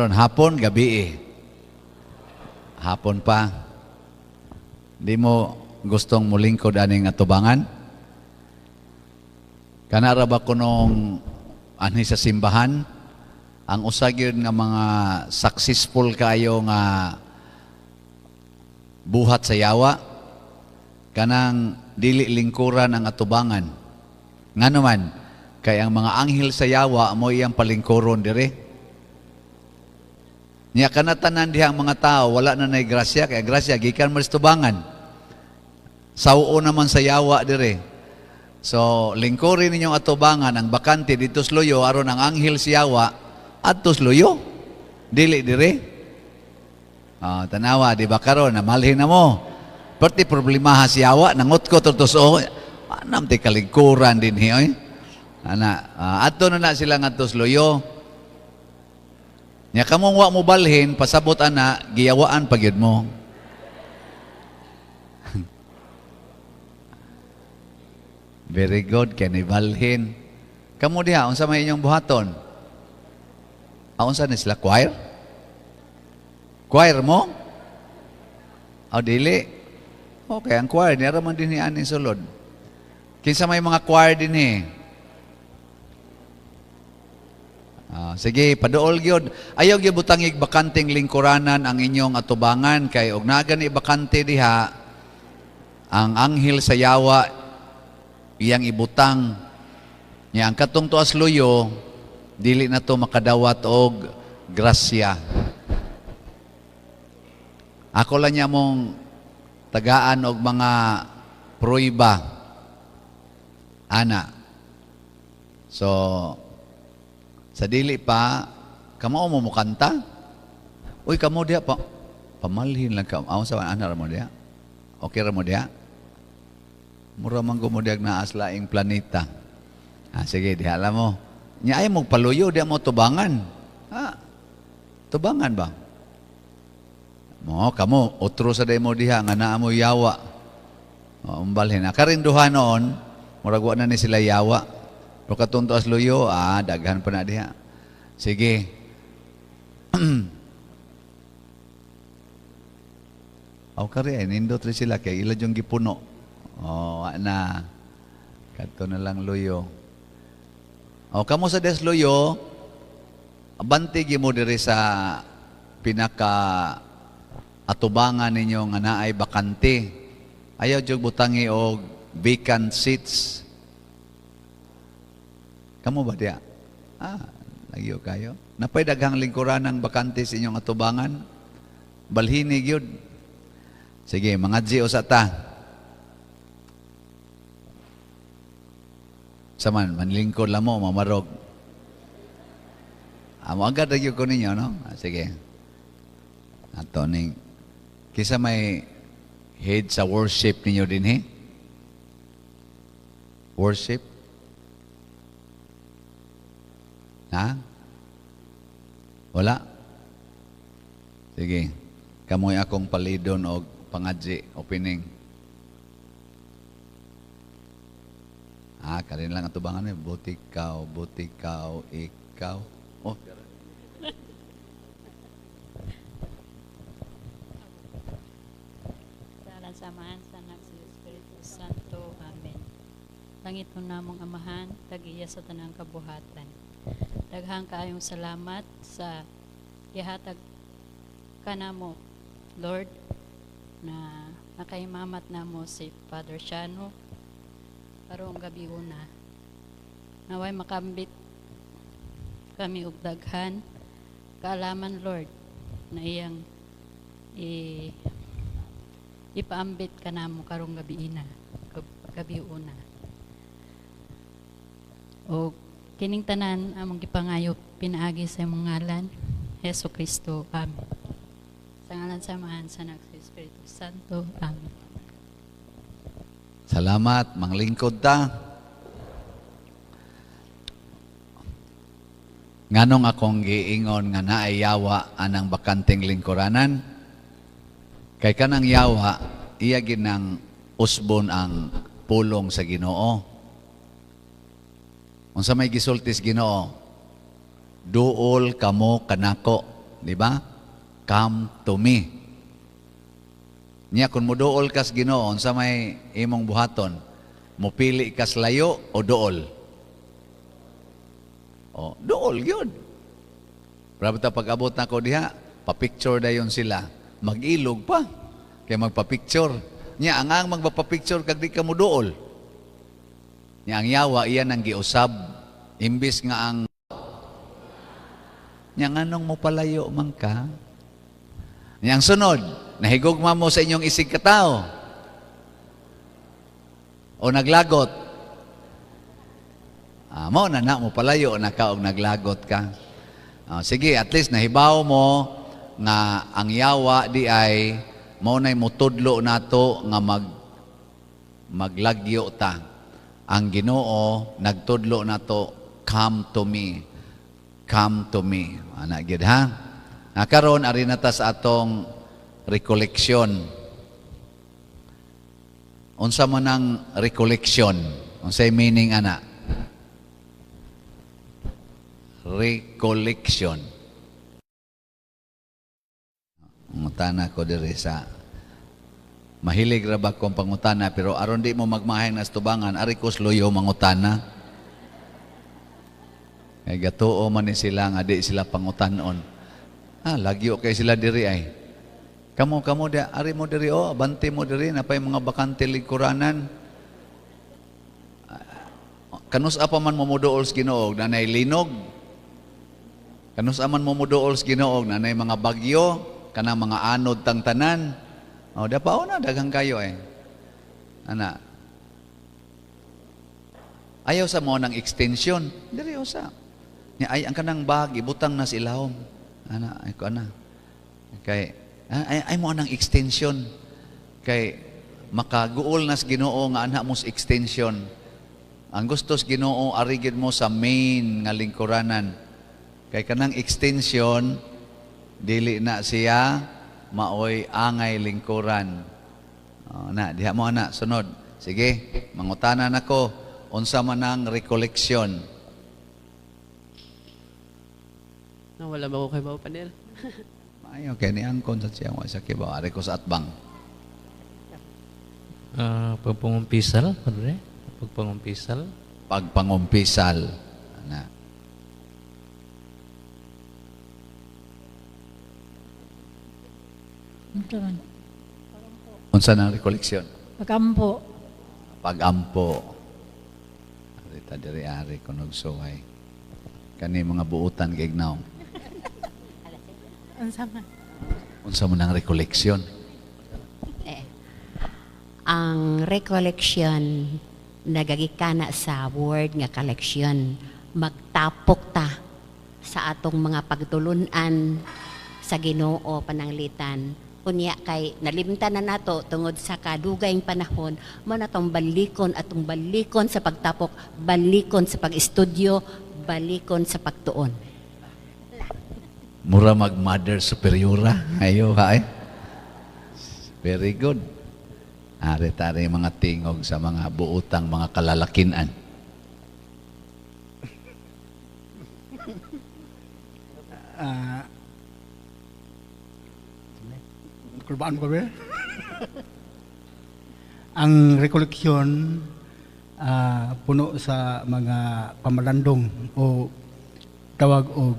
Karon hapon, gabi eh. Hapon pa. Di mo gustong mulingkod aning atubangan? Kanara ba kunong anhi sa simbahan? Ang usa gyud nga mga successful kayo nga buhat sa yawa, kanang dili lingkuran ang atubangan. Ngano man, kay ang mga anghel sa yawa mo iyang palingkuron dire. Nya kanatanan diha ang mga tao wala na nay grasya, kay ang grasya gikan man sa tubangan. Sawo naman sa yawa dire. So, lingkurin ninyong atubangan ang bakante dito sa luyo aron ang anghel sa yawa adto sa luyo. Dili dire. Ah, tanawa, di ba karon namalhin na mo. Perti problemaha si yawa, nangutkot to so anam ti kalingkuran din hi oy. Ana, adto na na sila ngadto sa luyo. Nya kamong wa mo balhin, pasabot ana, giyawaan pa gyud mo. Very good, kay ni balhin. Kamo diha, unsa may inyong buhaton? Ah, unsa ni sila choir? Choir mo? O dili. Okay, ang choir niara man din ni aning sulod. Kinsa may mga choir din eh? Ah, sige, paduol gyud. Ayaw gyud butangig bakanteng lingkuranan ang inyong atubangan kay og naa gani bakante diha ang anghel sa yawa iyang ibutang. Nya ang katong tuas luyo dili na to makadawat og grasya. Ako lang niya mong tagaan og mga pruiba ana. So sa dili pa kamao mo mukanta. Uy, kamo diha pa pamalhin lang ka. Aw sa ana ra mo diha. Okay ra mo diha. Mura man mo diha naa sa laing planeta. Ah, sige, diha lang mo. Nya ay mo paluyo diha mo tubangan. Ah, tubangan ba? Mo kamo otro sa demo diha nga naa mo yawa. O, umbalhin. Ah, karing duha noon, murag wa na ni sila yawa. Pero katong tuas luyo, daghan pa na diha. Sige. Aw kari ay nindot rin sila kay ila yung gipuno. Oh, wa na. Kadto na lang luyo. O kamo sa des luyo, abante gyud mo diri sa pinaka atubangan ninyo nga naay bakante. Ayaw jud butangi og vacant seats. Kamo ba diya? Ah, lagyo kayo. Napay daghang lingkuran ng bakante sa inyong atubangan. Balhini gyud. Sige, mga G usa ta. Saman, manlingkod lang mo, mamarog. Amo agad lagyo ko ninyo, no? Ah, sige. Ato ning kisa may head sa worship ninyo din, he? Worship? Ha? Wala? Sige. Kamoy akong palidon og pangadji, opening. Ah, karin lang ang tubangan eh. Buti ikaw, buti ikaw, ikaw. Oh. Sa ngalan sa Amahan, sa Anak, sa Espiritu Santo. Amen. Langit mo namong Amahan, tag-iya sa tanang kabuhatan. Daghang kaayong salamat sa gihatag kanamo, Lord, na nakaimamat namo si Father Shano karong gabi una. Naway makambit kami og daghan kaalaman, Lord, na iyang ipaambit kanamo karong gabi ina, gabi una. O kining tanan among gipangayo pinaagi sa imong ngalan, Hesus Kristo. Amen. Sa ngalan sa Amahan, sa Anak, sa Espiritu Santo. Amen. Salamat, manglingkod ta. Nganong akong giingon nga naay yawa anang bakanteng lingkuranan? Kay kanang yawa, iya ginang usbon ang pulong sa Ginoo. Unsa may gisultis Ginoo? Duol kamo kanako. Di ba? Come to me. Nya kung muduol kas Ginoo, sa may imong buhaton, mupili kas layo o duol? O, duol gyud. Pero ta pag-abot na ko diha, pa-picture dayon sila. Mag-ilog pa. Kay magpa-picture. Nya ang magpapa-picture kag di ka muduol. Nya ang yawa iyan ang giusab. Imbis nga ang nya nganong mo palayo man ka? Nya ang sunod, nahigugma mo sa inyong isig katao. O naglagot. Ah, mo na na mo palayo na ka og naglagot ka. Ah, sige, at least nahibaw mo nga ang yawa di ay mao nay mutudlo nato nga maglagyo ta. Ang Ginoo nagtudlo nato, "Come to me. Come to me." Ana gid ha. Na karon ari na ta sa atong recollection. Unsa man ang recollection? Unsay meaning ana? Recollection. Ngutana ko diri sa mahilig ra ba kong pangutana, pero aron di mo magmahing nas tubangan, ari ko luyo mangutana. Kay gatuo man ni sila nga di sila pangutanon. Ah, lagyo kay sila diri ay. Kamo kamo di ari mo diri oh, abante mo diri napay mga bakante lingkuranan. Kanus-a pa man mo moduol sa Ginoo nanay linog. Kanus-a man mo moduol sa Ginoo nanay mga bagyo, kanang mga anod tang tanan. Oh, dapao na daghang kayo eh. Ana. Ayaw sa mo ng extension. Diri usa. Nya ay ang kanang bag ibutang na sa ilawom. Ana, ay ko ana. Kay ay, ay mo nang extension. Kay makaguol na sa Ginoo nga ana mo sa extension. Ang gusto sa Ginoo arigid mo sa main nga lingkuranan. Kay kanang extension dili na siya maoy angay lingkuran. Oh, na diha mo ana sunod. Sige, mangutana nako unsa man ang recollection. No, wala ba ko kay Bao Panel? Maayo kay ni angkon sa siya wa sa kibaw ari ko sa atbang. Ah, pagpangumpisal, padre? Pagpangumpisal. Pagpangumpisal. Ana. Unsa man? Unsa nang recollection? Pagampo. Pagampo. Ari ta diri ari kunog suway. Kani mga buutan kay ignaw. Unsa man? Unsa man ang recollection? Eh, ang recollection nagagikana sa word nga collection, magtapok ta sa atong mga pagtulunan sa Ginoo pananglitan unya kay nalimtan na nato tungod sa kadugayng panahon mo na tong balikon atong balikon sa pagtapok, balikon sa pag-estudyo, balikon sa pagtuon. Mura mag mother superiora. Ayo ha eh. Very good. Ari tari mga tingog sa mga buutang mga kalalakinan. Ah, kulbaan ko ba? Ang recollection puno sa mga pamalandong o tawag og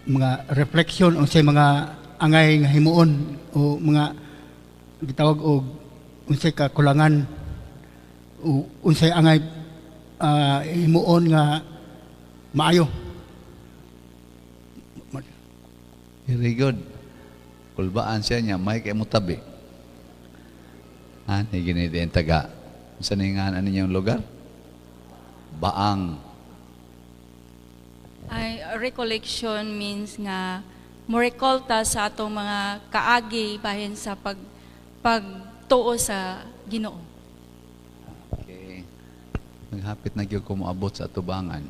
mga reflection o sa mga angay nga himuon o mga gitawag og unsay kakulangan o unsay angay himuon nga maayo. Very good. Kulbaan siya niya, may kay mutabi. Ha, ni gini din taga. Sa ni nga ninyong lugar? Baang. Ay, recollection means nga mo recall ta sa atong mga kaagi bahin sa pagtuo sa Ginoo. Okay. Naghapit na gyud ko moabot sa atubangan.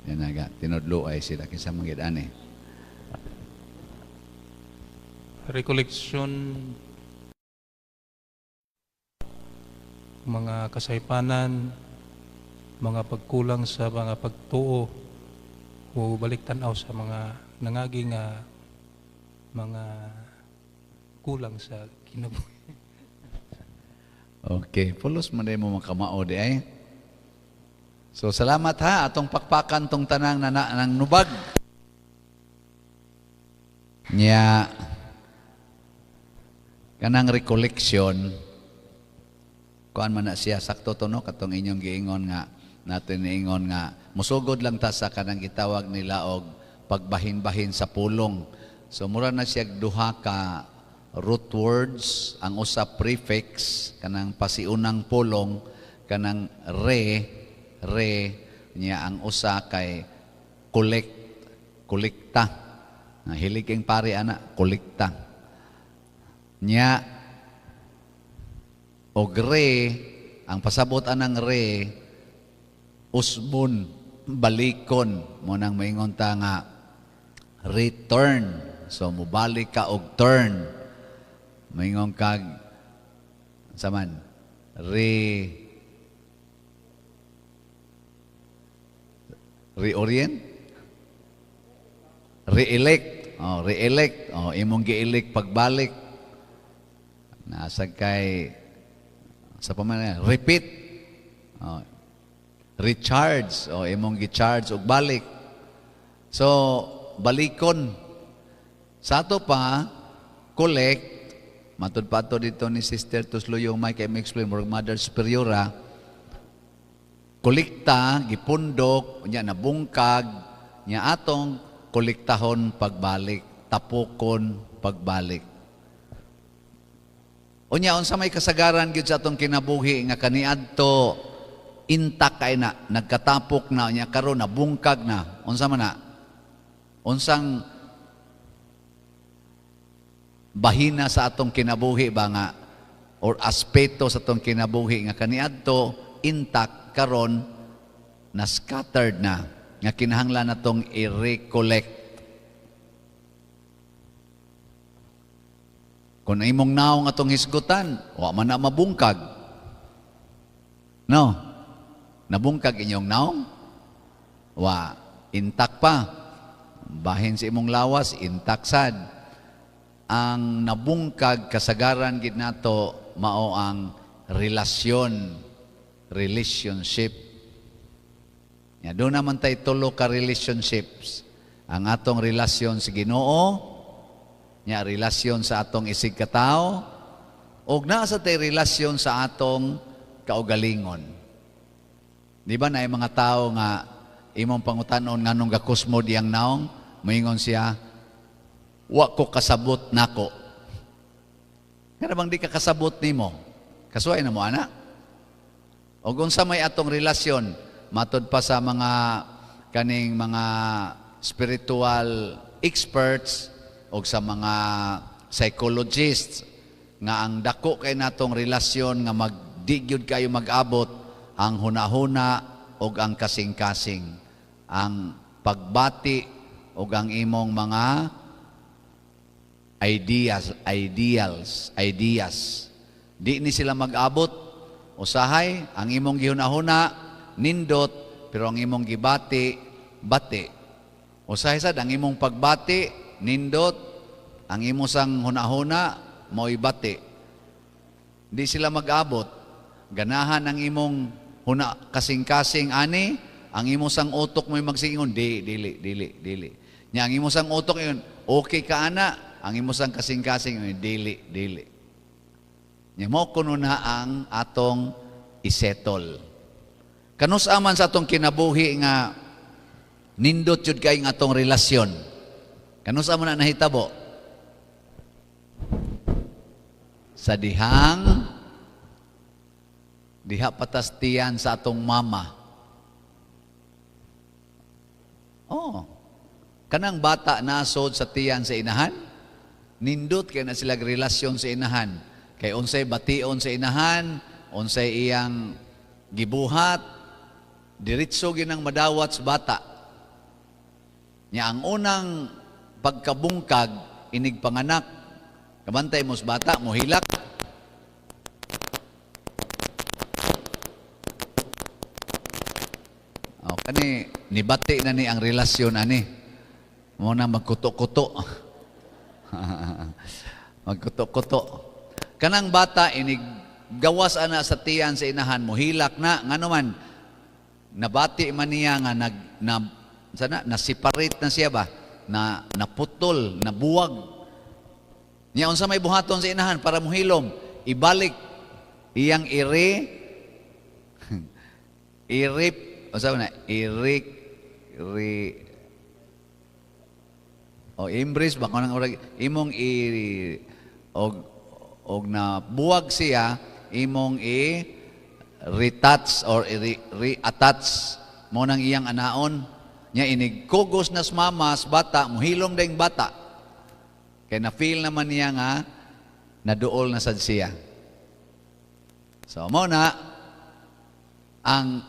Yan naga, tinudlo ay sila kinsa man gid ani. Recollection, mga kasaypanan, Mga pagkulang sa mga pagtuo o balik tan-aw sa mga nangagi nga mga kulang sa kinabuhi. Okay, pulos man mo makamao di ay. So salamat ha, atong pakpakan tong tanang nang nubag. Nya kanang recollection, kuan man na siya, sakto to, no, katong inyong giingon nga natin niingon nga musugod lang ta sa kanang gitawag nila og pagbahin-bahin sa pulong. So mura na siya duha ka root words, ang usa prefix, kanang pasiunang pulong, kanang re re niya, ang usa kay collect, kolekta. Hilig king pare ana, kolekta. Nya og re, ang pasabot anang re, usbon, balikon. Mo nang maingon ta nga return. So mobalik ka og turn. Maingon kag saman re reorient, re-elect. Oh, re-elect. Oh, imong gi-elect pagbalik. Nasa kay sa paman repeat. Oh, recharge. Oh, imong gi-charge og balik. So balikon. Sa ato pa collect, matud pa ato dito ni Sister Tusluyong may kay explain murag Mother Superiora, kolekta, gipundok, unya nabungkag, nya atong kolektahon pagbalik, tapokon pagbalik. Unya unsa may kasagaran gyud sa atong kinabuhi nga kaniadto intact kay na, nagkatapok na, unya karon nabungkag na, unsa man na? Unsang bahina sa atong kinabuhi ba nga or aspeto sa atong kinabuhi nga kaniadto intact, karon na scattered na, nga kinahanglan natong i-recollect? Kung imong naong atong hisgutan, wa man na mabungkag. No? Nabungkag inyong naong? Wa, intact pa. Bahin sa imong lawas, intact sad. Ang nabungkag kasagaran gid nato mao ang relasyon, relationship. Ya, doon naman tayo tulo ka relationships. Ang atong relasyon sa Ginoo, nya relasyon sa atong isig katao, og naa sa tay relasyon sa atong kaugalingon. Di ba na mga tao nga imong pangutanon nganong gakusmo diyang naong, moingon siya, wa ko kasabot nako. Kana bang di ka kasabot nimo? Kasuway na mo ana. Og unsa may atong relasyon matud pa sa mga kaning mga spiritual experts og sa mga psychologists nga ang dako kay natong relasyon nga magdi gyud kayo mag-abot ang hunahuna og ang kasing-kasing, ang pagbati og ang imong mga ideas, ideals, ideas. Di ni sila mag-abot. Usahay, ang imong gihunahuna nindot, pero ang imong gibati, bati. Usahay sad, ang imong pagbati nindot, ang imong sang hunahuna mao'y bati. Di sila mag-abot. Ganahan ang imong huna kasing-kasing ani, ang imong sang utok mo'y magsiingon, di, dili, dili, dili. Nya ang imong sang utok yun, okay ka ana, ang imong sang kasing-kasing yun, dili, dili. Nya mo kuno na ang atong isettle. Kanus aman sa atong kinabuhi nga nindot jud kay ang atong relasyon. Kanus aman na nahitabo? Sa dihang diha patastian sa atong mama. Oh. Kanang bata nasod sa tiyan sa inahan, nindot kay na sila relasyon sa inahan. Kay unsay bation sa inahan, unsay iyang gibuhat, diretso ginang madawat sa bata. Nya ang unang pagkabungkag inig panganak, kabantay mo sa bata, mohilak. Kani nibati na ni ang relasyon ani. Mo na magkuto-kuto. Magkuto-kuto. Kanang bata inig gawas ana sa tiyan sa inahan, mohilak na. Ngano man, nabati man niya nga nag na sana na separate na siya ba, na naputol, nabuwag niya. Unsa may buhaton sa inahan para mohilom? Ibalik iyang iri irip, unsa na irik ri o embrace ba kanang urag imong i og na buwag siya, imong i retouch or re-attach mo nang iyang anaon niya. Inig kugos nas mamas bata, muhilom ding bata kay na feel naman niya nga naduol na sad siya. So mo na ang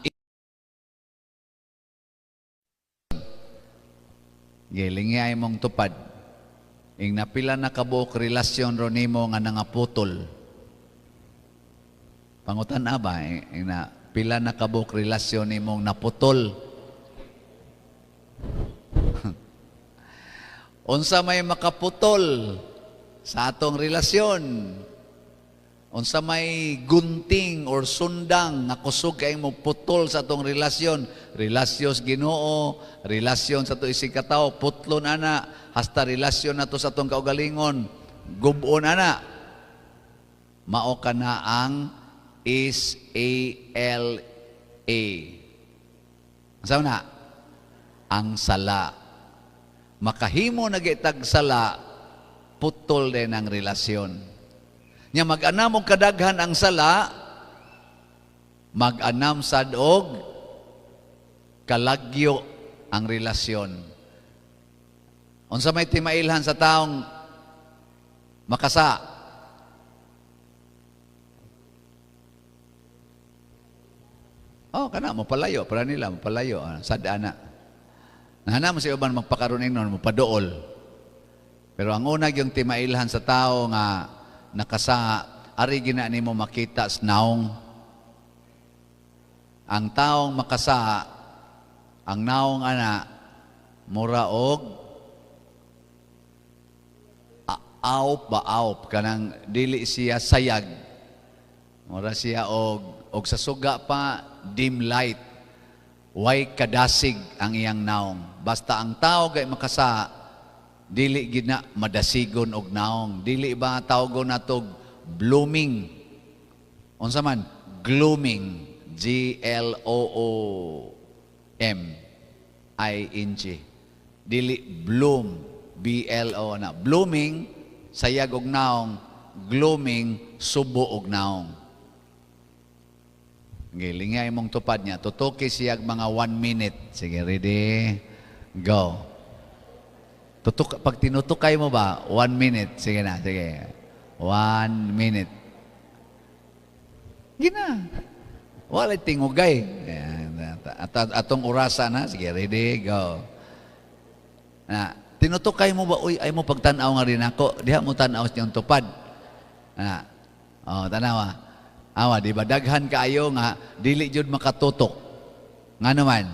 gilingi ay mong tupad. Ing napila na kabuok relasyon ro nimo nga nangaputol? Pangutan ba, ing na pila na kabuok relasyon nimong naputol? Unsa may makaputol sa atong relasyon? Unsa may gunting or sundang nga kusog kay mo putol sa atong relasyon? Relasyon sa Ginoo, relasyon sa ato isig katawo, putlon ana, hasta relasyon nato sa atong kaugalingon, gubon ana. Mao kana ang S A L A. Unsa na? Ang sala. Makahimo na gitag sala, putol din ang relasyon. Nya mag-anam og kadaghan ang sala, mag-anam sad og kalagyo ang relasyon. Unsa may timailhan sa taong makasa? Oh, kana mo palayo, para nila mo palayo, sad ana. Nahana mo sa uban magpakaroon ingnon mo paduol. Pero ang una yung timailhan sa tao nga nakasa, ari gina nimo makita sa naong. Ang taong makasa, ang naong ana mura og aop ba, aop kanang dili siya sayag. Mura siya og sa suga pa dim light. Way kadasig ang iyang naong. Basta ang tao kay makasa, dili gina madasigon og naong. Dili ba tawgon natog blooming? Unsa man? Glooming. G L O O M I N G. Dili bloom, B L O na. Blooming sayag og naong, glooming subo og naong. Gilingay mong tupad niya. Tutuki siyag mga 1 minute. Sige, ready? Go. Tutuk, pag tinutukay mo ba, 1 minute. Sige na, sige. 1 minute. Gina. Wala tingugay. At atong orasa na. Sige, ready? Go. Na, tinutukay mo ba, uy, ay mo pagtanaw nga rin ako. Diha mo tanaw niyang tupad. Na, oh, tanawa. Awa, di ba daghan kaayo nga dili jud makatutok. Nga naman,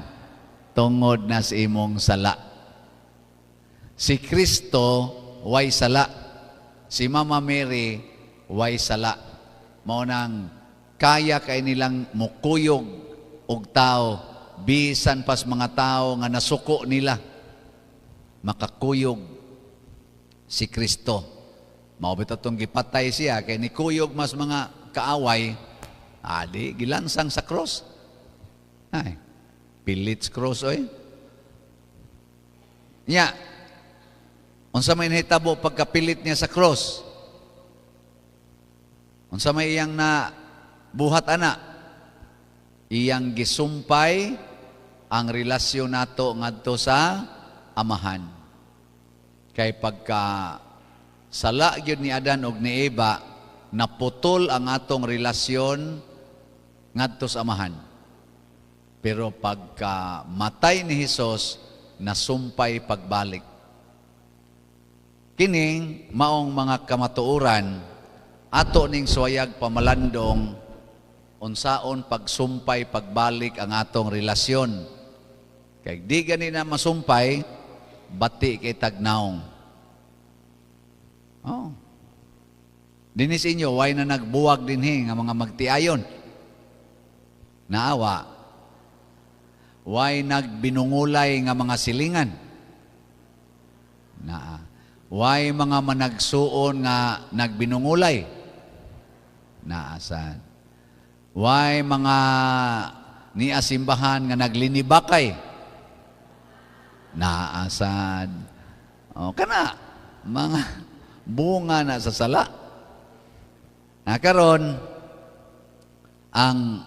tungod na sa imong sala. Si Kristo way sala. Si Mama Mary way sala. Mao nang kaya kay nilang mukuyog og tao bisan pas mga tao nga nasuko nila. Makakuyog si Kristo. Mao bitaw tong gipatay siya kay nikuyog mas mga kaaway, adi gilansang sa cross. Ay, pilit cross oy. Nya, unsa may nahitabo pagkapilit niya sa cross? Unsa may iyang na buhat ana? Iyang gisumpay ang relasyon nato ngadto sa Amahan. Kay pagka sala gyud ni Adan og ni Eva, naputol ang atong relasyon ngadto sa Amahan. Pero pagka matay ni Hesus, nasumpay pagbalik. Kining maong mga kamatuoran ato ning suwayag pamalandong unsaon pagsumpay pagbalik ang atong relasyon. Kay di gani na masumpay, bati kay tagnaong. Oh. Dinis inyo, way na nagbuwag dinhi nga mga magtiayon? Naawa. Way nagbinungulay nga mga silingan? Naa. Way mga managsuon nga nagbinungulay? Naasan. Way mga niasimbahan nga naglinibakay? Naasad. O, kana, mga bunga na sa sala. Na karon ang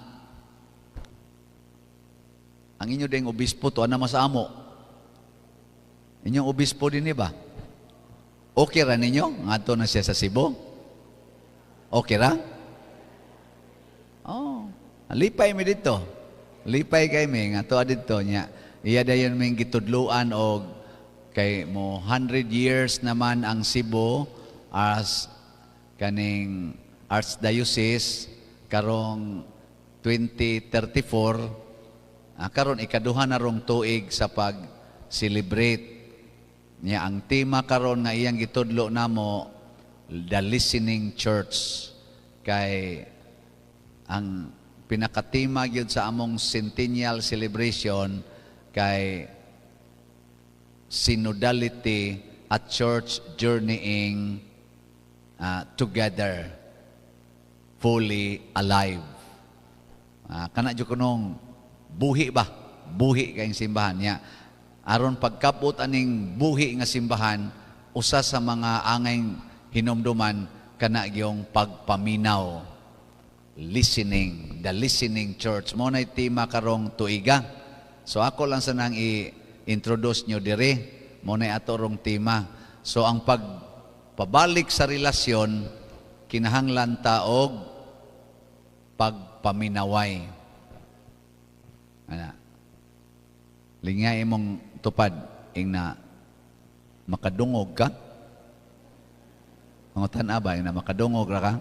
inyo ding obispo to ana mas amo. Inyong obispo din ba? Okay ra ninyo? Ngadto na siya sa Cebu? Okay ra? Oh, lipay mi dito. Lipay kay mi nga tuwa dito niya. Iya dayon ming gitudluan og kay mo 100 years naman ang Cebu as kaning Archdiocese karong 2034. Karon ikaduha na rong tuig sa pag-celebrate niya. Ang tema karon nga iyang gitudlo namo, the listening church, kay ang pinakatema gyud sa among centennial celebration kay synodality at church journeying together, fully alive. Kana jud kunong buhi ba? Buhi kayong simbahan niya. Aron pagkapot aning buhi nga simbahan, usa sa mga angay hinumduman kana gyung pagpaminaw. Listening, the listening church. Mo nay tema karong tuiga. So ako lang sanang i-introduce nyo dire. Mo nay ato rong tema. So ang pagpabalik sa relasyon, kinahanglan ta og pagpaminaway. Ana. Lingay imong tupad ing na makadungog ka. Mga ba ing na makadungog ra ka?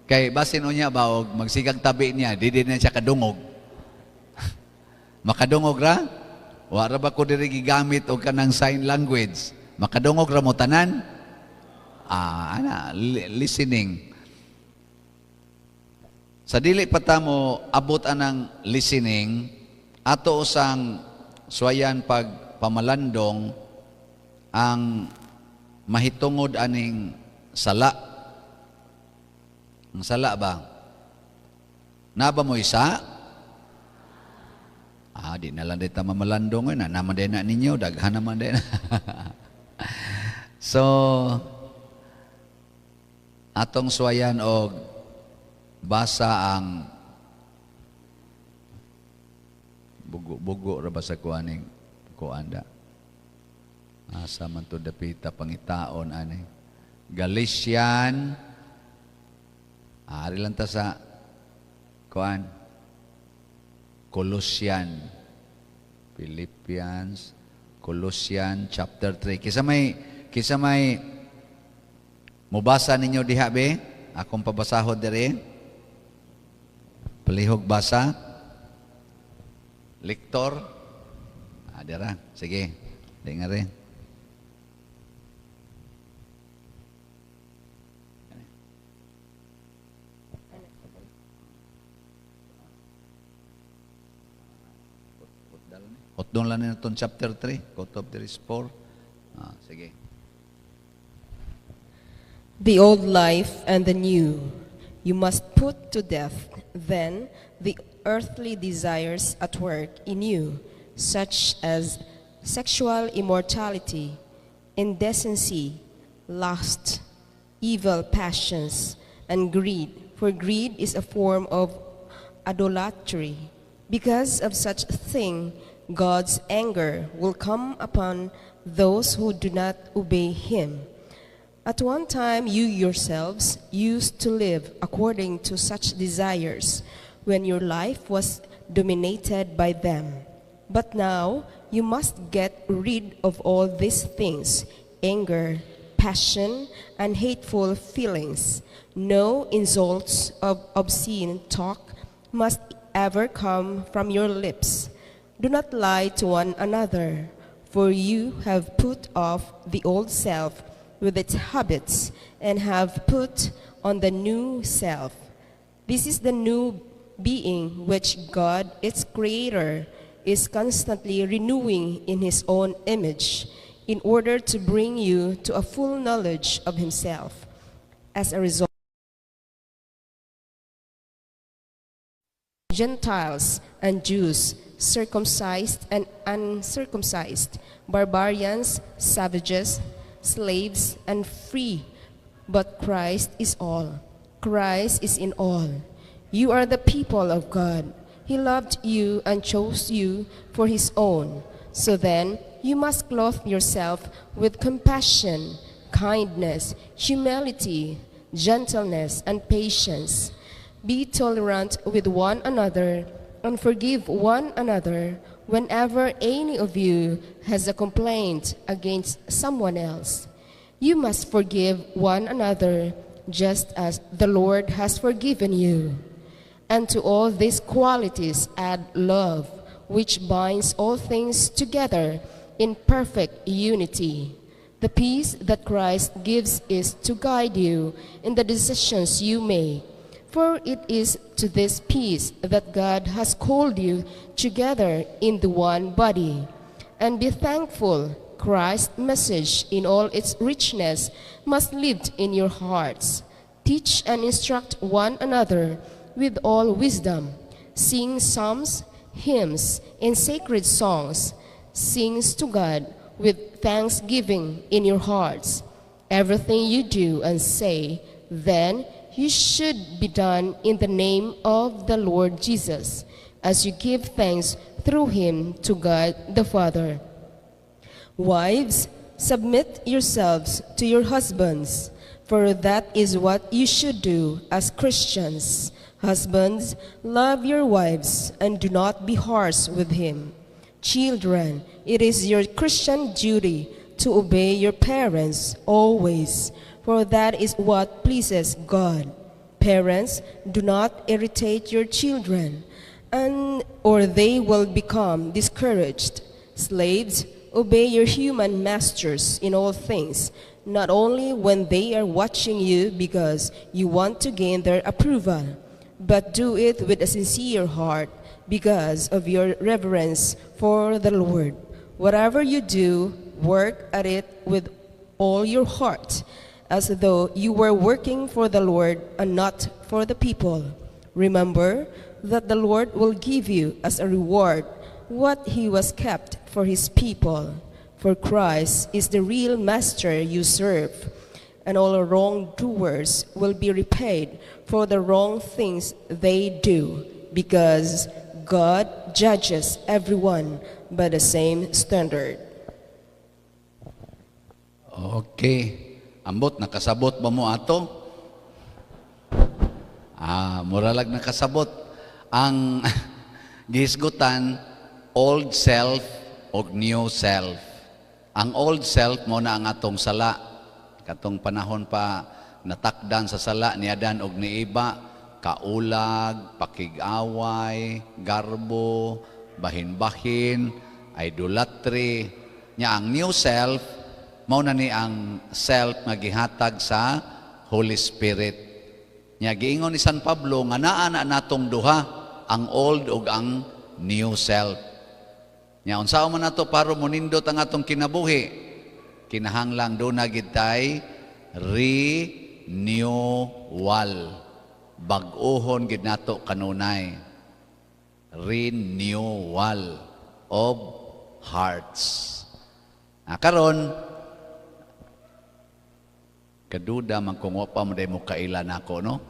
Kay basin unya ba og magsigag tabi niya, di din na siya kadungog. Makadungog ra? Wa ra ba ko diri gigamit og kanang sign language? Makadungog ra mo tanan? Ah, ana, listening. Sa dili pa ta mo abot anang listening, ato usang suwayan pag pamalandong ang mahitungod aning sala. Ang sala ba? Naba mo isa? Ah, di na lang dita mamalandong na naman din na ninyo, daghan naman din. So, atong suwayan og basa ang bugo-bugo ra ba sa kuaning kuanda. Asa man to dapita pangitaon ani. Galatian. Ari lang ta sa kuan. Colossian. Philippians, Colossian chapter 3. Kisa may mubasa ninyo diha be? Akong pabasahon diri. Palihog basa. Lektor. Ah, dira. Sige. Di nga rin. Hotdong lang na itong chapter 3. Cut off there is 4. Ah, sige. The old life and the new. You must put to death, then, the earthly desires at work in you, such as sexual immorality, indecency, lust, evil passions, and greed. For greed is a form of idolatry. Because of such thing, God's anger will come upon those who do not obey him. At one time, you yourselves used to live according to such desires when your life was dominated by them. But now, you must get rid of all these things: anger, passion, and hateful feelings. No insults of obscene talk must ever come from your lips. Do not lie to one another, for you have put off the old self with its habits and have put on the new self. This is the new being which God, its creator, is constantly renewing in his own image in order to bring you to a full knowledge of himself. As a result, Gentiles and Jews, circumcised and uncircumcised, barbarians, savages, slaves, and free, but Christ is all. Christ is in all. You are the people of God. He loved you and chose you for his own. So then, you must clothe yourself with compassion, kindness, humility, gentleness, and patience. Be tolerant with one another and forgive one another whenever any of you has a complaint against someone else. You must forgive one another just as the Lord has forgiven you. And to all these qualities add love, which binds all things together in perfect unity. The peace that Christ gives is to guide you in the decisions you make. For it is to this peace that God has called you together in the one body. And be thankful. Christ's message in all its richness must live in your hearts. Teach and instruct one another with all wisdom. Sing psalms, hymns, and sacred songs. Sing to God with thanksgiving in your hearts. Everything you do and say, then you should be done in the name of the Lord Jesus, as you give thanks through him to God the Father. Wives, submit yourselves to your husbands, for that is what you should do as Christians. Husbands, love your wives and do not be harsh with him. Children, it is your Christian duty to obey your parents always, for that is what pleases God. Parents, do not irritate your children, and or they will become discouraged. Slaves, obey your human masters in all things, not only when they are watching you because you want to gain their approval, but do it with a sincere heart because of your reverence for the Lord. Whatever you do, work at it with all your heart, as though you were working for the Lord and not for the people. Remember that the Lord will give you as a reward what he was kept for his people. For Christ is the real master you serve, and all wrongdoers will be repaid for the wrong things they do, because God judges everyone by the same standard. Okay. Ambot, nakasabot ba mo ato? Ah, muralag nakasabot. Ang gihisgutan, old self o new self. Ang old self mo na ang atong sala. Katong panahon pa natakdan sa sala ni Adan og ni Eva, kaulag, pakig-away, garbo, bahin-bahin, idolatry. Nya ang new self mao na ni ang self nga gihatag sa Holy Spirit. Nya giingon ni San Pablo nga naa na natong duha, ang old ug ang new self. Nya unsaon man nato para monindot ang atong kinabuhi? Kinahanglang duna gid tay renewal. Bag-ohon gid nato kanunay. Renewal of hearts. Ah, karon kaduda man kung wa pa mo day mo kaila nako, no?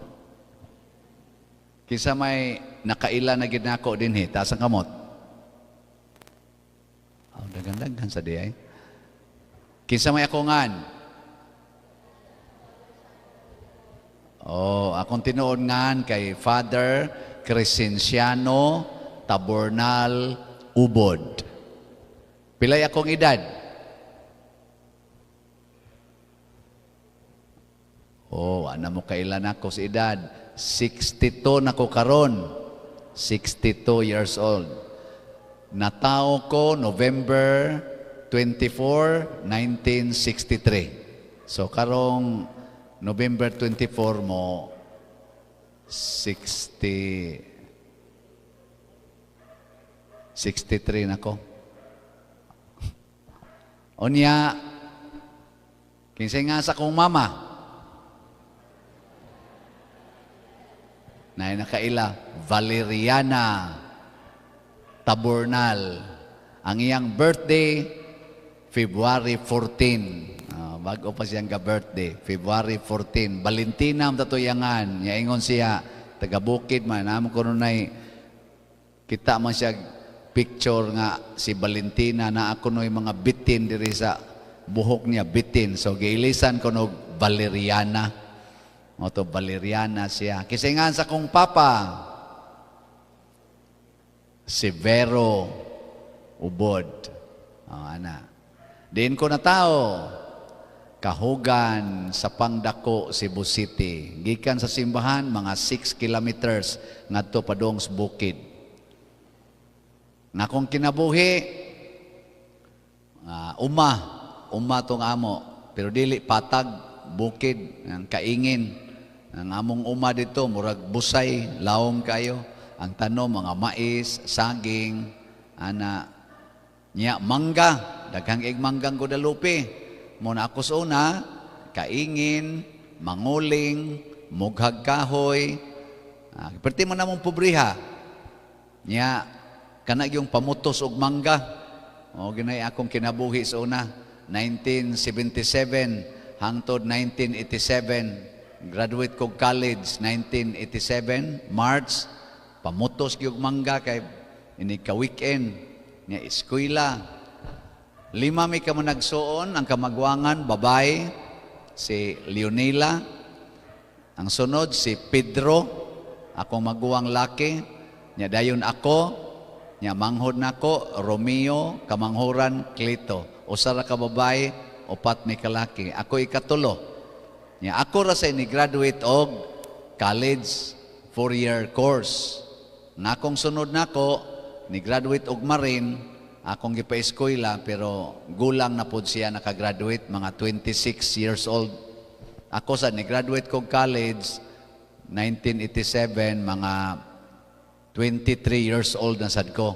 Kinsa may nakaila na gid nako dinhi, taas ang kamot. Oh, daghan-daghan sa di ay. Kinsa may ako ngan? Oh, akong tinuod ngan kay Father Crescenciano Tabornal Ubod. Pilay akong edad? Oh, ana mo kailan ako sa edad? 62 na ko karon. 62 years old. Natao ko November 24, 1963. So karong November 24 mo 60 63 na ko. Unya, kinsay nga sa kong mama? Na nakaila, Valeriana Tabornal. Ang iyang birthday, February 14. Bago pa siyang ka-birthday, February 14. Valentina ang tatuyangan. Nya ingon siya, taga Bukid man. Namo ko nunay, kita man siya picture nga si Valentina na ako no'y mga bitin diri sa buhok niya, bitin. So giilisan ko nog Valeriana. O to Valeriana siya. Kisingan sa kong papa, Severo Ubod. O, ana. Diin ko na tao, Kahugan sa Pangdako, Cebu City. Gikan sa simbahan, mga 6 kilometers ngadto padung sa bukid. Nga akong kinabuhi, uma, uma tong amo, pero dili patag, bukid, ang kaingin. Ang among uma dito, murag busay, lawom kayo. Ang tanom, mga mais, saging, ana, nya, mangga, daghang ig manggang Guadalupe. Muna ako sa una, kaingin, manguling, mughag kahoy. Perti man namong pobriha. Nya, kana yung pamutos og mangga. O ginay akong kinabuhi sa una, 1977 hangtod 1987. Graduate kog college 1987 March, pamutos gyud mangga kay ini ka weekend nya eskwela. 5 mi ka managsuon, ang kamagwangan babae si Leonela, ang sunod si Pedro, akong maguwang laki, nya dayon ako, nya manghod nako Romeo, kamanghuran Cleto. Usa ra ka babae, upat mi ka laki. Ako ikatulo. Nya ako ra sa ni graduate og college 4-year course. Nga akong sunod nako ni graduate og Marine, akong gipa-eskwela pero gulang na pod siya nakagraduate, mga 26 years old. Ako sa ni graduate kog college 1987, mga 23 years old na sad ko.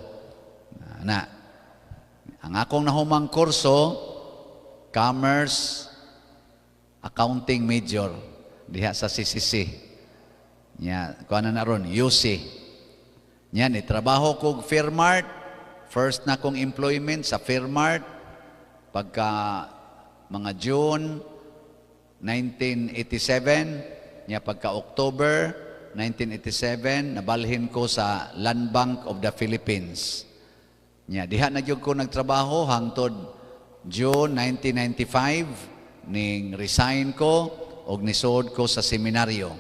Na, ang akong nahumang kurso, Commerce Accounting major diha sa CCC. Nya, kuan na ron, UC. Nya, ni trabaho kog Fairmart. First na kong employment sa Fairmart pagka mga June 1987, nya pagka October 1987 nabalhin ko sa Land Bank of the Philippines. Nya diha na gyud ko nagtrabaho hangtod June 1995 ning resign ko og nisod ko sa seminaryo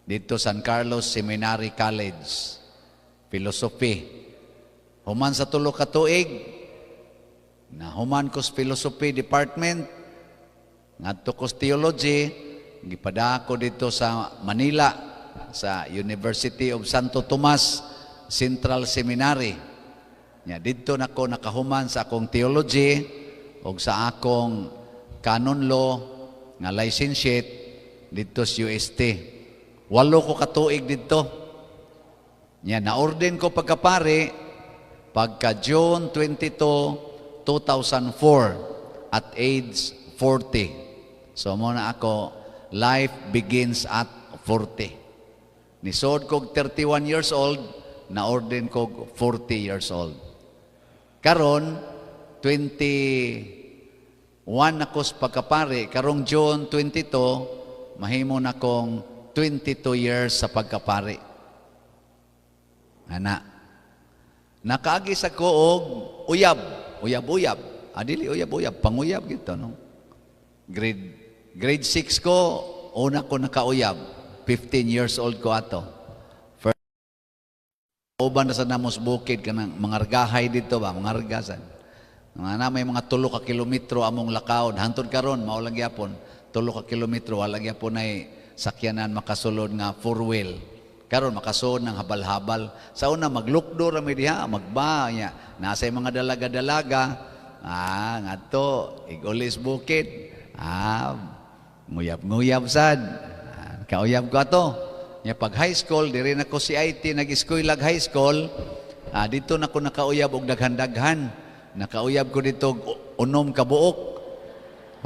dito San Carlos Seminary College, Philosophy. Human sa tulo ka tuig, na human ko sa Philosophy Department, ngadto ko sa Theology, gipada ko dito sa Manila, sa University of Santo Tomas Central Seminary. Nya didto nako nakahuman sa akong theology og sa akong canon law nga licentiate didto sa UST. 8 ko ka tuig didto. Nya na-ordain ko pagkapari pagka June 22, 2004 at age 40. So mo na ako, life begins at 40. Nisod kog 31 years old, na-ordain kog 40 years old. Karon 21 ako sa pagkapari, karong June 22, mahimo na kong 22 years sa pagkapari. Ana. Nakaagi sa ko og uyab, uyab-uyab. Adili uyab-uyab, panguyab gito no. Grade 6 ko, una ko nakauyab. 15 years old ko ato. First, uban na sa namos bukid kanang mangargahay dito ba, mangargasan. Mga na may mga 3 ka kilometro among lakaon. Hantod karon mao lang gyapon 3 ka kilometro, wala gyapon ay sakyanan makasulod nga four wheel. Karon makasuod ng habal-habal. Sa una maglukdo ra mi diha, magba nya. Nasa mga dalaga-dalaga, ngadto igulis bukid. Nguyab-nguyab sad. Kauyab ko ato. Nya pag high school, diri na ko CIT, nag-eskwela high school, dito na ko nakauyab og daghan-daghan. Nakauyab ko dito og 6 ka buok.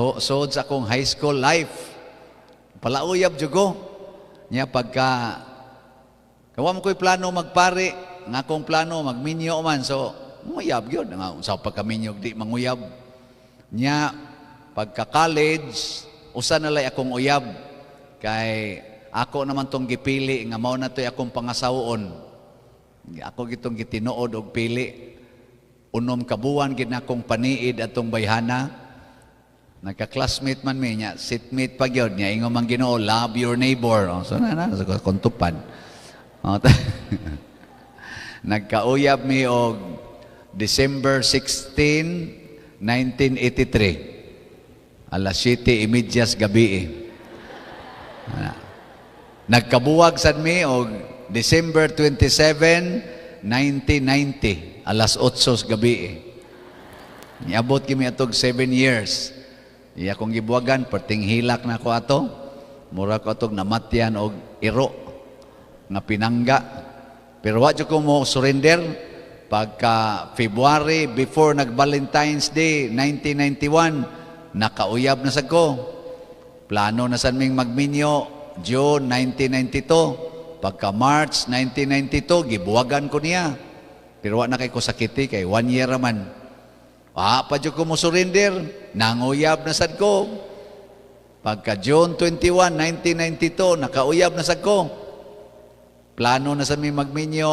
Ho, sod sa akong high school life. Palauyab jud ko. Nya pagka kawa mo ko'y plano magpari, nga akong plano magminyo man, so nguyab gyud nga sa pagkaminyo di manguyab. Nya pagka college, usa na lay akong uyab kay ako naman tong gipili nga mao na to'y akong pangasawon. Ako gitong gitinuod og pili. 6 ka buwan gid na akong paniid atong bayhana. Nagka-classmate man mi nya, seatmate pa gyud nya, ingon man Ginoo, "Love your neighbor." Oh, so na na so, kontupan. Oh, nagkauyab mi og December 16, 1983. Alas 7:30 gabi. Ana. Nagkabuwag sad mi og December 27, 1990, alas 8 sa gabi. Niabot kami atog 7 years. Iya kong gibuwagan, perting hilak na ko ato. Mura ko atog namatyan og iro nga pinangga. Pero wa jud ko mo surrender. Pagka February, before nag Valentine's Day, 1991, nakauyab na sad ko. Plano na sad ming magminyo, June 1992. Pagka March 1992, gibuwagan ko niya. Pero wa na kay ko sakiti, kay 1 year man. Pa jud ko mo surrender, nanguyab na sad ko. Pagka June 21, 1992, nakauyab na sad ko. Plano na sa mi magminyo,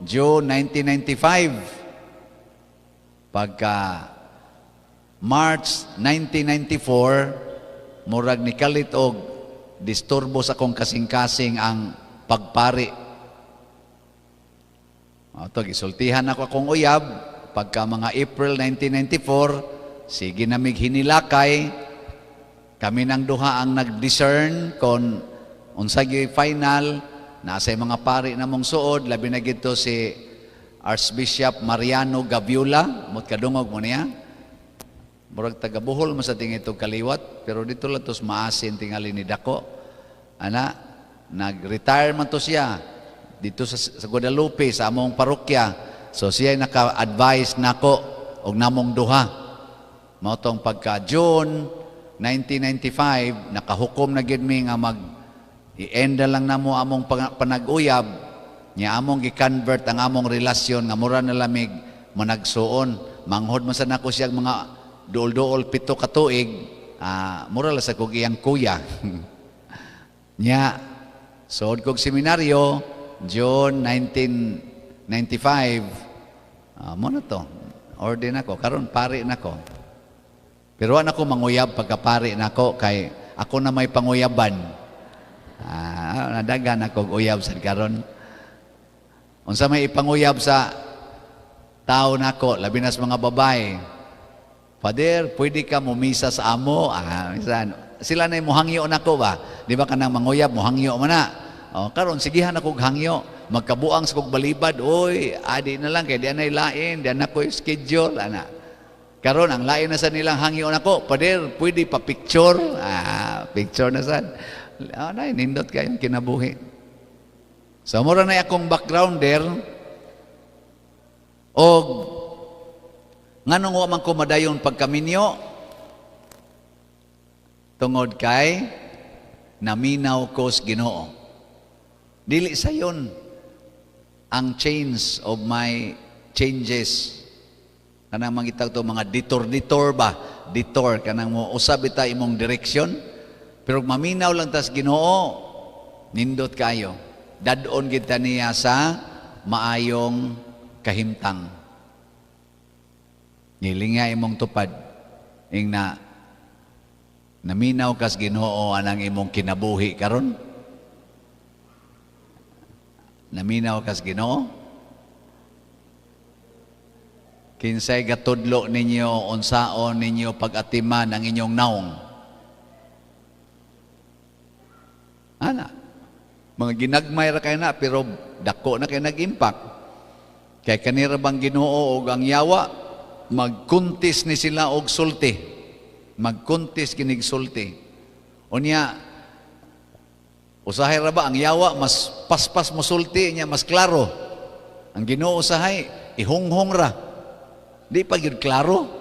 June 1995. Pagka March 1994, murag ni kalit og disturbo sa akong kasing-kasing ang pagpari. Ato, gisultihan ako akong uyab, pagka mga April 1994, sige na mig hinilakay, kami nang duha ang nag-discern kon unsa gyud final, nasa mga pari namong suod, labi na gito si Archbishop Mariano Gaviola, mot kadungog mo niya. Murag taga Bohol man sa tingin itong kaliwat, pero dito lang tos maasin tingali ni Dako. Ana, nag-retire man to siya dito sa Guadalupe, sa among parokya. So siya naka-advise nako og namong duha. Mao tong pagka June 1995, nakahukom na gyud mi nga mag i-end na lang namo among panag-uyab, nya among gi-convert ang among relasyon nga mura na lamig managsuon. Manghod man sa nako siya mga duol-duol 7 ka tuig, mura la sa kog iyang kuya. Nya suod kog seminaryo June 1995, mo na to. Ordain ako, karon pari nako. Pero wa na ko manguyab pagkapari nako kay ako na may panguyaban. Nadagan ako og uyab sa karon. Unsa may ipanguyab sa tao nako, labi na sa mga babae. "Father, pwede ka mumisa sa amo?" Minsan, sila na muhangyo nako ba? Di ba kanang manguyab, muhangyo man na. O, karon sigihan ako og hangyo. Magkabuang sa kog balibad, oy, adi na lang kay di anay lain, di na ko schedule ana. Karon ang lain na sa nilang hangyo nako, "Father, pwede pa picture?" Picture na sad. Na nindot kayong kinabuhi. So mura na akong backgrounder og nganong wa man ko madayon pagkaminyo tungod kay naminaw ko sa Ginoo. Dili sayon ang change of my changes. Kanang mangitag to mga detour-detour ba? Detour kanang mo usab ita imong direction. Pero maminaw lang tas Ginoo, nindot kayo. Dadon kita niya sa maayong kahimtang. Ngilinga imong tupad. Ing na naminaw kas Ginoo anang imong kinabuhi karon. Naminaw kas Ginoo. Kinsay gatudlo ninyo unsaon ninyo pag-atiman ang inyong naong. Ana. Mga ginagmay ra kay na, pero dako na kay nag-impact. Kay kanira bang Ginoo og ang yawa, magkuntis ni sila og sulti. Magkuntis kinig sulti. Unya, usahay ra ba ang yawa mas paspas mo sulti niya, mas klaro. Ang Ginoo usahay ihonghong ra. Di pa gyud klaro.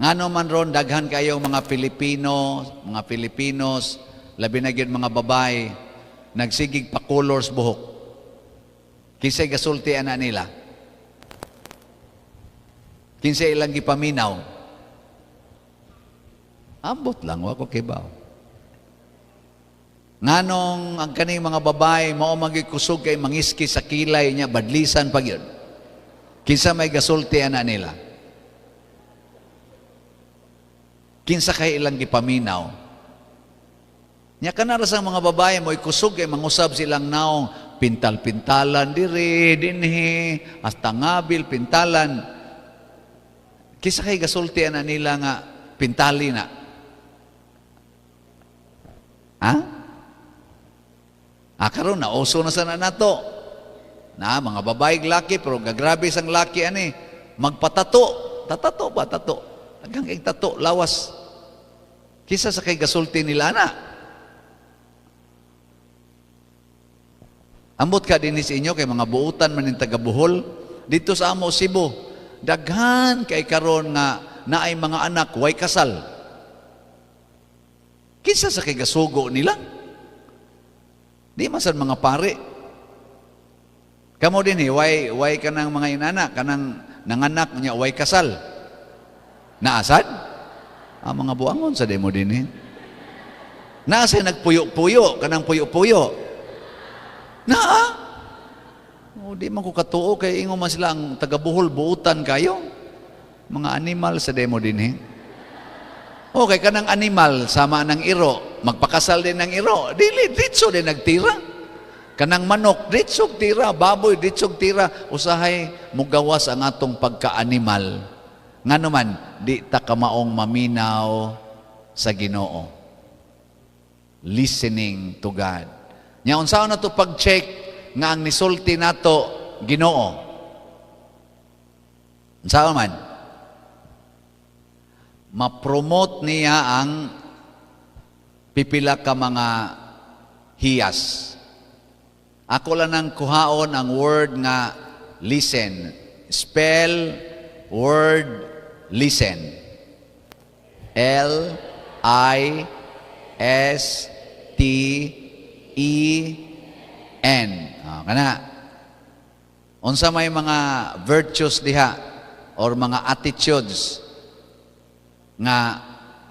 Ngano man ron daghan kayo mga Pilipino, mga Filipinos, labi na gyud mga babae, nagsigig pa colors buhok. Kinsay gasulti ana nila? Kinsay ilang gipaminaw? Ambot lang, wa ko kibaw. Nganong ang kaning mga babae mao magikusog kay mangiski sa kilay niya, badlisan pa gyud. Kinsa may gasulti ana nila? Kinsa kay ilang gipaminaw? Nya kana ra sa mga babae mo'y kusog kay mangusab silang naong, pintal-pintalan diri dinhi hasta ngabil pintalan. Kinsa kay gasulti ana nila nga pintali na? Ha? Ah, karon na uso na sana nato. Na mga babae laki, pero gagrabe sang laki ani magpatato, tatato ba tato? Daghang kay tato lawas. Kisa sa kay gasulti nila na. Ambot ka dinhi sa inyo kay mga buutan man ning taga Bohol dito sa amo Cebu. Daghan kay karon nga naay mga anak way kasal. Kinsa sa kay gasugo nila? Di man sad mga pare. Kamo dinhi way kanang mga inana, kanang nanganak nya way kasal. Naasad? Ang mga buangon sa demo dinhi. Naasay nagpuyo-puyo, kanang puyo-puyo. Naa? O, di man ko katuo kay ingon man sila ang taga-Bohol buutan kayo. Mga animal sa demo dinhi. O kay kanang animal sama ng iro, magpakasal din ng iro. Dili ditso din nagtira. Kanang manok ditso tira, baboy ditso tira. Usahay mugawas ang atong pagka-animal. Ngano man di ta kamaong maminaw sa Ginoo. Listening to God. Nya unsaon na to pag-check nga ang nisulti nato Ginoo? Unsaon man? Ma-promote niya ang pipila ka mga hiyas. Ako lang ang kuhaon ang word nga listen. Spell word listen. L I S T E N. Ah, kana. Unsa may mga virtues diha or mga attitudes nga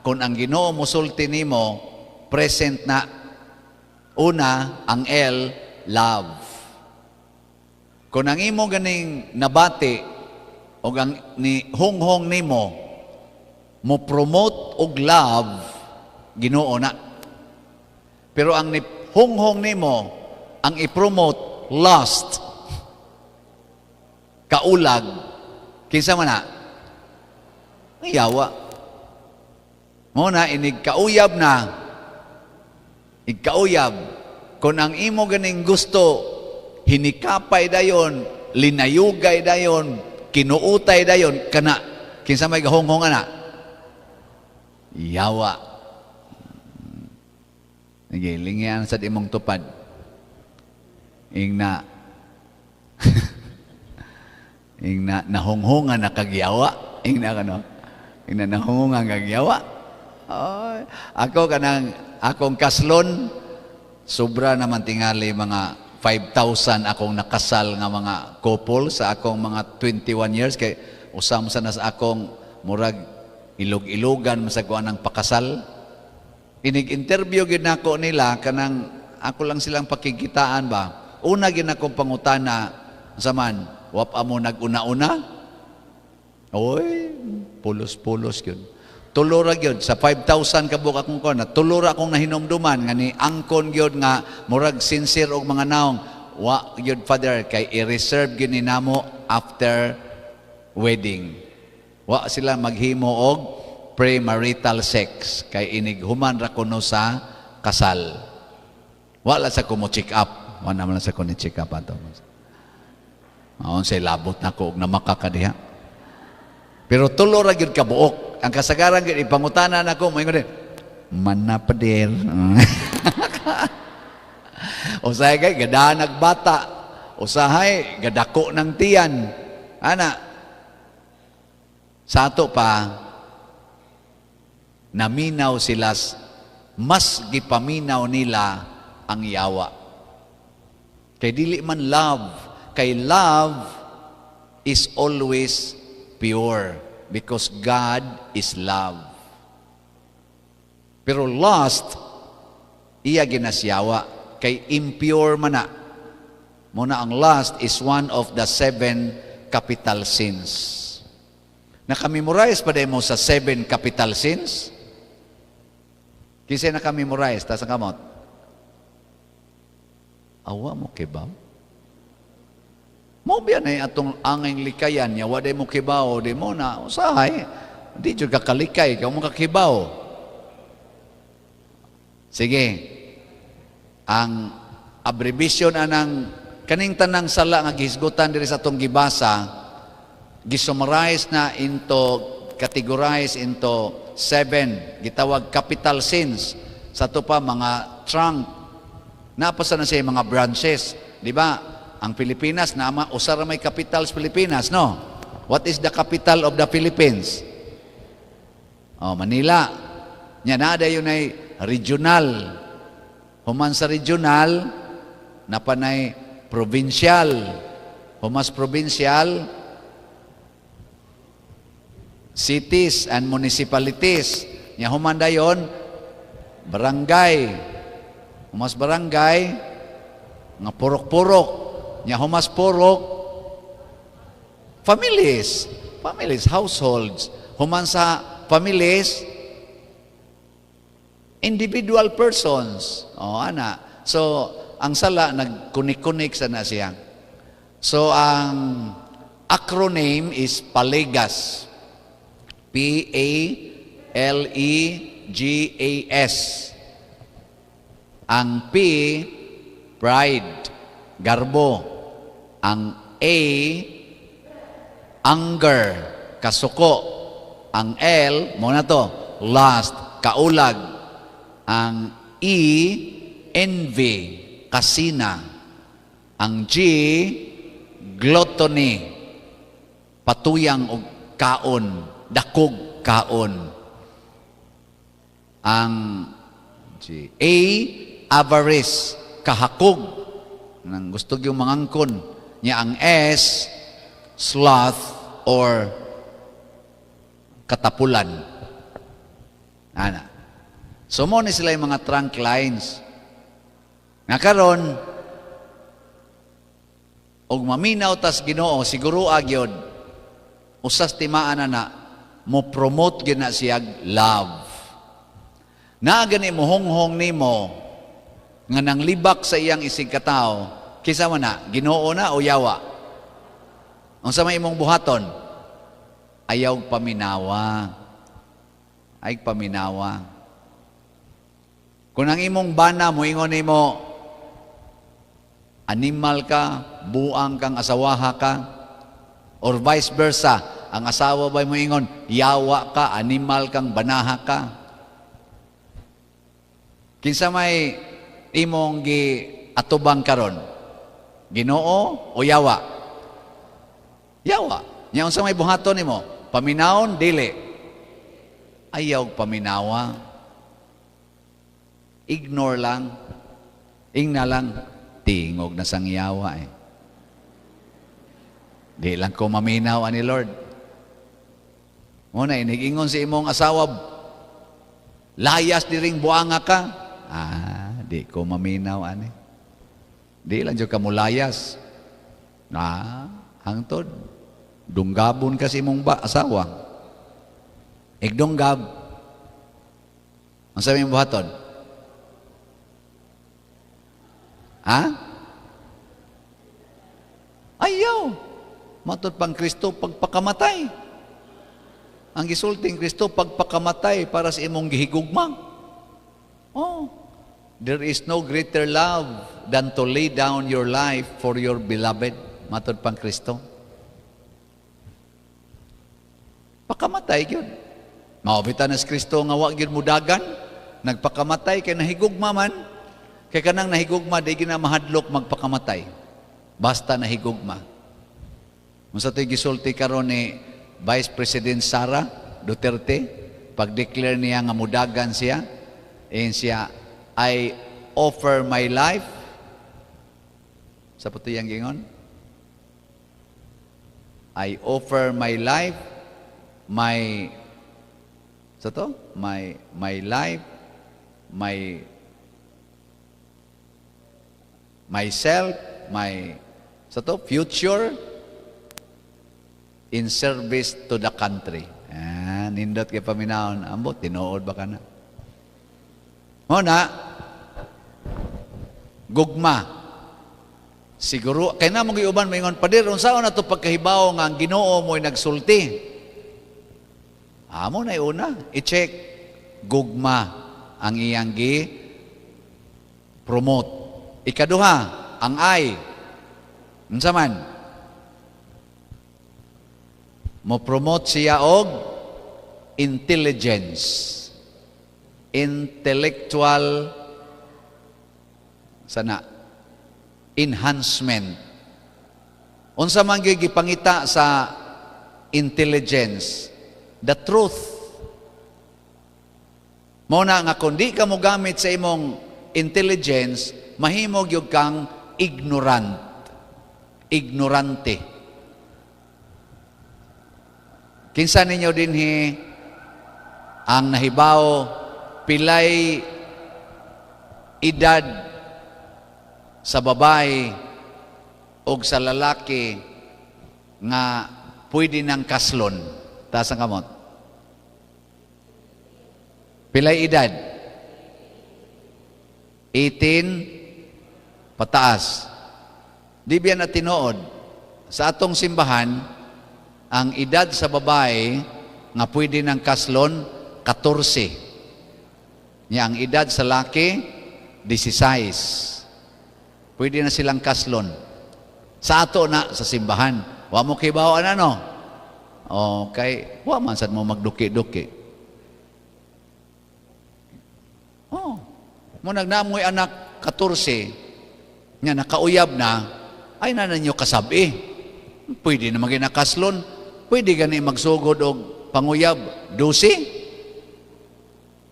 kung ang Ginoo mosulti nimo present na? Una, ang L, love. Kung ang imo ganing nabati o ang ni honghong nimo mo promote og love, Ginoo na. Pero ang ni honghong nimo ang i-promote lust, kaulag, kinsa man na? Ang yawa. Mo na inig kauyab na, igkauyab. Kung ang imo ganing gusto, hinikapay dayon, linayugay dayon, kinuutay dayon, kana, kinsa may gahonghong ana? Yawa. Sige, lingyan sa imong tupad. Ingna. Ingna nahonghongan na kagyawa. Ingna kano. Ingna nahonghongan kagyawa. Ay, ako kanang akong kaslon sobra naman tingali mga 5,000 akong nakasal nga mga couple sa akong mga 21 years kay usam sa nas akong murag ilog-ilogan sa kuan ng pakasal. Inig-interview gyud nako nila kanang ako lang silang pakikitaan ba. Una gyud akong pangutana sa man, wap amo nag-una-una? Oy, pulos-pulos gyud. Tulo ra gyud sa 5,000 ka buok akong kuan, tulo ra akong nahinumduman nga ni angkon gyud nga murag sincere og mga naong. Wa gyud, Father, kay i-reserve gyud ni namo after wedding. Wa sila maghimo og premarital sex kay inig human ra kuno sa kasal. Wala sa ko mo check up. Wala man sa ko ni check up ato. Maon say labot na ko og namaka ka diha. Pero tulo ra gyud ka buok. Ang kasagaran gyud ipangutana nako, moingon din, "Mana, pader." Usahay kay gada nagbata. Usahay gadako ng tiyan. Ana. Sa ato pa naminaw sila, mas gipaminaw nila ang yawa. Kay dili man love, kay love is always pure because God is love. Pero lust, iya ginasyawa kay impure man na. Muna ang lust is one of the seven capital sins. Nakamemorize pa mo sa seven capital sins? Kinsa nakamemorize? Taas ang kamot. Awa mo kibaw? Mo biya na atong angay likayan niya, wa mo kibaw, di mo na, usahay, di jud ka kalikay, kay mo kakibaw. Sige, ang abbreviation anang kaning tanang sala nga gihisgutan diri sa atong gibasa, gisummarize na into, categorize into seven, gitawag capital sins. Sa ato pa mga trunk, napasa na siya mga branches, di ba? Ang Pilipinas na usa ra may capital sa Pilipinas, no? What is the capital of the Philippines? Oh, Manila. Nya naa dayon ay regional. Human sa regional, napanay provincial. Humas provincial, cities and municipalities. Nya human dayon, barangay. Humas barangay, nga purok-purok. Nya humas purok, families. Families, households. Human sa families, individual persons. Oh, ana. So, ang sala, nagkunik-kunik sa na siya. So, ang acronym is PALEGAS. PALEGAS. Ang P, pride, garbo. Ang A, anger, kasuko. Ang L, mo na to, lust, kaulag. Ang E, envy, kasina. Ang G, gluttony, patuyang og kaon, dakog kaon. Ang G, A, avarice, kahakog, nang gusto yung mangangkon. Nya ang S, sloth or katapulan. Ana. So mo ni sila yung mga trunk lines. Nga karon og maminaw tas Ginoo, siguro agyod usas timaan na na mo promote gyud na siya love. Na gani mo honghong nimo nga nang libak sa iyang isig katawo, kinsa man na, Ginoo na o yawa? Unsa may imong buhaton? Ayaw paminawa. Ay paminawa. Kung ang imong bana moingon nimo, "Animal ka, buang kang asawaha ka," or vice versa, ang asawa ba moingon, "Yawa ka, animal kang banaha ka." Kinsa may imong gi atubang karon? Ginoo o yawa? Yawa. Nya unsa may buhaton nimo? Paminawon dili? Ayaw paminawa. Ignore lang. Ingna lang, "Tingog na sang yawa eh. Di lang ko maminaw ani Lord." Muna, inigingon si imong asawa, "Layas diring buanga ka." "Ah, di ko maminaw ani. Di lang jud ka mulayas." Ah, hangtod dunggabon kasi imong ba asawa. Igdunggab. Ang sabi mong buhaton? Ha? Ayaw. Matod pang Kristo pagpakamatay. Ang gisulting Kristo pagpakamatay para sa imong gihigugma. Oh. There is no greater love than to lay down your life for your beloved. Matod pang Kristo. Pakamatay gyud. Mao bitaw na si Kristo nga wa gyud mudagan, nagpakamatay kay nahigugma man. Kay kanang nahigugma di gina mahadlok magpakamatay. Basta nahigugma. Unsa to'y gisulti karon ni Vice President Sara Duterte pag-declare niya nga mudagan siya, ingon siya, "I offer my life." Sa puto yang gingon? "I offer my life, my," sa to? My life, my myself, my, sa to? Future in service to the country." Ah, nindot kay paminawon. Ambot, tinuod ba ka na? Mo na, gugma. Siguro, kay na mong giuban, maingon, "Pader, unsaon na to pagkahibaw nga ang Ginoo mo'y nagsulti?" Amo na una, i-check. Gugma ang iyang gi promote. Ikaduha, ang I. Unsa man? Mo promote siya og intelligence. Intellectual sana enhancement. Unsa man gyud gipangita sa intelligence? The truth. Mao na nga kung di ka mogamit sa imong intelligence, mahimo gyud kang ignorant. Ignorante. Kinsa ninyo dinhi ang nahibaw pilay edad sa babae o sa lalaki nga pwede nang kaslon? Taas ang kamot. Pilay edad? 18 pataas. Di biya na tinuod? Sa atong simbahan, ang edad sa babae nga pwede ng kaslon, 14. Nya ang edad sa laki, 16. Pwede na silang kaslon. Sa ato na, sa simbahan. Wa mo kibaw ano? Okay. Wa man sad mo magduki-duki. Oh. Mo nagnamoy anak 14, nya nakauyab na, ay na ninyo kasabi. Pwede na maginakaslon. Pwede gani magsugod og panguyab 12.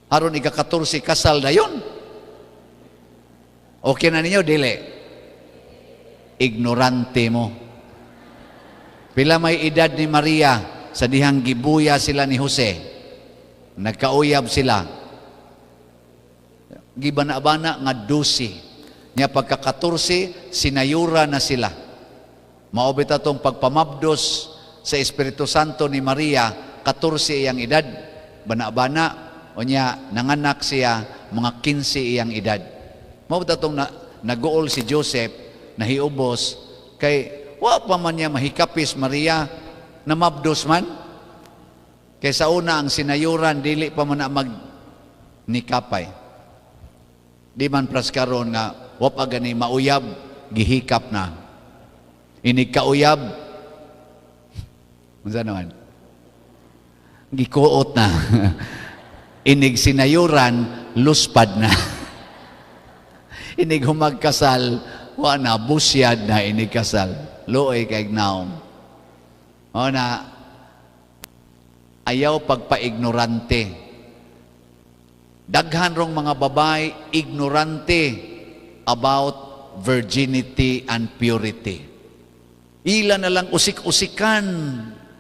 Aron ika-14 kasal na yun. Okay na ninyo, dili. Ignorante mo. Pila may edad ni Maria sa dihang gibuya sila ni Jose? Nagkauyab sila. Gibana-bana nga 12. Nya pagka 14, sinayura na sila. Mao bitaw tong pagpamabdos sa Espiritu Santo ni Maria, 14 iyang edad. Bana-bana, o niya, nanganak siya, mga 15 iyang edad. Mao bitaw tong naguol si Joseph, nahiubos, kay wa pa man niya mahikapis Maria, namabdos man. Kay sa una ang sinayuran, dili pa man na mag nikapay. Di man pras karon nga wa pa gani mauyab, gihikap na. Inig kauyab, unsa naman? Gikuot na. Inig sinayuran, luspad na. Inig humagkasal, wa na, busyad na inig kasal. Luoy kay naom. O na, ayaw pagpaignorante. Daghan rong mga babae ignorante about virginity and purity. Ila na lang usik-usikan,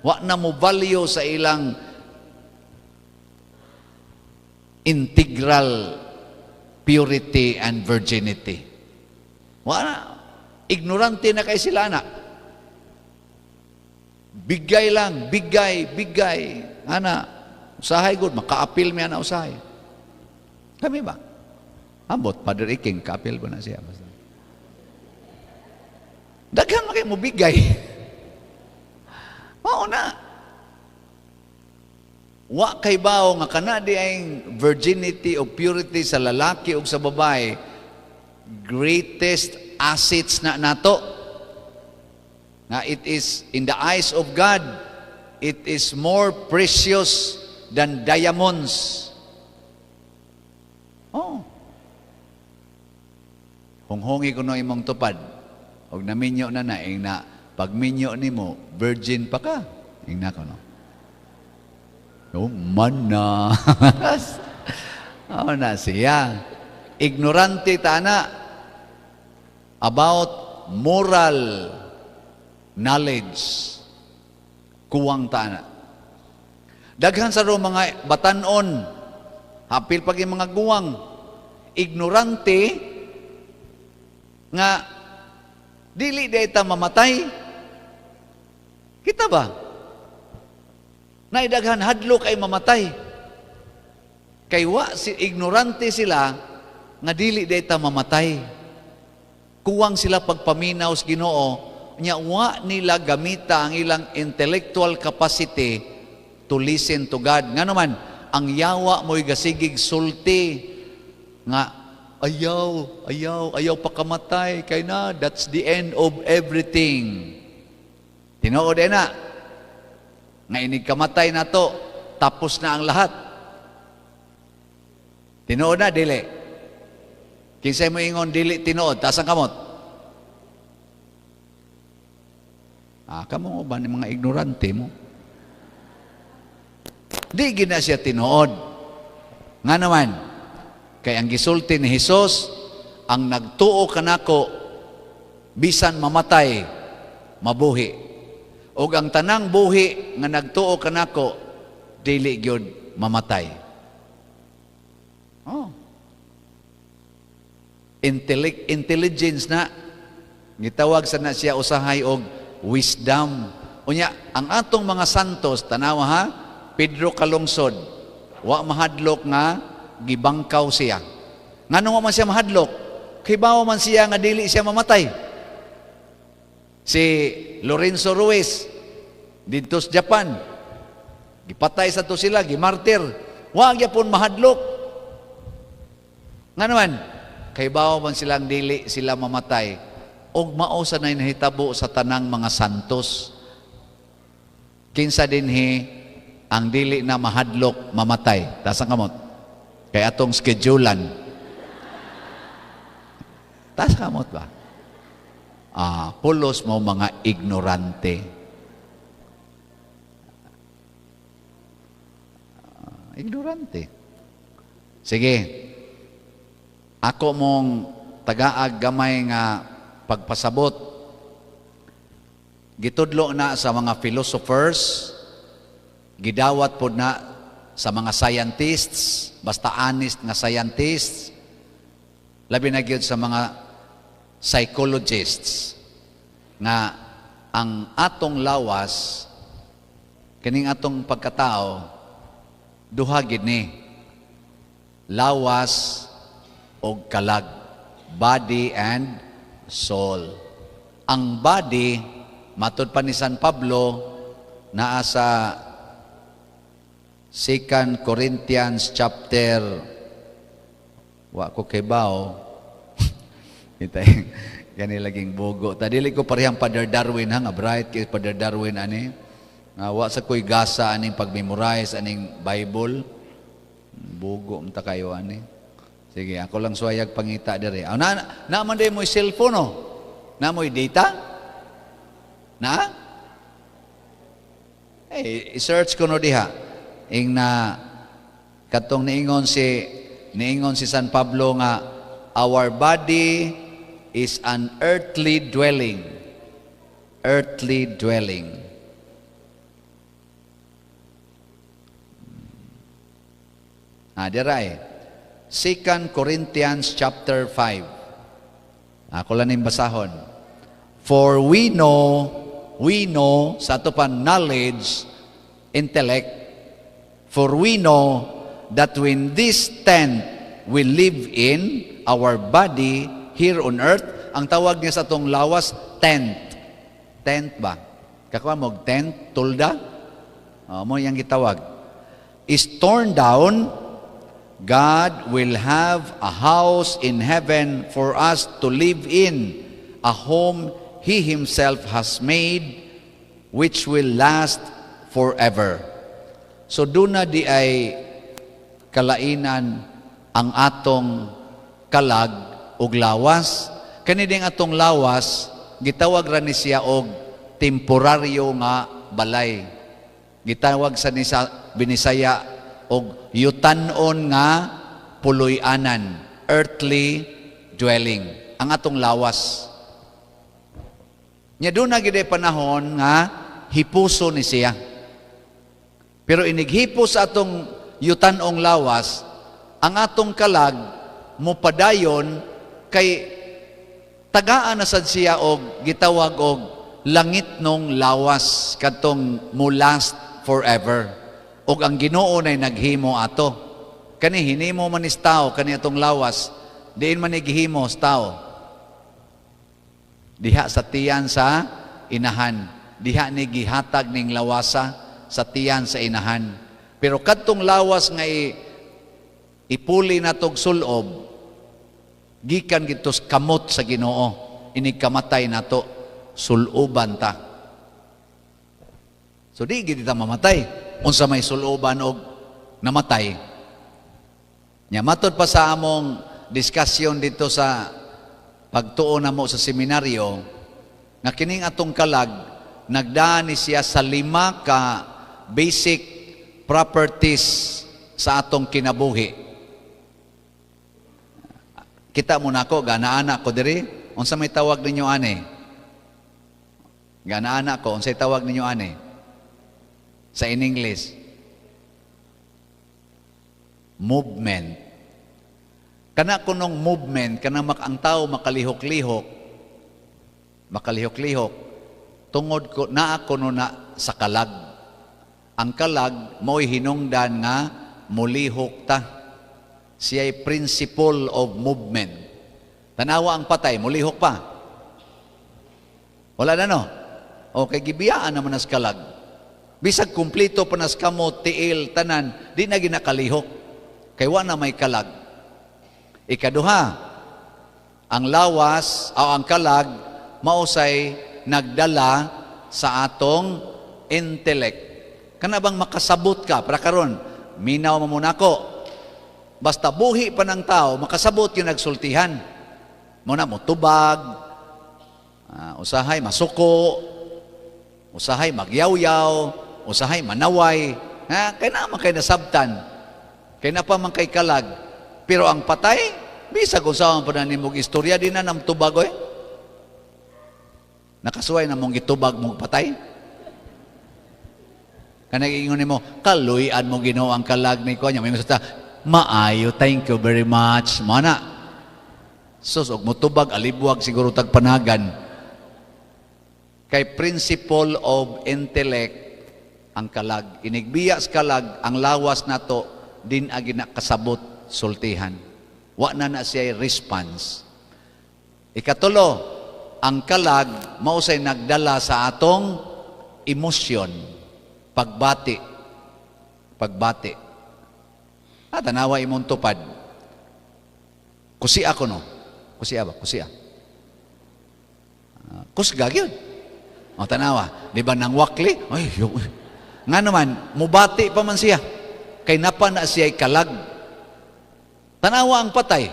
wa na mo value sa ilang integral purity and virginity. Wa na. Ignorante na kay sila na. Bigay lang, bigay, bigay. Ana, usahay good, makaapil mi ana usahay. Kami ba? Ambot, Father Iking, kaapil ba na siya? Basta. Daghan man kay mo bigay. Mao na. Wa kay bao nga kana di ay virginity o purity sa lalaki o sa babae, greatest assets na nato. Nga it is in the eyes of God, it is more precious than diamonds. Oh. Hunghungi ko no imong tupad. Og naminyo na na, ing na, pagminyo nimo, virgin pa ka. Ing na ko no. Oh, man na. Oh, na siya. Ignorante ta na about moral knowledge. Kuwang ta na. Daghan sa ro mga batanon, hapil pag yung mga guwang, ignorante nga dili diay ta mamatay. Kita ba? Naidaghan hadlok ay mamatay. Kay wa si ignorante sila nga dili diay ta mamatay. Kuwang sila pagpaminaw sa Ginoo, nya wa nila gamita ang ilang intellectual capacity to listen to God. Ngano man, ang yawa mo'y gasigig sulti nga ayaw, ayaw, ayaw pakamatay kay na that's the end of everything. Tinuod na nga inig kamatay na to, tapos na ang lahat. Tinuod na, dili. Kinsay mo ingon dili tinuod, taas ang kamot. Ah, kamo ba ni mga ignorante mo? Di gina siya tinuod. Nga naman, kay ang gisulti ni Hesus, ang nagtuo kanako bisan mamatay, mabuhi. Og ang tanang buhi nga nagtuo kanako dili gyud mamatay. Oh. Intelligence na gitawag sa na siya usahay og wisdom. Unya ang atong mga santos, tanawa ha, Pedro Kalungsod, wa mahadlok nga gibangkaw siya. Ngano wa man siya mahadlok? Kay bawo man siya nga dili siya mamatay. Si Lorenzo Ruiz didto sa Japan, gipatay sa to sila, gimartir. Wa gyapon mahadlok. Ngano man? Kay bawo man silang dili sila mamatay. Og mao sa nay nahitabo sa tanang mga santos. Kinsa dinhi ang dili na mahadlok mamatay? Taas ang kamot. Kay atong schedulean. Taas ang kamot ba? Ah, pulos mo mga ignorante. Ah, ignorante. Sige. Ako mong tagaag gamay nga pagpasabot. Gitudlo na sa mga philosophers, gidawat pod na sa mga scientists, basta honest nga scientists, labi na gyud sa mga psychologists, nga ang atong lawas, kining atong pagkatao, duha gid ni, lawas og kalag, body and soul. Ang body, matud pa ni San Pablo, naa sa 2 Corinthians chapter, wa ko kay bao, kita gani laging bogo. Ta dili ko parehang Father Darwin ha, nga bright kay Father Darwin ani. Nga wa sa koy gasa aning pag-memorize aning Bible. Bogo unta kayo ani. Sige, ako lang suwayag pangita diri. Ah, na, na man day mo'y cellphone oh. Na mo'y data? Na? Eh, i-search ko no diha. Ing na katong niingon si San Pablo nga our body is an earthly dwelling. Earthly dwelling. Ah, dira eh. 2 Corinthians chapter 5. Ako lang ning basahon. For we know, sa ato pa knowledge, intellect, for we know that when this tent we live in, our body here on earth, ang tawag niya sa atong lawas, tent. Tent ba? Kakuha mo, tent, tulda? O, mo yung gitawag. is torn down, God will have a house in heaven for us to live in, a home He Himself has made, which will last forever. So duna diay kalainan ang atong kalag ug lawas. Kani ding atong lawas, gitawag ra ni siya og temporaryo nga balay. Gitawag sa nisa, Binisaya og yutan-on nga puloy-anan, earthly dwelling, ang atong lawas. Nya duna gid panahon nga hipuso ni siya. Pero inighipos sa atong yutan-ong lawas, ang atong kalag mopadayon kay tagaan na sad siya og gitawag og langit nong lawas, kadtong mo last forever. Og ang Ginoo nay naghimo ato. Kani hinimo man ni tao kani atong lawas, diin man ni gihimo sa tao? Diha sa tiyan sa inahan. Diha ni gihatag ning lawasa sa tiyan sa inahan. Pero kadtong lawas nga ipuli natog sulob, gikan gito sa kamot sa Ginoo. Inig kamatay nato, suloban ta. So di gid ta mamatay unsa may suloban og namatay. Nya matod pa sa among discussion dito sa pagtuo namo sa seminaryo nga kining atong kalag nagdaan ni siya sa lima ka basic properties sa atong kinabuhi. Kita mo nako, gana-ana ko diri, unsa may tawag ninyo ani? Gana-ana ko, unsay tawag ninyo ani? Sa in English? Movement. Kana kunong movement, kana ang tao makalihok-lihok, makalihok-lihok, tungod ko naa kuno na sa kalag. Ang kalag mo'y hinungdan nga mulihok ta. Siya'y principle of movement. Tanawa ang patay, mulihok pa. Wala na, no? Okay, gibiyaan naman nas kalag. Bisag kumplito pa nas kamot, tiil, tanan, di na ginakalihok. Kay wa na may kalag. Ikaduha, ang lawas o ang kalag mausay nagdala sa atong intellect. Kana bang makasabot ka para karon minaw mo muna ko. Basta buhi pa ng tao, makasabot yung nagsultihan. Muna mo tubag, usahay masuko, usahay magyawyaw, usahay manaway. Ha? Kay na man kay nasabtan. Kay na pa man kay kalag. Pero ang patay, bisag kung saan pa na nimog istorya, di na nam tubag oy. Nakasuway na mong gitubag mong patay. Kanang ingon nimo, kaluy-an mo Ginoo ang kalag ni ko. Nya may sa maayo, thank you very much. Mana. Sus, og mutubag, alibwag siguro tagpanagan. Kay principle of intellect ang kalag. Inigbiya sa kalag, ang lawas nato, din agi na kasabot sultihan. Wa na na siya response. Ikatulo, ang kalag mausay nagdala sa atong emosyon, pagbati. Pagbati. Ah, tanawa imong tupad. Kusia ko no. Kusia ba? Kusia. Kusga gyud. O tanawa, di ba nang wakli? Ay, yo. Nga naman, mubati pa man siya. Kay napa na siya kalag. Tanawa ang patay.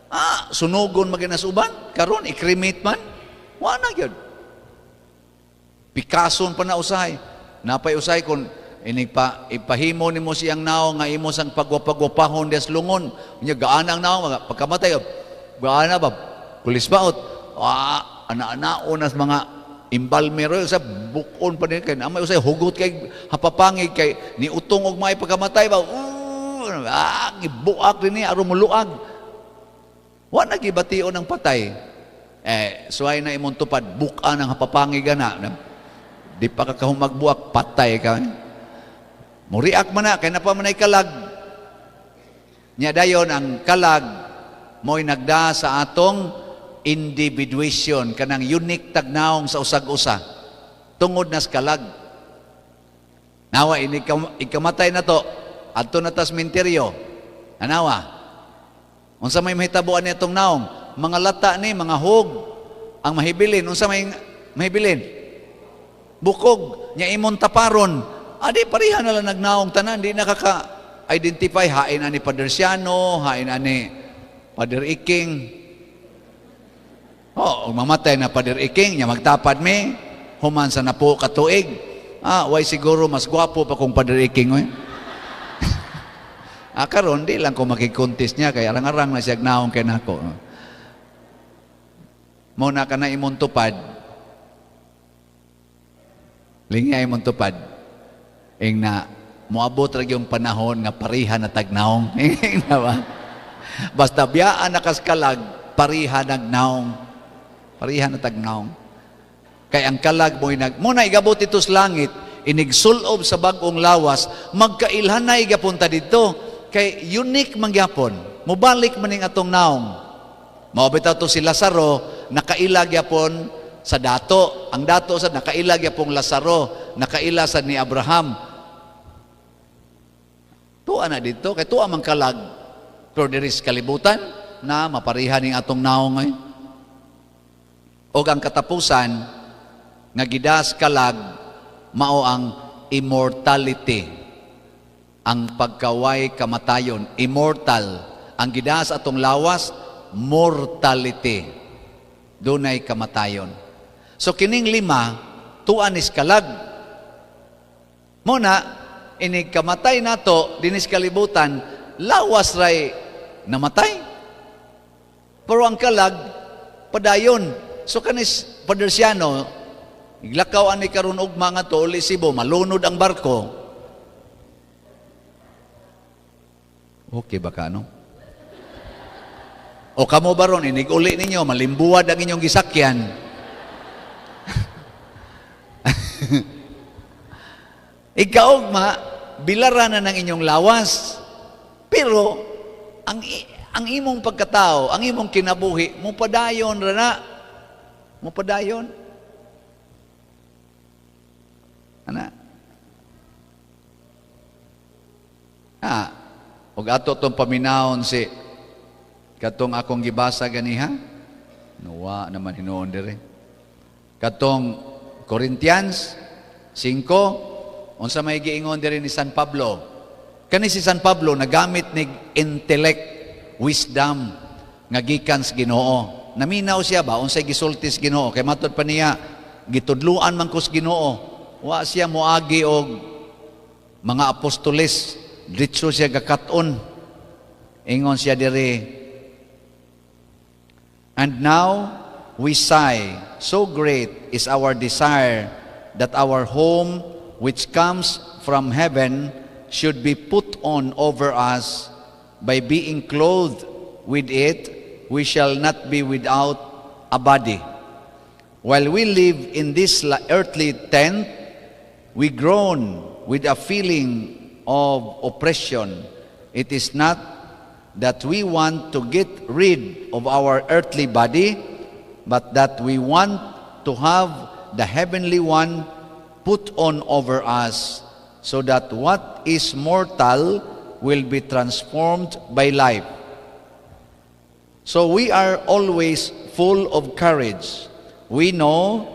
Ah, sunugon maginas uban, karon i-cremate man. Wa na gyud. Pikason pa na usahay. Napay usahay kung inig pa ipahimo nimo siyang naong nga imo sang pagwapagwapahon des lungon. Unya gaana ang naong pagkamatay gaana ba kulis baot. Ah, ana-anaon nas mga embalmero sa bukon pa din kay na may usay hugot kay hapapangig kay ni utong og may pagkamatay ba. Gibuak din ni aron muluag. Wa na gibation ang patay. Eh, suway na imong tupad, buka ng hapapangig na. Di pa ka kahumagbuak, patay ka. Muriak man na, kay na pa man ay kalag. Nya dayon ang kalag mo'y nagda sa atong individuation, kanang unique tagnaong sa usag-usa. Tungod nas kalag. Nawa, ikamatay na to, Adto na tas minteryo. Anawa. Unsa may mahitabuan nitong naong? Mga lata ni, mga hog ang mahibilin. Unsa may mahibilin? Bukog nya imong taparon. Adi pareha na lang nagnaong tanan, di nakaka-identify hain ani Pader Siano, hain ani Pader Iking. Oh, ug mamatay na Pader Iking, nya magtapad mi human sa napo ka tuig. Ah, way siguro mas gwapo pa kung Pader Iking oy. Ah, karon di lang ko makikontest niya kay arang-arang na siya naong kay nako. Mo na ka na imong tupad. Lingya imong tupad. Ing na moabot ra yung panahon nga pareha na tagnaong. Ing na ba? Basta biyaan na kaskalag, pareha nagnaong. Pareha na tagnaong. Kay ang kalag mo'y nag mo na igabot ito sa langit, inigsulob sa bag-ong lawas, magkailhanay gyapon ta didto kay unique man gyapon. Mobalik man ning atong naong. Mao bitaw to si Lazaro nakaila gyapon sa dato. Ang dato sa nakaila gyapong Lazaro, nakaila sa ni Abraham. Tuwa na dito kay tuwa man kalag. Pero diri sa kalibutan na mapariha ning atong naong ay. Og ang katapusan nga gidas kalag mao ang immortality, ang pagkaway kamatayon, immortal. Ang gidas atong lawas, mortality, dunay kamatayon. So kining lima tuan is kalag. Mo na inig kamatay nato dinis kalibutan, lawas ray namatay, pero ang kalag padayon. So kanis Padersiano, iglakaw ani karon ugma nga to uli Cebu, malunod ang barko. Okay ba ka, no? O kamo baron, inig-uli ninyo, malimbuwad ang inyong gisakyan. Ikaugma, bilara na ng inyong lawas. Pero, ang imong pagkatao, ang imong kinabuhi, mupadayon ra na. Mupadayon. Ana. Ah, ug ato tong paminawon si katong akong gibasa ganiha. Nuwa naman hinuon diri. Katong Corinthians 5, unsa may giingon diri ni San Pablo? Kani si San Pablo nagamit ni intellect, wisdom nga gikan sa Ginoo. Naminaw siya ba unsay gisulti sa Ginoo? Kay matud pa niya gitudluan man ko sa Ginoo. Wa siya moagi og mga apostoles, diretso siya gakat-on. Ingon siya diri, "And now we sigh, so great is our desire that our home, which comes from heaven, should be put on over us. By being clothed with it, we shall not be without a body. While we live in this earthly tent, we groan with a feeling of oppression. It is not that we want to get rid of our earthly body, but that we want to have the heavenly one put on over us, so that what is mortal will be transformed by life. So we are always full of courage. We know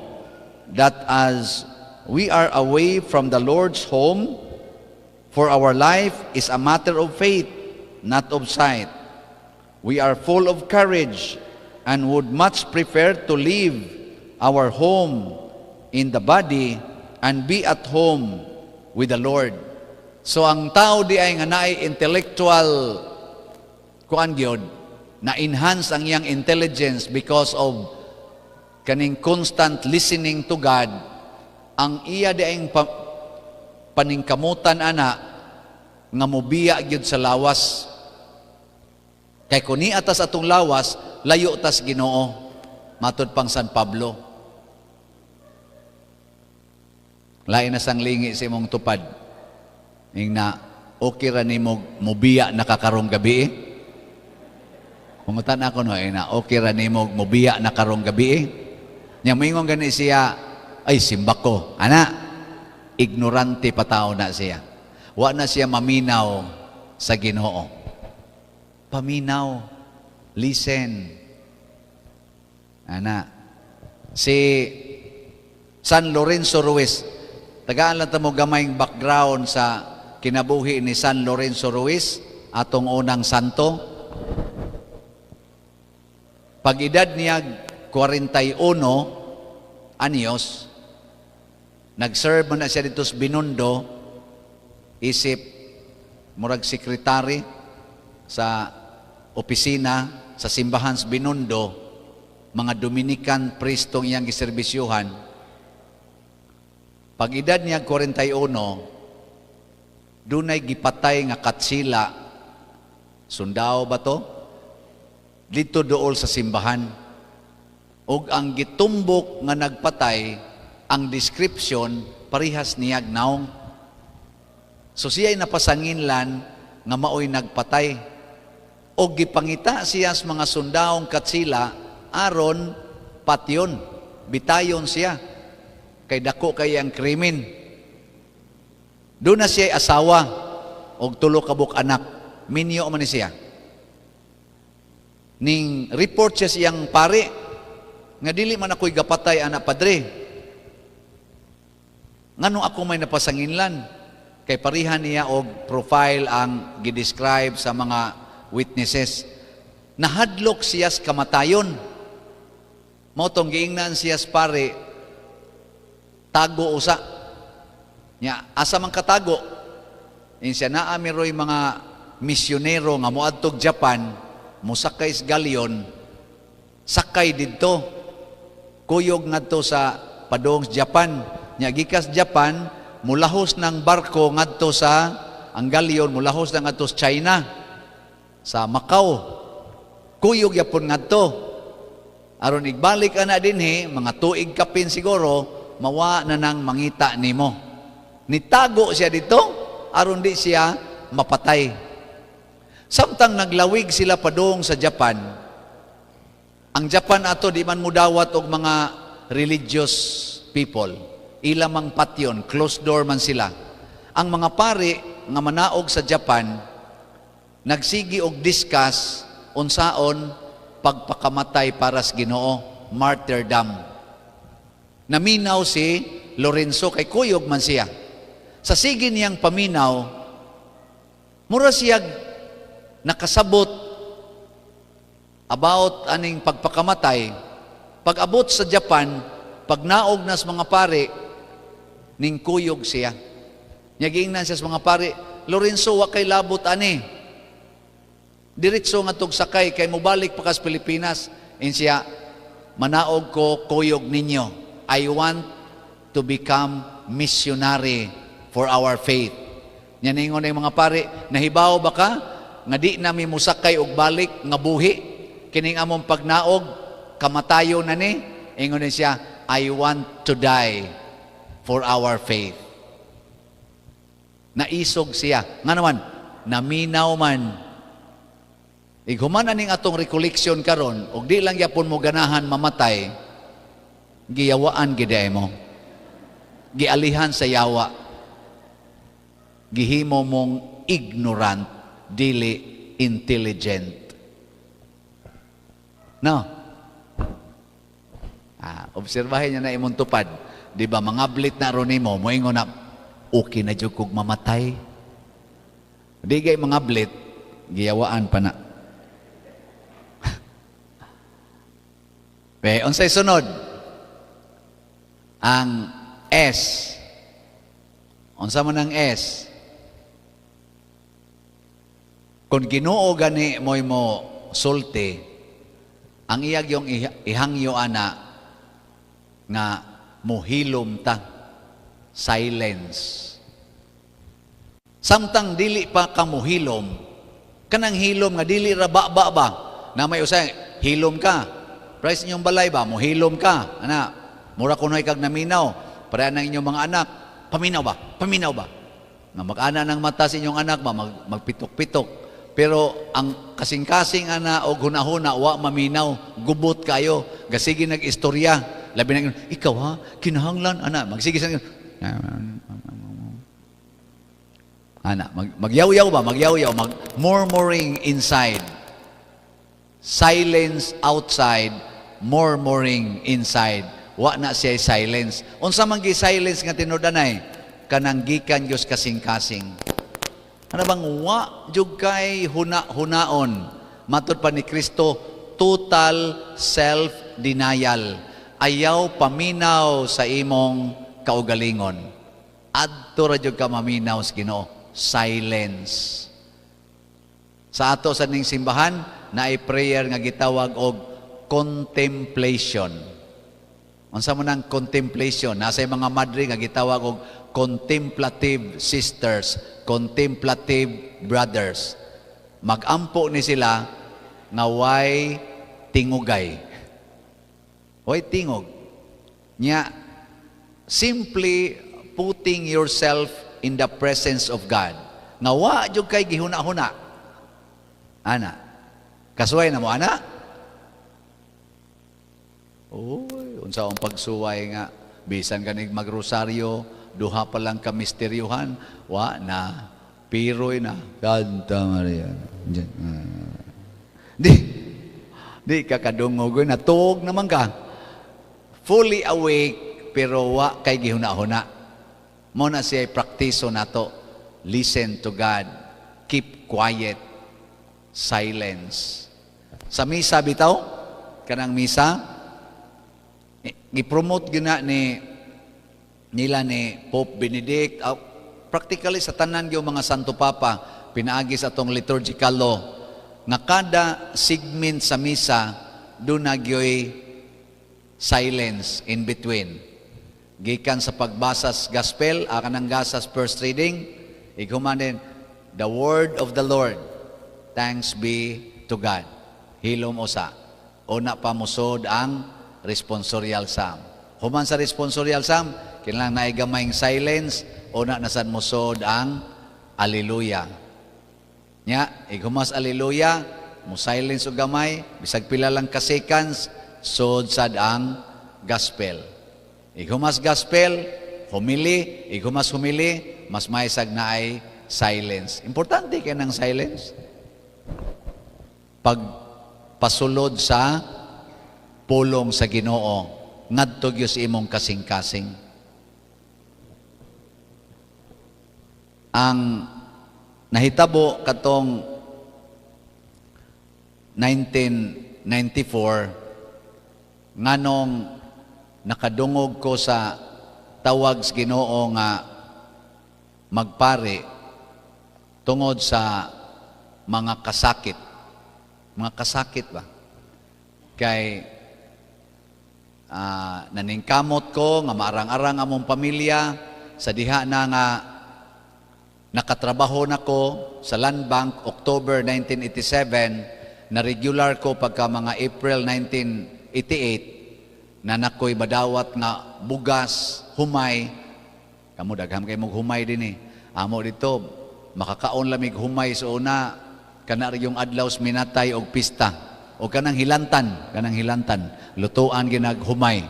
that as we are away from the Lord's home, for our life is a matter of faith, not of sight. We are full of courage and would much prefer to leave our home in the body and be at home with the Lord." So ang tao di ay nga naay intellectual kuan gyud, na enhance ang iyang intelligence because of kaning constant listening to God, ang iya di ay paningkamutan ana nga mobiya gyud sa lawas. Kay kun niya tas atong lawas, layo tas Ginoo. Matud pang San Pablo. Lain na sang lingi sa imong tupad. Ing na, okay ra nimo mobiya na kakarong gabi eh? Pangutan ako no, ing na, okay ra nimo mobiya na karong gabi eh? Nya moingon gani siya, "Ay, simba ko." Ana, ignorante pa tao na siya. Wa na siya maminaw sa Ginoo. Paminaw. Listen. Ana. Si San Lorenzo Ruiz. Tagaan lang ta mo gamayng background sa kinabuhi ni San Lorenzo Ruiz, atong unang santo. Pag edad niya 41 anyos, nag-serve man na siya dito sa Binondo, isip murag sekretary sa opisina sa simbahan sa Binondo, mga Dominican priestong iyang giserbisyuhan. Pag edad niya 41, dunay gipatay nga katsila, sundao ba to? Dito dool sa simbahan. Ug ang gitumbok nga nagpatay, ang description parihas niyag naong. So siya'y napasanginlan nga maoy nagpatay. O gipangita siya sa mga sundaong katsila aron patyon, bitayon siya. Kay dako kay ang krimen. Doon na siya asawa og tulo ka buok anak. Minyo man ni siya. Ning report siya siyang pare nga dili man ako'y gapatay, ana, padre. Ngano ako may napasanginlan? Kay parihan niya og profile ang gidescribe sa mga witnesses. Nahadlok siya sa kamatayon. Mao tong giingnan siya sa pare, tago usa. Nya, asa man katago? Insiya naa miroy mga misyonero nga moadtog Japan, mosakay sa galyon, sakay didto. Kuyog ngadto sa padong sa Japan. Nya gikas Japan, mulahos ng barko ngadto sa ang galyon, mulahos na ngadto sa China, sa Macau. Kuyog yapon ngadto. Aron igbalik ana dinhi, mga tuig kapin siguro, mawa na nang mangita nimo. Nitago siya dito, aron di siya mapatay. Samtang naglawig sila padung sa Japan, ang Japan ato di man mudawat og mga religious people. Ila mang patyon, closed door man sila. Ang mga pari nga manaog sa Japan, nagsigi og discuss unsaon pagpakamatay para sa Ginoo, martyrdom. Naminaw si Lorenzo kay kuyog man siya. Sa sige niyang paminaw, mura siya nakasabot about aning pagpakamatay. Pag-abot sa Japan, pag naog nas mga pare, ning kuyog siya. Nya giingnan siya sa mga pare, "Lorenzo, wa kay labot ani. Diretso nga tug sakay kay mobalik pa kas Pilipinas." Insiya, "Manaog ko kuyog ninyo. I want to become missionary for our faith." Nya ningon ang mga pare, "Nahibaw ba ka nga di nami musakay og balik nga buhi? Kining among pagnaog, kamatayo na ni." Ingon ni siya, "I want to die for our faith." Naisog siya. Nga naman, naminaw man. Ighuman aning atong recollection karon, og di lang yapon mo ganahan mamatay, giyawaan gid mo. Gialihan sa yawa. Gihimo mong ignorant, dili intelligent. No? Ah, obserbahin niya na imong tupad. Di ba, mga blit na ron nimo, moingon na, "Okay na jud kog mamatay." Di gay mga blit, giyawaan pa na. Be, unsay sunod? Ang S. Unsa man ang S? Kung Ginoo gani mo'y mo sulti, ang iyag yung ihangyo ana nga muhilom ta, silence. Samtang dili pa ka muhilom, kanang hilom nga dili ra ba ba ba, na may usay hilom ka. Price inyong balay ba, muhilom ka. Ana, mura kunoy kag naminaw, pareha ng inyong mga anak, paminaw ba? Paminaw ba? Nga mag-ana ng mata sa inyong anak ba, magpitok-pitok. Pero ang kasing-kasing ana og hunahuna wa maminaw, gubot kayo, gasige nag-istorya. Labi na ikaw ha, kinahanglan ana, magsige sa. Ana, magyawyaw ba? Magyawyaw, mag murmuring inside. Silence outside, murmuring inside. Wa na siya silence. Unsa man gi silence nga tinud-anay? Kanang gikan Dios kasing-kasing. Ano bang wa jud kay huna-hunaon? Matud pa ni Kristo, total self-denial. Ayaw paminaw sa imong kaugalingon. Adto ra jud ka maminaw sa Ginoo. Silence. Sa ato sa ning simbahan, naay prayer nga gitawag og contemplation. Unsa man ang contemplation? Nasa mga madre nga gitawag og contemplative sisters, contemplative brothers. Magampo ni sila nga way tingugay. Way tingog. Nya, simply putting yourself in the presence of God. Nga wa jud kay gihuna-huna. Ana. Kasuway na mo, ana? Uy, unsa ang pagsuway nga bisan ganig magrosaryo, duha pa lang ka misteryuhan, wa na piroy na. Santa Maria. Di di ka kadungog, natuog naman ka. Fully awake pero wa kay gihuna-huna. Mo na siya praktiso nato. Listen to God. Keep quiet. Silence. Sa misa bitaw, kanang misa, gi-promote gina ni nila ni Pope Benedict, practically sa tanan gyud mga Santo Papa, pinaagi sa atong liturgical law, nga kada segment sa misa, duna gyoy silence in between. Gikan sa pagbasa sa gospel, kanang gasas first reading, ighuman din, "The word of the Lord, thanks be to God." Hilom usa. Una pa musod ang responsorial psalm. Human sa responsorial psalm, kinahanglan naay gamayng silence, una na sad musod ang Alleluia. Nya, ighumas Alleluia, mo silence og gamay, bisag pila lang ka seconds, sod sad ang gospel. Ighumas gospel, homily, ighumas homily, mas maysag na ay silence. Importante kay ng silence. Pag pasulod sa pulong sa Ginoo, ngadto gyud sa imong kasing-kasing. Ang nahitabo katong 1994, nganong nakadungog ko sa tawag sa Ginoo nga magpare tungod sa mga kasakit. Mga kasakit ba? Kay naningkamot ko nga maarang-arang among pamilya sa diha na nga nakatrabaho nako sa Land Bank October 1987, na regular ko pagka mga April 1988 na nakoy badawat nga bugas, humay. Kamo daghan kay mog humay din eh. Amo dito makakaon lamig humay sa una kana yung adlaw sa minatay og pista o kanang hilantan lutuan ginag humay.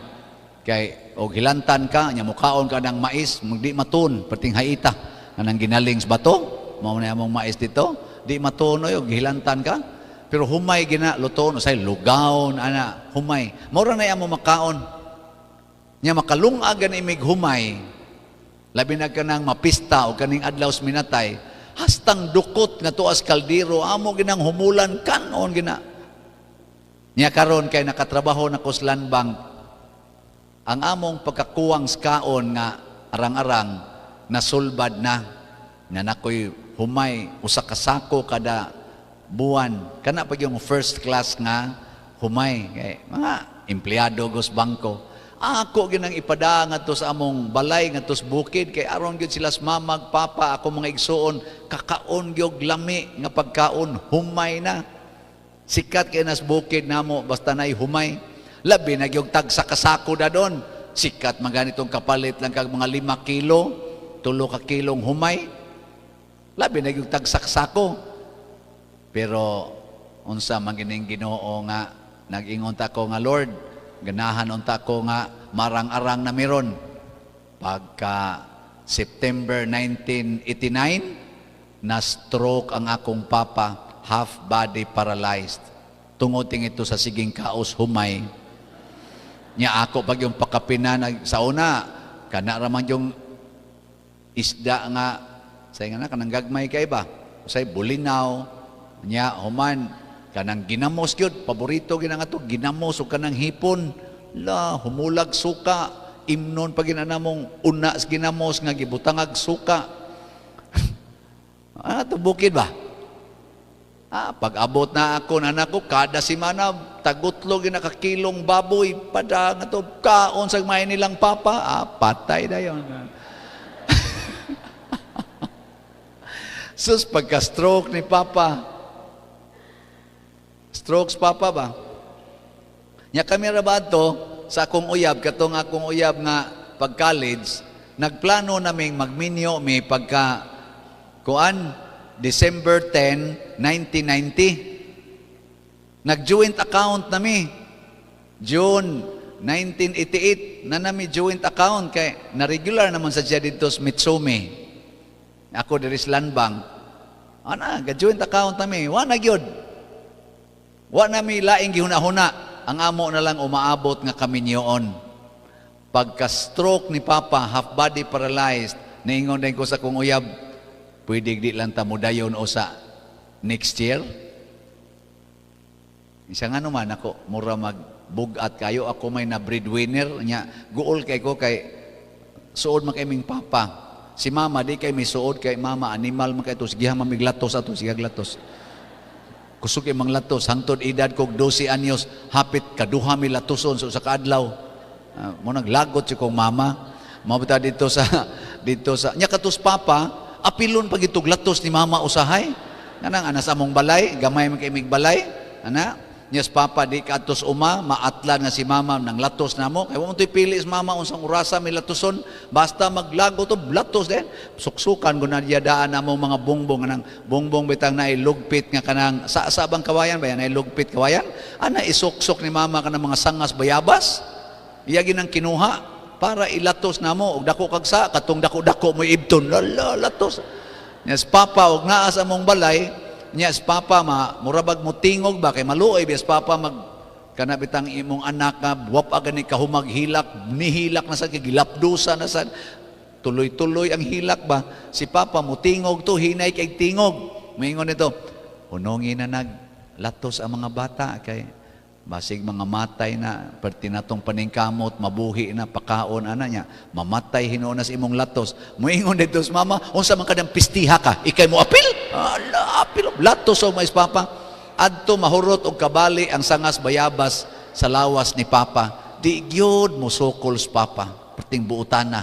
Kay og hilantan ka nya mukaon ka ng mais, di matun perting haita kanang ginaling sa bato, mao na among mais dito, di matuon oy og hilantan ka. Pero humay gina lutoon usay lugaon ana humay. Mao ra na amo makaon. Nya makalungag gani imig humay. Labi na kanang mapista o kaning adlaw sa minatay, hastang dukot nga tuas kaldero amo ginang humulan kanon gina. Nya karon kay nakatrabaho na ko sa Land Bank, ang among pagkakuwang sa kaon nga arang-arang nasulbad na nga nakoy humay usa ka sako kada buwan. Kana pag yung first class nga humay kay mga empleyado gos bangko. Ako ginang ipada ngadto sa among balay ngadto sa bukid kay aron gyud sila sa mamag papa ako mga igsuon kakaon gyud lami nga pagkaon humay na. Sikat kay nas bukid namo basta nay humay. Labi na gyud tag sa kasako da don. Sikat man ganitong kapalit lang kag mga 5 kilo, 3 ka kilong humay. Labi na gyud tag sa kasako. Pero unsa man gining Ginoo nga nag-ingon ta ko nga Lord, ganahan unta ko nga marang-arang na meron. Pagka September 1989, Na stroke ang akong papa, half body paralyzed. Tungod ting ito sa siging kaos humay. Nya ako pag yung pakapinan sa una, kana raman yung isda nga say nga na kanang gagmay kay ba. Usay bulinaw nya human kanang ginamos gyud, paborito gyud nga to ginamos ug kanang hipon. La humulag suka, imnon pa ginanamong una sa ginamos nga gibutangag suka. Ah, to bukid ba? Ah, pag-abot na ako na anak ko, kada semana, tagutlo ginakakilong baboy, pada nga to, kaon sa may nilang papa, ah, patay dayon. Sus, pagka-stroke ni papa, strokes papa ba? Nya kami ra ba to, sa akong uyab, katong akong uyab nga pag-college, nagplano naming magminyo mi pagka, kuan, December 10, 1990. Nag-joint account nami. June 1988 na nami joint account kay na regular naman sa siya dito sa Mitsumi. Ako diri sa Landbank. Ana, ga-joint account nami. Wa na gyud. Wa nami laing gihuna-huna. Ang amo na lang umaabot nga kaminyoon. Pagka-stroke ni Papa, half body paralyzed, niingon din ko sa kong uyab, pwede di lang ta modayon usa next year. Isa nga naman ako, mura magbugat kayo, ako may na breadwinner nya, guol kay ko kay suod man kay ming papa. Si mama di kay may suod kay mama animal man kay to, sige mamiglatos ato, sige glatos. Kusog imang latos hangtod edad kog 12 anyos, hapit kaduha mi latoson sa usa ka adlaw. Mo naglagot si kong mama. Mabuta dito sa nya katos papa, apilon pag itog latos ni mama usahay. Kanang anas among balay, gamay man kay mig balay, ana. Nyas papa di katos uma, maatlan nga si mama nang latos namo. Kay wa man to'y pili sa mama unsang orasa mi latoson, basta maglago to latos din. Suksukan gud na daan namo mga bongbong kanang bongbong bitang naay lugpit nga kanang sa bang kawayan ba yan naay lugpit kawayan? Ana isuksok ni mama kanang mga sangas bayabas. Iya ginang kinuha para ilatos namo og dako kag sa katong dako-dako mo ibton lala latos. Nyas papa og naa sa among balay, nyas papa ma murabag mo tingog ba kay maluoy bias papa mag kana bitang imong anak nga wap gani kahumag hilak nihilak na sa gilapdusa na sa tuloy-tuloy ang hilak ba si papa mo tingog to hinay kay tingog moingon nito hunongi na naglatos ang mga bata kay basig mga matay na perti natong paningkamot mabuhi na pakaon ana niya mamatay hinuon na sa imong latos moingon dito sa mama unsa man kadang pistiha ka ikay mo apil ala apil latos og mais papa adto mahurot og kabali ang sangas bayabas sa lawas ni papa di gyud mosukol sa papa perting buotana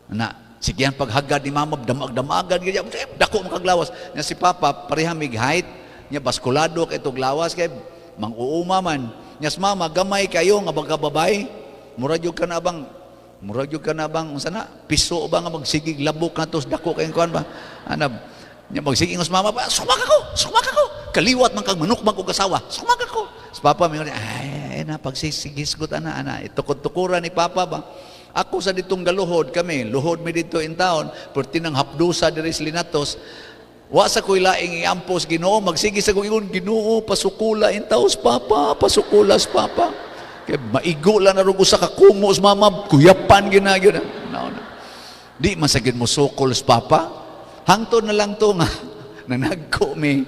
na sigihan paghagad ni mama damag-damagan gyud dako makaglawas nya si papa pareha mig height nya baskulado kay tog lawas kay mang-uuma man. Nyas mama, gamay kayo nga bagababay. Murag yun ka na bang, unsa na, piso ba nga magsigig labok na tos, dako kayong kuan ba? Ana, nya magsigig ng mama, sumag ako, kaliwat man kang manukmag og asawa, sumag ako. Si papa, may ay, na, pagsisigisgot, ana, ana, itukod-tukuran ni papa ba? Ako sa ditong galuhod kami, luhod mi dito in town, perti ng hapdusa diri sa Linatos, wa sa ko'y laing iampos Ginoo, magsige sa kong ingon, Ginoo, pasukula in taos papa, pasukula sa papa. Kay maigo lang na rugo sa kakumo sa mama, kuyapan ginagyo na. No, no. Di man sa gid mo sukol sa papa. Hangtod na lang to nga, nanagko mi.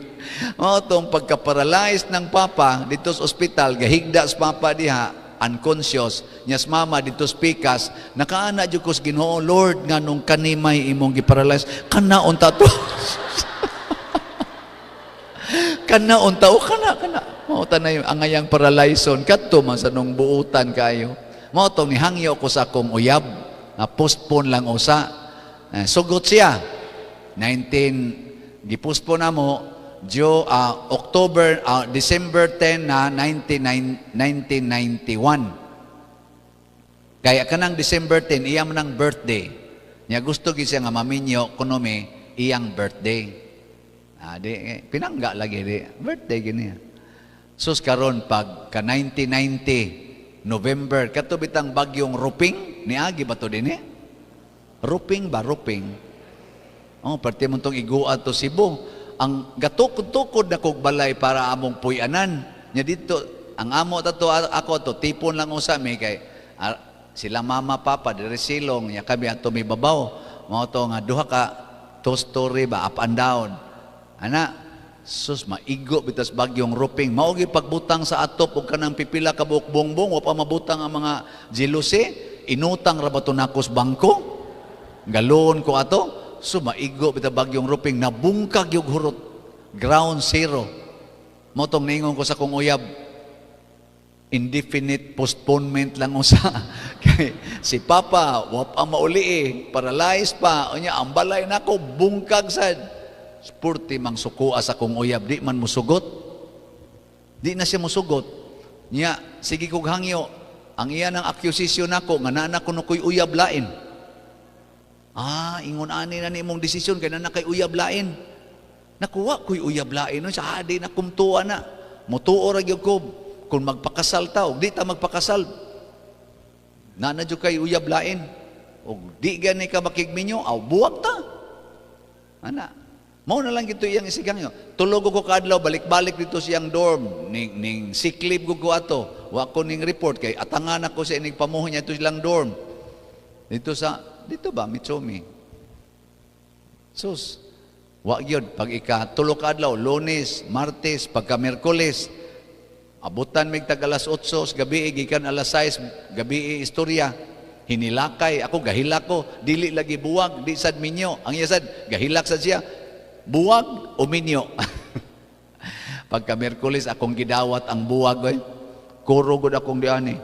O, tong pagka-paralyzed ng papa dito sa ospital, gahigda sa papa diha, unconscious, nyas mama dito sa pikas, nakaana jud ko sa Ginoo, Lord, nga nung kanimay imong giparalyze, kana unta to. Kana unta o kana kana. Mao tanay ang angayang paralyson kadto man sa nung buutan kayo. Mao tong nihangyo ko sa akong uyab, nga postpone lang usa. Sugot siya. 19 gipostpone namo October December 10 na 1991. Kaya kanang December 10 iya man ang birthday. Nya gusto gyud siya nga maminyo kuno mi iyang birthday. Ah, di, pinangga lagi di birthday gini. Sus karon pag ka 1990 November kato bitang bagyong Ruping niagi ba to dinhi? Ruping ba Ruping? Oh, parte mo tong igua to Cebu. Ang gatukod-tukod na kog balay para among puy-anan. Nya dito, ang amo tato ako to tipon lang usa mi kay sila mama papa diri silong, nya kami ato mi babaw. Mao to nga duha ka two story ba, up and down. Ana, sus, maigo bitas bagyong roofing. Mao gyud pagbutang sa atop og kanang pipila ka buok bongbong, wa pa mabutang ang mga jealousy, inutang ra ba to nako sa bangko? Galon ko ato. So maigo bitaw bagyong roofing, nabungkag yung hurot. Ground zero. Mao tong ningon ko sa kong uyab, indefinite postponement lang usa. Kay si Papa, wa pa mauli eh, paralyzed pa. Unya, ang balay nako bungkag sad. Spurti mang sukua sa kong uyab, di man musugot. Di na siya musugot. Nya, sige kog hangyo, ang iya ng accusation nako nga naa na kuno ko'y uyab lain. Ah, ingon ani na ni imong desisyon kay naa kay uyab lain. Nakuha ko'y uyab lain no, sa di na kumtuwa na. Mutuo ra gyud ko kung magpakasal ta og di ta magpakasal. Naa na jud kay uyab lain. Og di gani ka makigminyo, aw buwag ta. Ana. Mao na lang gito iyang isigangyo. Tulog ko kaadlaw, balik-balik dito siyang dorm. Ning sick leave ko ato. Wa ko ning report kay atangan ako sa inig pamuho niya ito silang dorm. Dito sa dito ba Mitsumi. Sus. Wa gyud pag ika tulo ka adlaw, Lunes, Martes, pagka Miyerkules, abutan mig tag alas 8 sa gabi gikan alas 6 gabi istorya. Hinilakay ako, gahilak ko, dili lagi buwag, di sad minyo. Ang iya sad gahilak sad siya. Buwag o minyo. Pagka Miyerkules akong gidawat ang buwag oy. Kuro gud akong diani.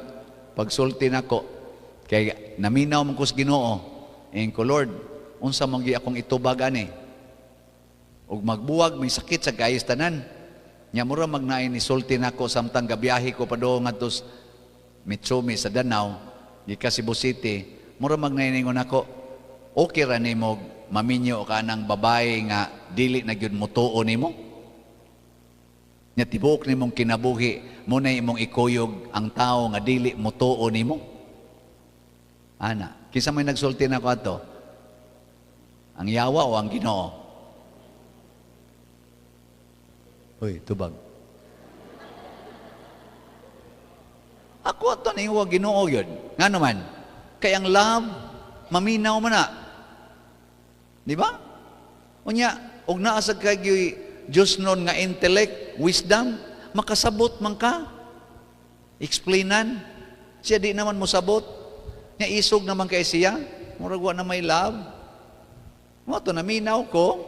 Pagsulti nako kay naminaw man ko sa Ginoo. Ingon ko, Lord, unsa man gyud akong itubag ani? Og magbuwag may sakit sa gayos tanan. Nya mura magnain ni sulti nako samtang gabiyahe ko padung ngadto sa Mitsumi sa Danao, gikan Cebu City, mura magnain ingon nako, okay ra nimo maminyo ka ng babae nga dili na gyud motuo nimo? Nya tibuok nimong kinabuhi, mo na imong ikuyog ang tao nga dili motuo nimo? Ana, kinsa may nagsulti nako ato? Ang yawa o ang Ginoo? Uy, tubag. Ako ato ni wa Ginoo yun. Nga naman, kay ang love, maminaw man na. Di ba? Unya, og naa sa kay Diyos nun nga intellect, wisdom, makasabot man ka. Explainan. Siya di naman mosabot. Nya isog naman kay siya. Murag wa na may love. Mo to naminaw ko.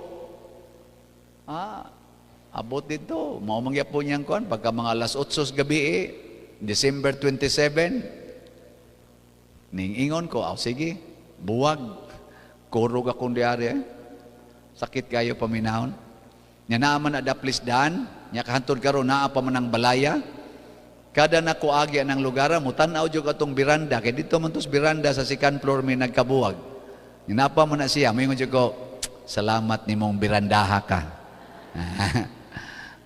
Ah, abot dito. Mao man gyapon niyang kuan pagka mga alas 8 sa gabi December 27, ning ingon ko, aw sige, buwag. Kurog akong diari eh. Sakit kayo paminahon. Nya naa man adaplis daan, nya kahantod karon naa pa man ang balaya. Kada nako agi ang lugar, mutan-aw jud atong biranda kay dito man tos biranda sa second floor may nagkabuwag. Nya naa pa man na siya, moingon jud ko, salamat nimong birandaha ka.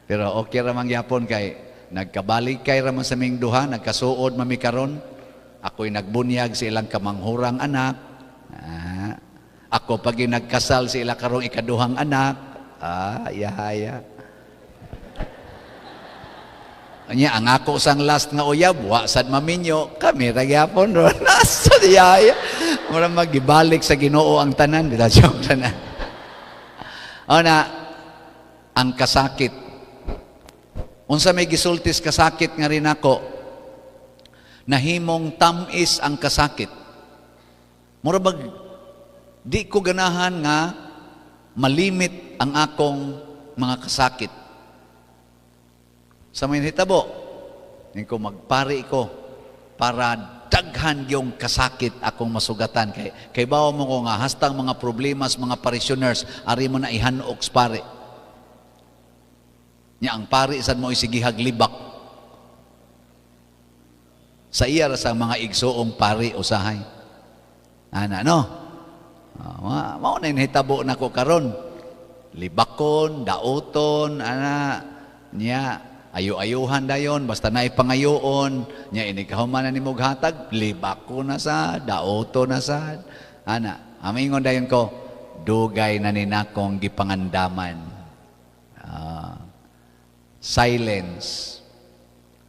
Pero okay ra man gyapon kay nagkabalik kay ra man sa ming duha, nagkasuod mami karon. Ako'y nagbunyag sa ilang kamanghurang anak. Ako pag nagkasal sa ila karong ikaduhang anak. Ah, yahaya. Anya ang ako sang last nga uyab, wa sad maminyo, kami ra gyapon ron. Nasa yaya. Mura magibalik sa Ginoo ang tanan, bitaw joke tanan. Ona ang kasakit. Unsa may gisultis kasakit nga rin ako, nahimong tamis ang kasakit. Mura bag di ko ganahan nga malimit ang akong mga kasakit. Sa may hitabo, ko magpari ko para daghan yung kasakit akong masugatan. Kay bawa mo ko nga hastang mga problemas, mga parishioners, ari mo na ihanok sa pari. Nya ang pari sad mo isigihag libak. Sa iya ra sa mga igsuong pari usahay. Ana no? Mao na hitabo nako karon. Libakon, dauton, ana nya ayo-ayuhan dayon basta naay pangayoon nya inighuman na nimo hatag, libako na sad, dauto na sad. Ana, amingon dayon ko, dugay na ninakong gipangandaman. Silence.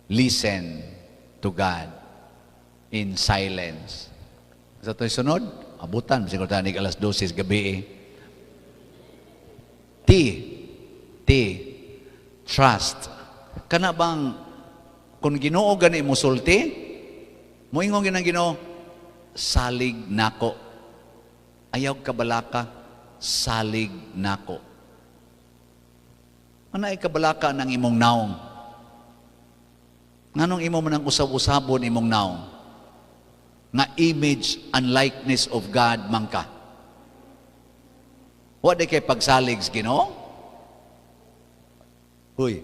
Listen to God in silence. Sa ito'y sunod, abutan, siguro tayo alas 12 gabi eh. T, T, trust. Kana bang, kung Ginoo gani mo sulti, moingon ginang Ginoo, salig nako. Ayaw kabalaka, salig nako. Anay kabalaka ng imong naong? Nganong imo man ang usab-usabon imong naong? Nga image and likeness of God man ka. Wa di kay pagsalig sa Ginoo? Huy.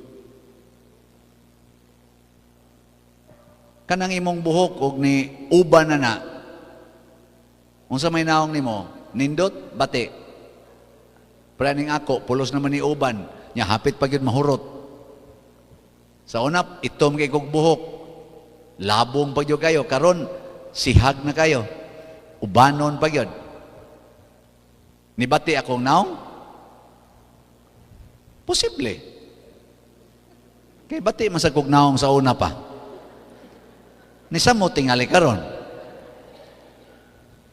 Kanang imong buhok og ni uban na na. Unsa may naong nimo? Nindot, bati. Praning ako, pulos naman ni uban. Nya hapit pa gyud mahurot. Sa una, itom kay kog buhok. Labong pa gyud kayo. Karon, sihag na kayo. Ubanon pa gyud. Nibati akong naong? Posible. Kay bati man sa kog naong sa una pa. Nisa mo tingali karon.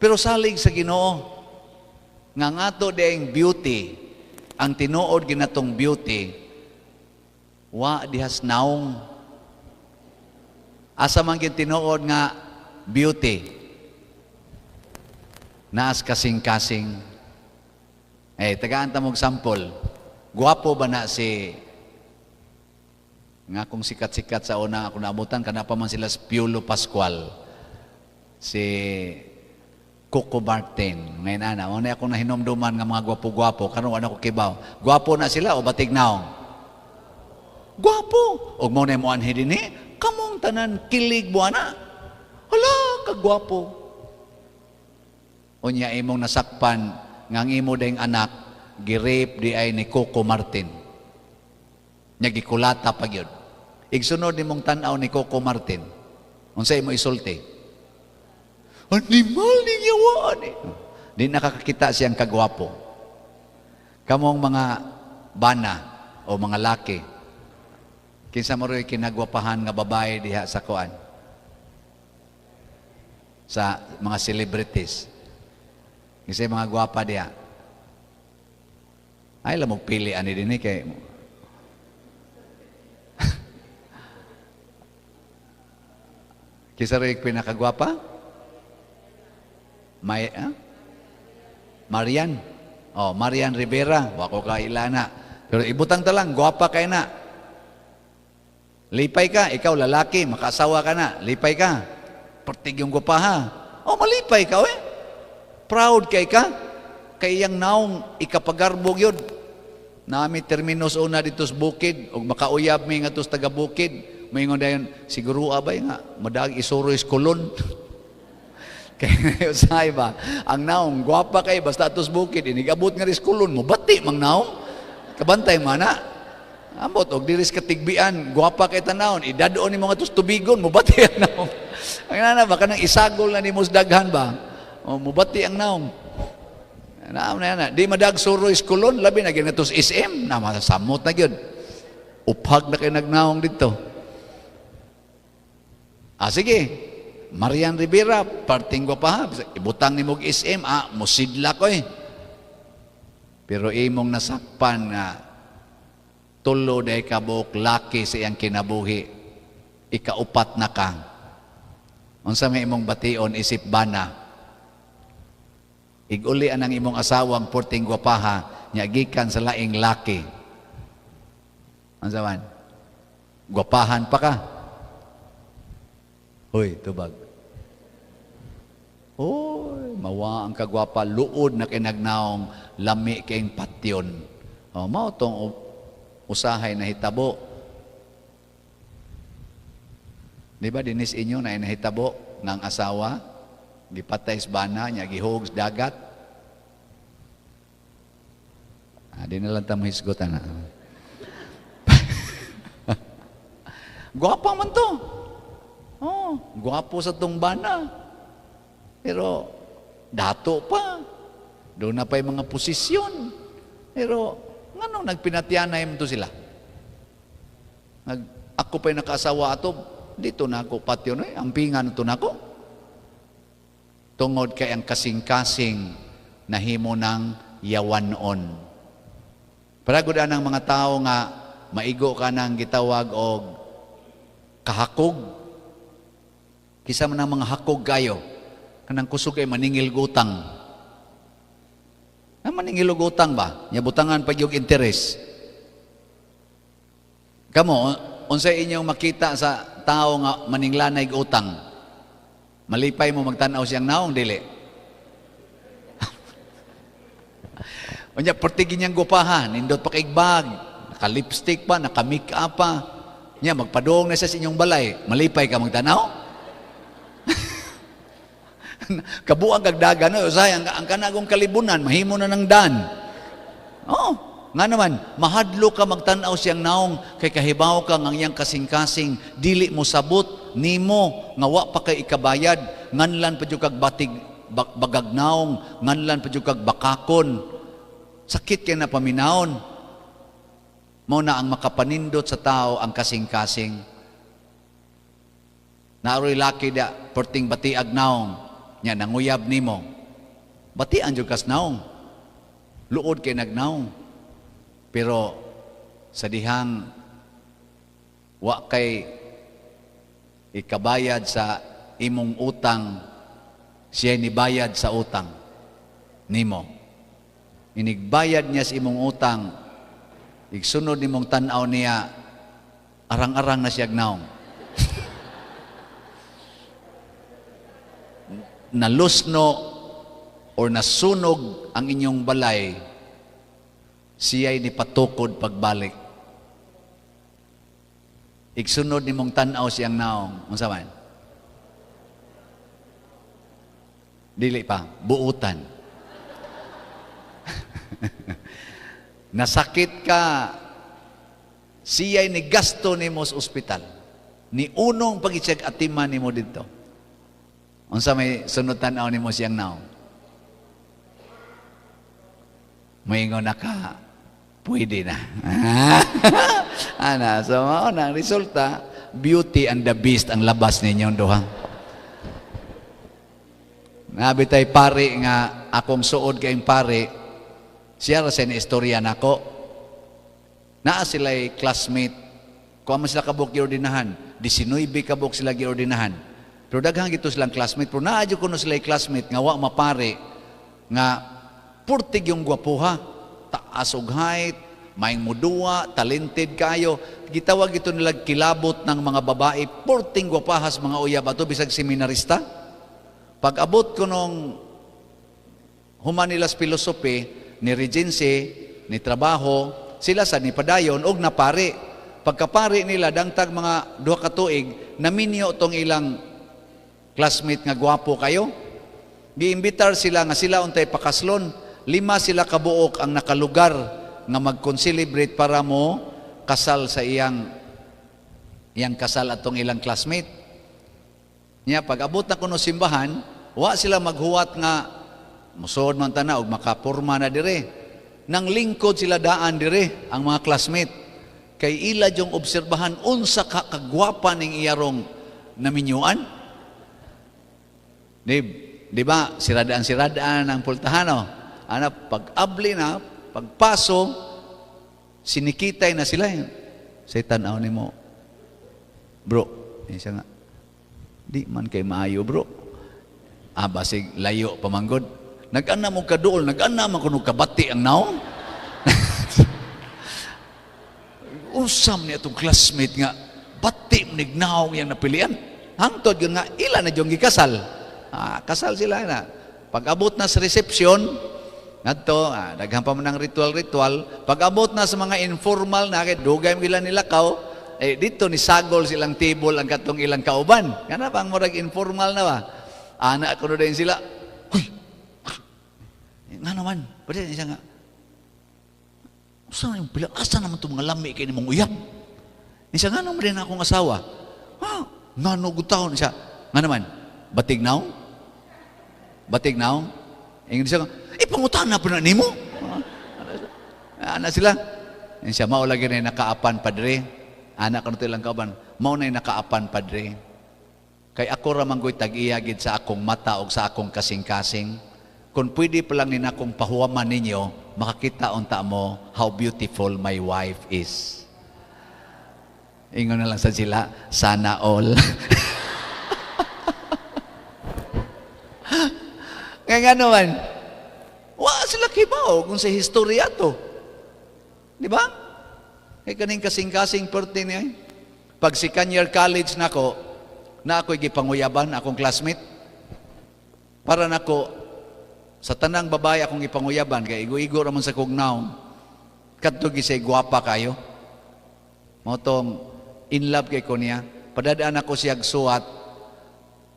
Pero salig sa Ginoo nga ngato dieng beauty, ang tinuod ginatong beauty, wa dihas naong. Asa man gyud tinuod nga beauty? Naas kasing-kasing. Eh, tagaan ta mong sample. Guwapo ba na si nga kung sikat-sikat sa una ako naabutan kana pa man sila Piolo Pascual, si Coco Martin. Ngayon ana, mo na akong nahinumduman nga mga gwapo-gwapo karon wala ko kibaw. Gwapo na sila o batig naong? Gwapo. Og mo na mo anhi dinhi, kamong tanan kilig mo ana. Hala, kagwapo. Unya imong nasakpan nga ang imo dayng anak gi-rape di ay ni Coco Martin. Nya gikulata pa gyud. Igsunod nimong tan-aw ni Coco Martin. Unsa imo isulti? Animal ni yawaan eh. Di nakakakita siyang kagwapo. Kamong mga bana o mga laki, kinsa mo ro'y kinagwapahan nga babae diha sa kuan? Sa mga celebrities. Kinsa mga gwapa diha? Ay, lamog pili ani dinhi kay kinsa ro'y pinakagwapa? May, ah? Marian. Oh, Marian Rivera. Wa ko kailana. Pero ibutang ta lang, gwapa kay na. Lipay ka, ikaw lalaki, makaasawa ka na, lipay ka. Pertig yung gwapa ha. Oh, malipay ka, eh. Proud kay ka. Kay iyang naong ikapagarbog yun. Nami terminos una dito sa bukid, og makauyab mi nga sa taga bukid. Maingon dayon, siguro abay nga, madag isuro is kulon. Kaya usahay ba, ang naong, gwapa kay, basta atos bukid, inigabot nga ris kulon mo, bati mang naong, kabantay mana. Ambot, og diris katigbian, gwapa kay tanawon, idadon ni mga tos tubigon, mubati ang naong. Ang nana ba, kanang isagol na ni mos daghan ba, o, mubati ang naong. Naam na yan na. Di madag suro is kulon, labi na ginatos SM, na masamot na gyud. Uphag na kay nagnaong dito. Ah, sige. Marian Rivera, parting ko pa ha. Ibutang ni mog SM, ah, musidla ko eh. Pero imong nasakpan nga tulo day kabuok laki sa iyang kinabuhi, ikaupat na ka. Unsa may imong bation isip bana? Iguli anang imong asawang porting gwapaha, nya gikan sa laing laki. Unsa man? Gwapahan pa ka. Hoy, tubag. Hoy, mawa ang kagwapa, luod na kinagnaong lami kayong patyon. O, mao tong usahay na hitabo. Di ba, dinis inyo na nahitabo ng asawa, gipatay sa bana, niya gihog sa dagat. Ah, di na lang ta mahisgotan na. Gwapa man to. Oh, gwapo sa tong bana. Pero dato pa. Doon na pa'y mga posisyon. Pero, nganong nagpinatyanay mo to sila? Ako pa'y nakaasawa ato, dito na ako patyon, eh, ampingan to nako. Tungod kay ang kasing-kasing nahimo ng yawanon. Paragod ang mga tao nga maigo ka ng gitawag og kahakog. Kisa man ang mga hakog kayo, kanang kusog ay maningil gutang. Na maningil og utang ba? Nya butangan pag yung interes. Kamo, unsay inyong makita sa tao nga maninglanay og utang? Malipay mo magtan-aw siyang naong dili. Unya pertigi niyang gupahan, nindot pa kay bag, naka-lipstick pa, naka-makeup pa. Nya magpadung na siya sa inyong balay, malipay ka magtanaw? Kabuang kag dagan, no, usahay ang kanagong kalibunan, mahimo na ng dan. Oo, nga naman, mahadlo ka magtan-aw siyang naong kay kahibaw ka nga iyang kasing-kasing, dili mo sabot nimo nga wa pa kay ikabayad, nganlan pa jud kag batig bagag naong, nganlan pa jud kag bakakon. Sakit kay na paminawon. Mao na ang makapanindot sa tao ang kasing-kasing. Naaroy laki da, perting batiag naong, nya nanguyab nimo. Batian jud kas naong. Luod kay nagnaong. Pero sa dihang wa kay ikabayad sa imong utang, siya nibayad sa utang nimo. Inigbayad niya sa imong utang, igsunod nimong tan-aw niya, arang-arang na siya naong. Nalusno or nasunog ang inyong balay, siya'y nipatukod pagbalik. Igsunod nimong tan-aw siyang naong. Unsa man? Dili pa, buutan. Nasakit ka, siya'y nigasto nimo sa ospital. Ni unong pag-check atiman nimo didto. Unsa may sunod tan-aw nimo siyang naong? Moingon na ka, pwede na. Ana, so mao na ang resulta, Beauty and the Beast ang labas ninyong duha. Nabi tay pare nga akong suod kayong pare, siya ra sa ni istorya nako. Naa sila'y classmate, kuha man sila kabuk giordinahan, 19 kabuk sila giordinahan. Pero daghang gito silang classmate, pero naa jud kuno sila'y classmate nga wa mapare nga purtig yung gwapuha, taas og height, maing muduwa, talented kayo. Gitawag ito nila kilabot ng mga babae, purting gwapahas mga uyab ato bisag seminarista. Pag abot ko nung Humanilas Philosophy, ni Regency, ni trabaho, sila sa ni padayon og napare. Pagkapare nila dangtag mga 2 ka tuig, naminyo tong ilang classmate nga gwapo kayo. Giimbitar sila nga sila untay pakaslon. 5 sila kabuok ang nakalugar nga mag-concelebrate para mo kasal sa iyang kasal atong ilang classmate. Nya pag abot na kuno simbahan, wa sila maghuwat nga musuod man tana og makapurma na dire. Nang lingkod sila daan dire ang mga classmate. Kay ila jong obserbahan unsa ka kagwapa ning iyarong naminyuan. Di ba siradaan-siradaan ang pultahano. Ana pag-abli na, pagpaso, sinikitay na sila. Say tan-aw nimo, bro. Siya nga, di man kay maayo, bro. Ah, basig layo pamanggod. Nag-ana mo kaduol, nag-ana man kuno kabati ang naong. Usam niya itong classmate nga, bati nig naong yang napilian. Hangtod yun nga, ila na diyong gikasal. Ah, kasal sila na. Pag-abot na sa reception, ngadto, daghan pa man ang ritual-ritual. Pag-abot na sa mga informal na, kay dugay mo nila kaw, eh, dito ni sagol silang table ang katong ilang kauban. Kana pang murag informal na ba? Ana kuno din sila. Huy! Nga naman, pwede siya nga. Usa na yung pila, asa naman itong mga lami kay nimong uyab? Siya nga naman din akong asawa. Ha? Nga no, good taon. Siya, nga naman, batig naong? Batig naong? Ingon siya nga, Ipangutana pa na nimo. Ana sila. Yan siya, mao lagi na nakaapan, padre. Anak ko na ilang kauban. Mao na nakaapan, padre. Kay ako ra man go'y tag-iya gid sa akong mata o sa akong kasing-kasing. Kung pwede pa lang ni akong pahuwaman ninyo, makakita unta mo how beautiful my wife is. Ingon na lang sa sila, sana all. Kaya nga naman, wa sila kibaw kung sa historia to. Di ba? Kaya kaning kasing-kasing perti niya. Pag second year college nako, na ako'y gipanguyaban, akong classmate. Para nako, sa tanang babae akong gipanguyaban, kay igo-igo raman sa kugnaw, kadto gisay gwapa kayo. Mao tong in love kay ko niya. Padadaan ako siya suwat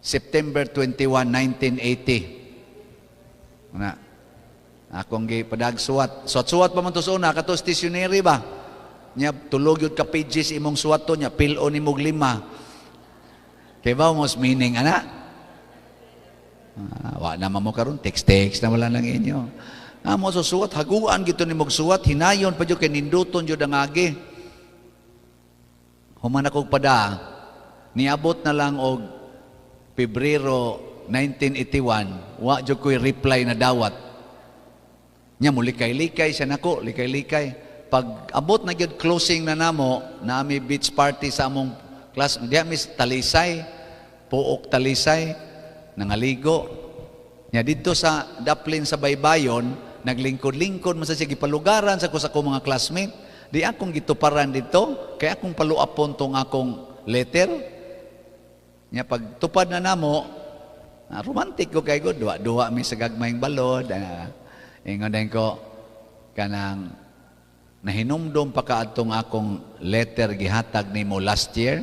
September 21, 1980. Na. Akong gi padag suwat. Suwat-suwat pa man to sa una kato stationery ba. Nya tulog yun ka pages imong suwat to nya pil-on nimog lima. Kay ba mos meaning ana? Wa na man mo karon text-text na wala lang inyo. Mo so suwat haguan gito nimog suwat hinayon pa jud kay ninduton jud ang agi. Human akong pada, niabot na lang og Pebrero 1981, wa jud ko'y reply na dawat. Nya mo likay-likay siya nako, likay-likay. Pag abot na gyud closing na namo, nami beach party sa among class, diha mis Talisay, Pook Talisay, nangaligo. Nya didto sa Daplin sa Baybayon, naglingkod-lingkod man sa siya gipalugaran sa ko sa akong mga classmate. Di akong gituparan dito, kaya akong paluapon tong akong letter. Nya pag tupad na namo, romantic ko kay ko, duwa-duwa mi sa gagmayng balod. Ingon din ko, kanang nahinumdum pa kaadtong akong letter gihatag nimo last year.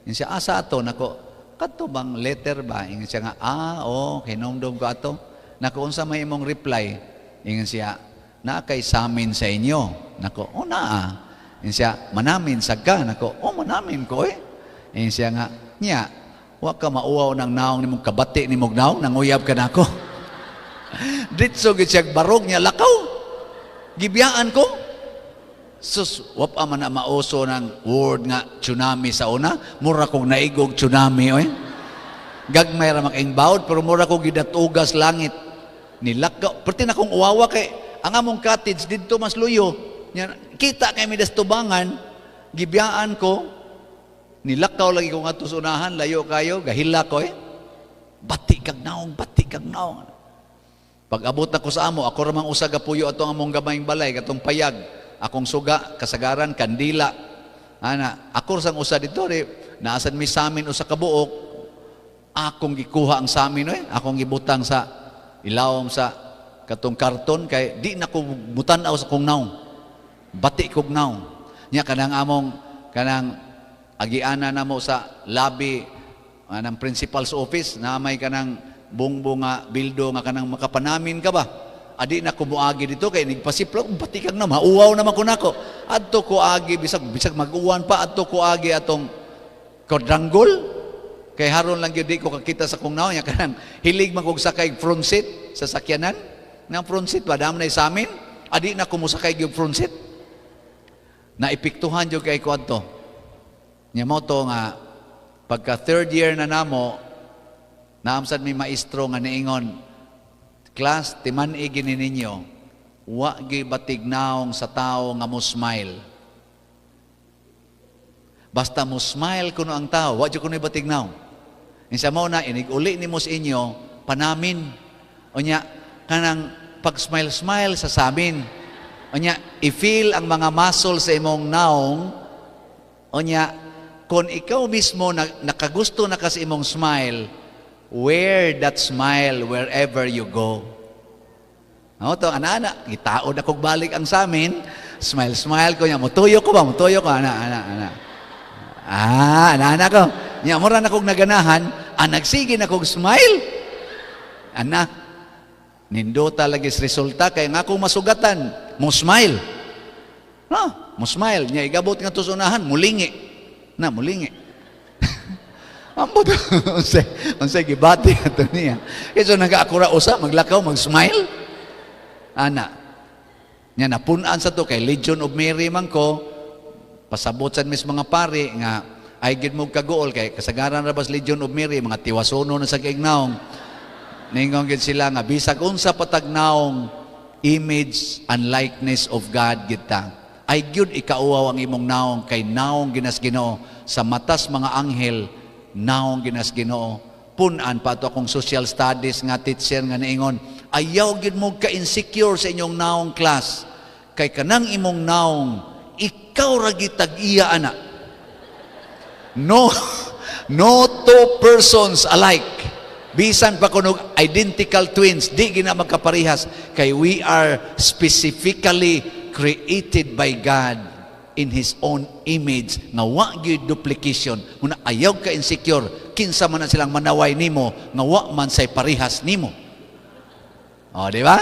Ingon siya, asa ato? Nako, kadto bang letter ba? Ingon siya nga, oh, hinumdum ko ato. Nako, unsa may imong reply? Ingon siya, naa kay samin sa inyo. Nako, oh naa. Ingon siya, manamin sagka. Nako, oh manamin ko eh. Ingon siya nga, nya, wa ka mauwaw ng naong nimong kabati nimong naong, nanguyab ka nako. Ditso gid siya barog niya lakaw. Gibiyaan ko. Sus, wa pa man na mauso ng word nga tsunami sa una. Mura kong naigog tsunami oy. Gagmay ra makaing bawd pero mura kong gidatugas langit. Nilakaw. Perti na kong uwawa kay ang among cottage didto mas luyo. Nya, kita kay mi tubangan, gibiyaan ko. Nilakaw lagi ko ngadto sa unahan, layo kayo, gahila ko eh. Bati kag naong, bati kag naong. Pag abot ako sa amo, ako ramang usa gapuyo atong among gamayng balay, katong payag, akong suga, kasagaran, kandila. Ana, ako sang usa dito, di, naasan mi samin usa ka buok, akong gikuha ang samin oy, akong gibutang sa ilawom sa katong karton kay di na ko mutan-aw sa kong naong. Bati kog naong. Nya kanang among kanang agiana namo sa lobby ng principal's office na may kanang bungbong nga bildo nga kanang makapanamin ka ba? Adi na kumuagi dito kay nigpasiplo bati kang na mauwaw naman ko nako. Adto ko agi bisag bisag mag-uwan pa adto ko agi atong quadrangle. Kay haron lang gyud di ko kakita sa kong naong nya kanang hilig man kog sakay front seat sa sakyanan. Nang front seat ba dam na sa amin? Adi na kumusakay gyud front seat. Naepektuhan jud kay ko adto. Nya mo to nga pagka third year na namo, naamsad mi maestro nga niingon, class, timan-i gini ninyo, wa gi batig naong sa tao nga mo smile. Basta mo smile kuno ang tao, wa jud kuno batig naong. Insa mo na inig-uli nimo sa inyo, panamin. Unya kanang pag-smile-smile sa samin. Unya i-feel ang mga muscle sa imong naong. Unya kung ikaw mismo nakagusto na ka sa imong smile, wear that smile wherever you go. Ano to, ana-ana, gitaod akong balik ang samin, smile, smile ko niya, mutuyo ko ba, mutuyo ko, ana, ana, ana. Ah, ana-ana ko. Niya, mura na kong naganahan, nagsige na kong smile. Ana, nindota lagi sa resulta, kaya nga akong masugatan, mo smile. No, mo smile. Niya, igabot nga to sa unahan, mulingi. Na, mulingi. Ambot, unsay gibati ato niya. Kaya so nag-akura usa, maglakaw, mag-smile. Ana. Nya napun-an sa to kay Legion of Mary man ko, pasabot sa mis mga pari nga ay gid mo kaguol kay kasagaran ra bas Legion of Mary mga tiwasono na sa kaignaong. Ningon gid sila nga bisag unsa patag naong, image and likeness of God gid ta. Ay gyud ikauwaw ang imong naong kay naong ginas Ginoo sa matas mga anghel, naong ginas Ginoo. Pun-an pa ato akong social studies nga teacher nga niingon, "Ayaw gid mo ka-insecure sa inyong naong, class, kay kanang imong naong, ikaw ra gid tag-iya ana. No, no two persons alike. Bisan pa kuno identical twins, di gina magkaparehas kay we are specifically created by God in His own image nga wa gyud duplication." Muna ayaw ka insecure kinsa man na silang manaway nimo nga wa man say parehas nimo. O, di ba?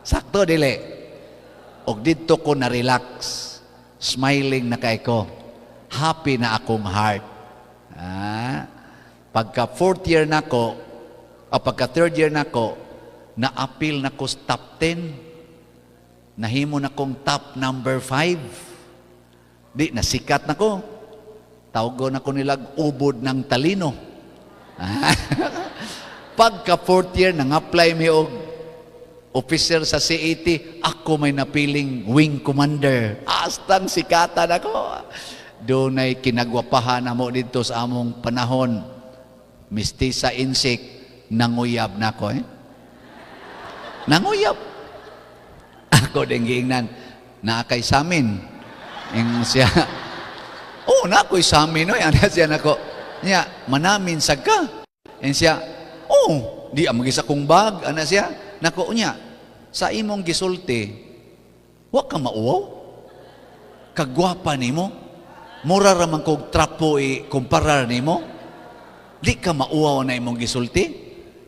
Sakto dili? Og didto ko na relax, smiling na kay ko, happy na akong heart. Ah, pagka fourth year nako o pagka third year nako, naapil na ko sa top 10, nahimo na kong top number 5. Di, nasikat na ko. Tawgon ako nilag ubod ng talino. Pagka fourth year, nang-apply mi og officer sa CAT, ako may napiling wing commander. Astang sikatan ako. Dunay kinagwapahan na mo dito sa among panahon. Mistisa Insik, nanguyab na ako eh. Nanguyab. Ako din giingnan, naa kay samin. Ingon siya, "Oh, na ako'y samin, no?" Ana siya nako. Niya, "Manamin sad ka." Ingon siya, "Oh, di ang magisa kong bag." Ana siya. Nako niya, "Sa imong gisulti, wa ka mauwaw? Kagwapa nimo? Mura ra man kog trapo i kumparar nimo? Di ka mauwaw na imong gisulti?"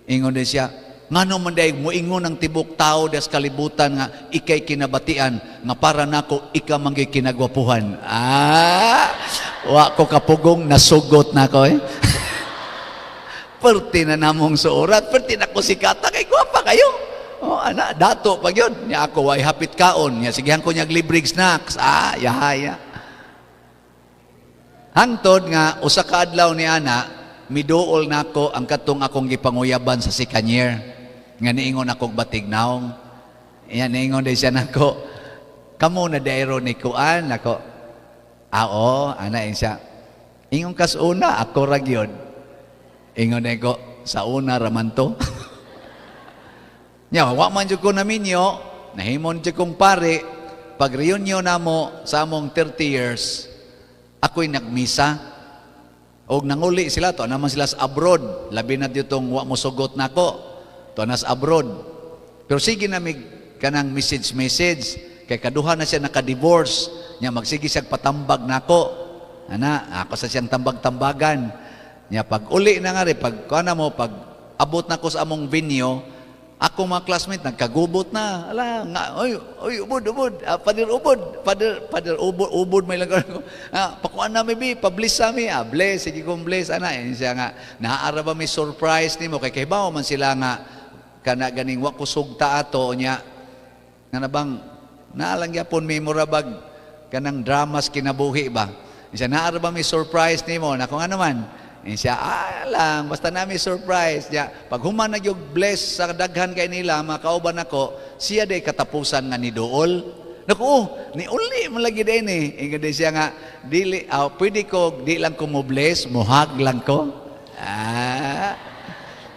Ingon din siya, "Ngano man day muingon ang tibok tao das kalibutan nga ikay kinabatian nga para nako ika man gyud kinagwapuhan." Ah, wa ko kapugong, nasugot na ko eh. Perti na namong suorat, perti na ko sikata kay gwapa kayo. Oh, ana, dato pag yun. Nya ako way hapit kaon, nya sigihan ko niya libreng snacks. Ah, yahaya. Hangtod nga usa ka adlaw ni ana, miduol nako ang katong akong gipanguyaban sa second year nga niingon akong batig naong. Iyan, niingon din siya nako. "Kamo na dairo ni kuan nako." "Ah, oo," ana siya. "Ingon kas una, ako ra gyud." Ingon din ko, "Sa una raman to." Nya, wa man jud ko naminyo, nahimon jud kong pare, pag reunion namo sa among 30 years, ako'y nagmisa. Og nanguli sila, to naman sila sa abroad. Labi na ditong wa mo sugot nako. To nas abroad. Pero sige na mig kanang message message kay kaduha na siya naka-divorce. Nya magsige siya patambag nako. Ana, ako sa siyang tambag-tambagan. Nya pag uli na nga rin, pag kuana mo, pag abot na ko sa among venue, ako mga classmate nagkagubot na. Ala, nga, "Oy, oy, ubod, ubod. Ah, Father, ubod. Father, Father, ubod, ubod may lang." "Ah, pakuan na mi bi, pa-bless sa mi." "Ah, bless, sige kong bless." Ana, yun siya nga, "Naara ba may surprise nimo?" Kay kahibaw man sila nga kana ganing wa ko sugta ato nya. Nga na bang naalang gyapon may murabag kanang dramas kinabuhi ba. Siya, "Naara ba may surprise nimo?" Nako, "Nga naman?" Siya, "Ah, lang, basta nami surprise." Ya, pag human na yung bless sa daghan kay nila, mga kauban nako, siya day katapusan nga ni dool. Naku, oh, ni uli mo lagi din eh. Ingon din siya nga, "Dili, ah, pwede ko, di lang ko mo bless, muhag lang ko." Ah,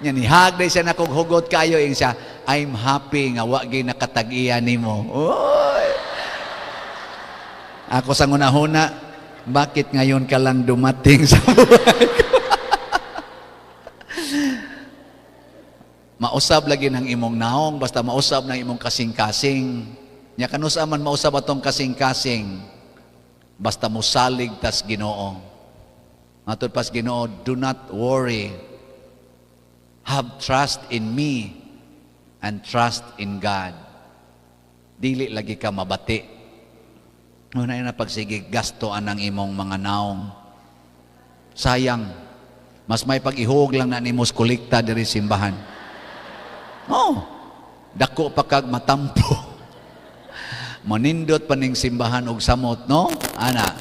nya ni hag day siya nakog hugot kayo, ing siya, "I'm happy nga wa gyud nakatag-iya nimo." Oy. Ako sa ngunahuna, bakit ngayon ka lang dumating sa buhay ko? Mausab lagi ng imong naong, basta mausab ng imong kasing-kasing. Nya kanusa man mausab atong kasing-kasing, basta musalig tas Ginoo. Matod pas Ginoo, "Do not worry. Have trust in me and trust in God." Dili lagi ka mabati. Una na pagsige gasto anang imong mga naong. Sayang. Mas may pag-ihog lang na nimo sa kolekta diri simbahan. Oh. Dako pa kag matampo. Manindot pa ning simbahan og samot, no? Ana,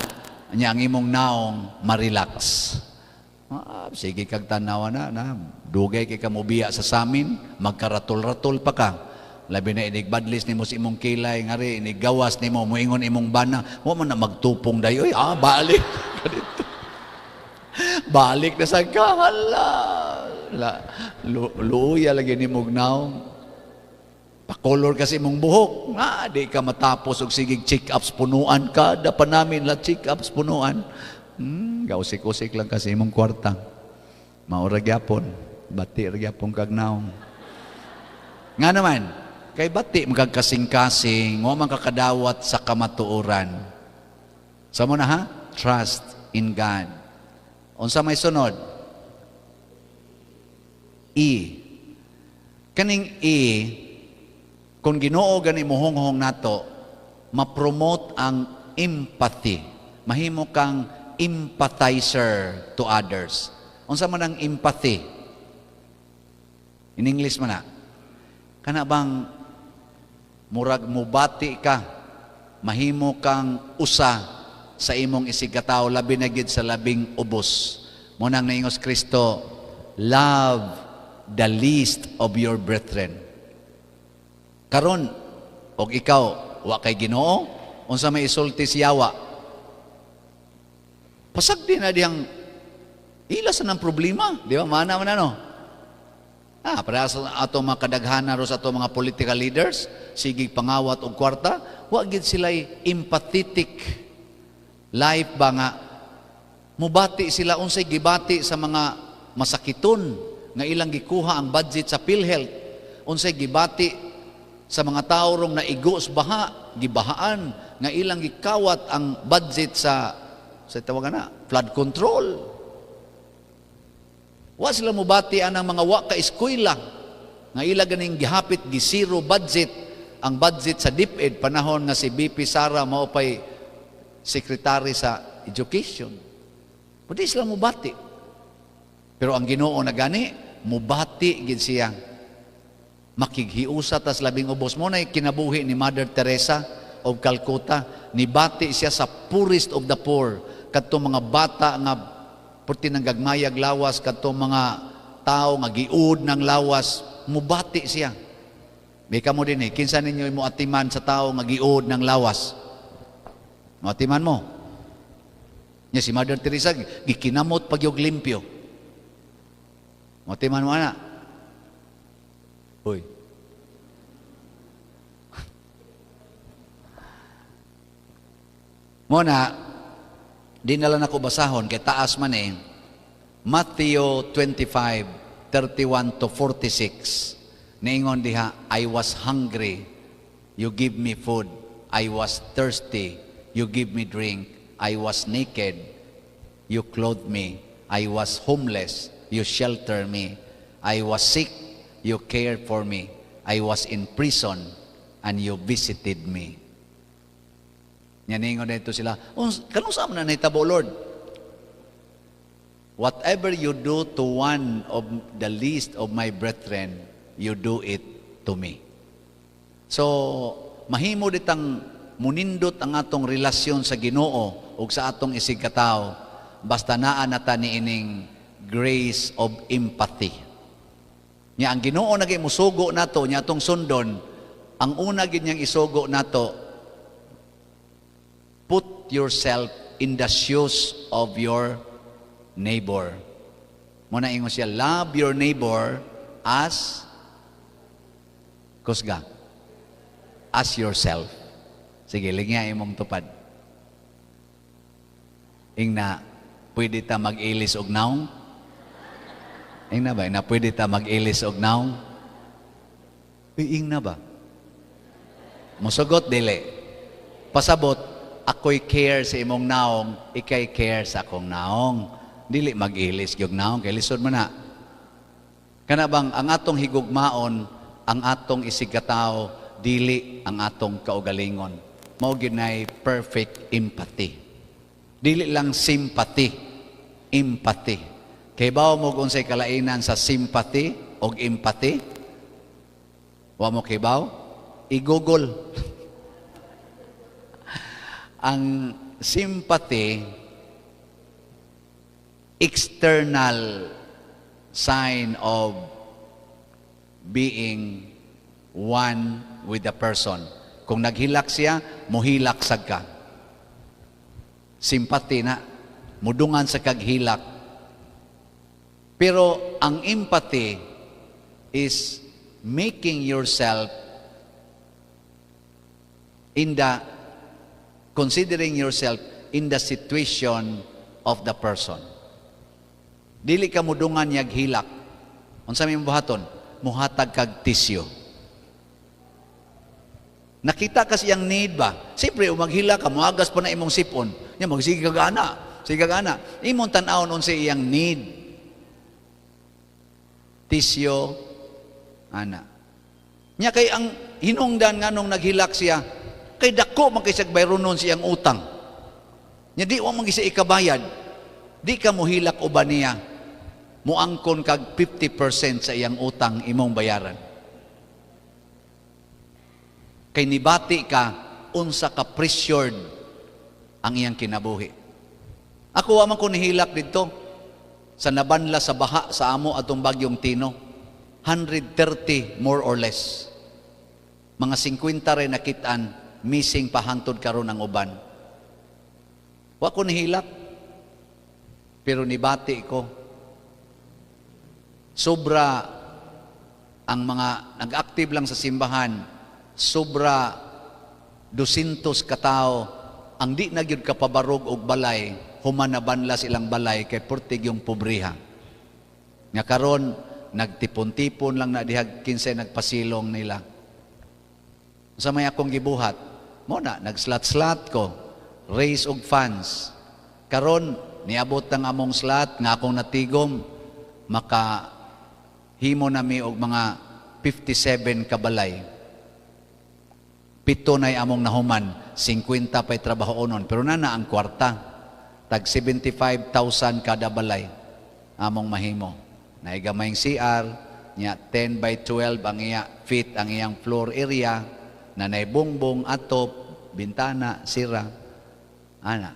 nya ang imong naong ma-relax. Ah, sige kag tanawa na, na. Dugay kay ka mobiya sa samin, magkaratol-ratol pa ka. Labi na inigbadlis nimo sa imong kilay, ngari iniggawas nimo, moingon imong bana, wa man na magtupong dayoy. Ah, balik ka dito. Balik na sa kahala. La, luya lagi nimo naong. Pakolor kasi imong buhok. Ah, di ka matapos og sigig check-ups punuan kada pa namin la check-ups punuan. Gausik-usik lang kasi imong kwarta. Maura gyapon, bati ra gyapon kag naong. Nga naman, kay bati magkasing-kasing, wa man kakadawat sa kamatuoran. Sa mo na ha? Trust in God. Unsa may sunod? E. Kaning E, kung Ginoo gani mohonghong nato, ma-promote ang empathy. Mahimo kang empathizer to others. Unsa man ang empathy? In English man na. Kana bang murag mubati ka, mahimo kang usa sa imong isigkatawo, labi na gid sa labing ubos. Mo nang naingos Kristo, "Love the least of your brethren." Karon og ikaw wa kay Ginoo, unsa may isulti si yawa? Pasagdi na diyang ila sa ng problema, di ba? Mana man ano? Ah, para sa ato mga kadaghanan ro sa ato mga political leaders, sige pangawat og kwarta, wa gid sila empathetic life ba nga mubati sila unsay gibati sa mga masakiton nga ilang gikuha ang budget sa PhilHealth, unsay gibati sa mga tao rong naigo sa baha, gibahaan nga ilang gikawat ang budget sa tawagan na flood control. Wa sila mubati anang mga wa ka eskwela nga ila ganing gihapit gi-zero budget ang budget sa DepEd panahon nga si VP Sara mao pay secretary sa education. Pwede sila mubati. Pero ang Ginoo na gani, mubati gid siya. Makighiusa tas labing ubos mo na kinabuhi ni Mother Teresa of Calcutta. Nibati siya sa poorest of the poor. Kadto mga bata nga purti ng gagmayag lawas, kadto mga tao nga giud ng lawas, mubati siya. May kamo din eh, kinsa ninyo mo atiman sa tao nga giud ng lawas? Mo atiman mo? Nya si Mother Teresa gikinamot pag yung limpyo. Mo atiman mo ana? Uy. Mo na, di na lang ako basahon, kay taas man eh. Matthew 25, 31 to 46. Niingon diha, "I was hungry, you give me food. I was thirsty, you give me drink. I was naked, you clothed me. I was homeless, you shelter me. I was sick, you cared for me. I was in prison, and you visited me." Nya niingon dito sila, "Kanus man na nahitabo, Lord?" "Whatever you do to one of the least of my brethren, you do it to me." So, mahimo ditang munindot ang atong relasyon sa Ginoo ug sa atong isigkatawo basta naa na ta niining grace of empathy. Nya ang Ginoo nagay musugo nato nya atong sundon, ang una gid niyang isugo nato, put yourself in the shoes of your neighbor. Mo na ingon siya, "Love your neighbor as kusga, as yourself." Sige, lingya imong tupad. Ingna, pwede ta mag-ilis og naong? Ingna ba? Ingna, pwede ta mag-ilis og naong? Uy, ingna ba? Musugot, dili. Pasabot, ako'y care sa imong naong, ikay care sa akong naong. Dili mag-ilis gyud naong, kay lisod man na. Kana bang ang atong higugmaon, ang atong isigkatao, dili ang atong kaugalingon. Mao gyud nay perfect empathy. Dili lang sympathy, empathy. Kay bawo mo kung unsay kalainan sa sympathy og empathy? Wa mo kibaw? I-Google. Ang sympathy, external sign of being one with the person. Kung naghilak siya, muhilak sad ka. Sympathy na. Mudungan sa kaghilak. Pero ang empathy is making yourself in the considering yourself in the situation of the person. Dili ka mudungan niyag hilak. Unsa may buhaton? Muhatag kag tissue. Nakita kasi ang need ba? Siyempre, maghilak ka, muagas pa na imong sipon. Nya magsige kag ana, sige kag ana. Imong tan-awon unsa iyang need. Tissue, ana. Nya kay ang hinungdan nganong naghilak siya, kay dako man kay siyag bayronon siyang utang. Nya di wa man siya ikabayad. Di ka mohilak uban niya. Muangkon kag 50% sa iyang utang imong bayaran. Kay nibati ka unsa ka pressured ang iyang kinabuhi. Ako wa man ko nihilak didto sa nabanla sa baha sa amo atong bagyong Tino. 130 more or less. Mga 50 rin nakitaan, missing pa hangtod karon ang uban. Wa ko nihilak. Pero nibati ko. Sobra ang mga nag-active lang sa simbahan, sobra 200 katao ang di na gyud kapabarog og balay, human nabanla silang balay kay perti gyung pobriha. Nga karon nagtipon-tipon lang na dihag kinsay nagpasilong nila. Sa may akong gibuhat, mo na nag-slot-slot ko, raise og funds. Karon niabot ang among slot nga akong natigom, maka himo nami og mga 57 kabalay. 7 na'y among nahuman, 50 pa'y trabaho onon. Pero nana ang kwarta, tag 75,000 kada balay among mahimo. Naigamayng CR, nya 10 by 12 ang iya feet ang iyang floor area, na nay bongbong, atop, bintana, sira. Ana.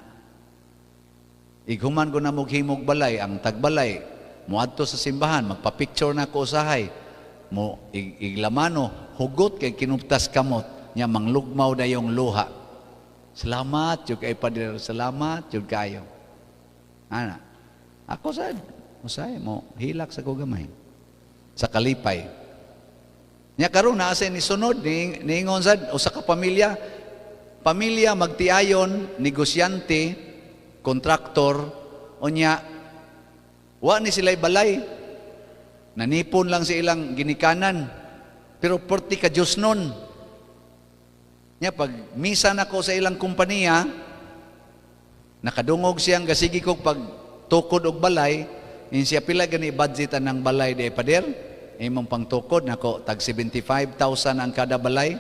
Ighuman ko na moghimog balay, ang tagbalay, muadto sa simbahan, magpa-picture na ko usahay. Mo iglamano, hugot kay kinuptas kamot, nya manglugmaw dayong luha. Salamat jud kay Pader, salamat jud kayo. Ana. Ako sad, usahay mo hilak sa ko gamay. Sa kalipay. Nya karon naa sa ni sunod ni niingon sad usa ka pamilya, pamilya magtiayon, negosyante, kontraktor, unya wa ni sila'y balay. Nanipon lang sa ilang ginikanan. Pero porti ka Diyos nun. Nya pag misa nako sa ilang kompanya, nakadungog siyang gasigi ko pag tukod og balay, in siya pila gani budget ang balay di pader, imong pangtukod nako tag 75,000 ang kada balay.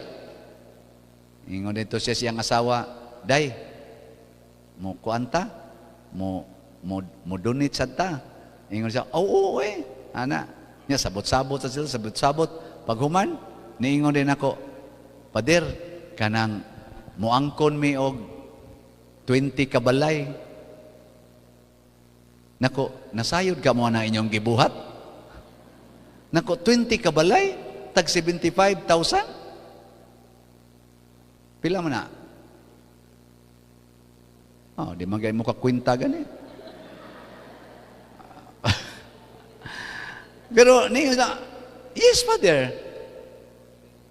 Ingon dito siya siyang asawa, "Day, mo kuanta, mo mo mo donate sad ta." Ingon siya, "Oo, oo eh." Ana, nya sabot-sabot sa sila, sabot-sabot. Paghuman, niingon din ako, "Pader, kanang muangkon mi og 20 ka balay." Nako, nasayod ka mo na inyong gibuhat? Nako, 20 ka balay, tag 75,000? Pila man na? Oh, di man mo ka kwenta gani. Pero ni yes, Father.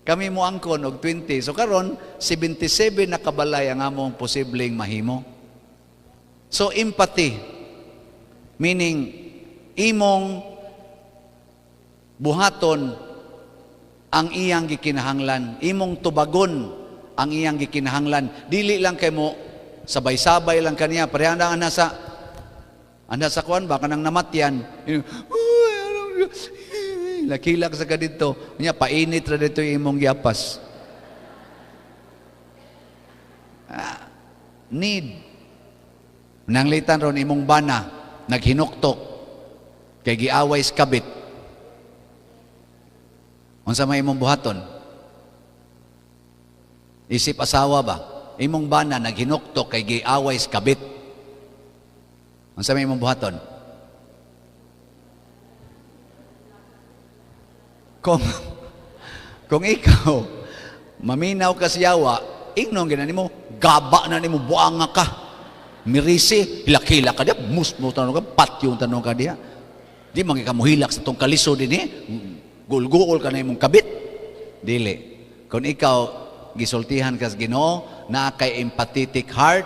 Kami mo angkon og 20. So karon 77 na kabalay ang among posibleng mahimo. So empathy, meaning imong buhaton ang iyang gikinahanglan, imong tubagon ang iyang gikinahanglan. Dili lang kay mo sabay-sabay lang kaniya, pareha na ana sa kuan ba kanang namatyan. Lakilak sa ka dito. Nya painit ra dito imong giapas. Need. Nanglitan ron imong bana naghinuktok kay giaway sa kabit. Unsa may imong buhaton? Isip asawa ba? Imong bana naghinuktok kay giaway sa kabit. Unsa may imong buhaton? Kung ikaw maminaw ka sa yawa, ingnon gina nimo, gaba na nimo, buanga ka. Mirisi, hilak-hilak ka diya, musmo tanong ka, patyong tanong ka diya. Di man ka mohilak sa tong kaliso din eh. Gulguol ka na imong kabit. Dili. Kung ikaw gisultihan ka sa Ginoo, naa kay empathetic heart,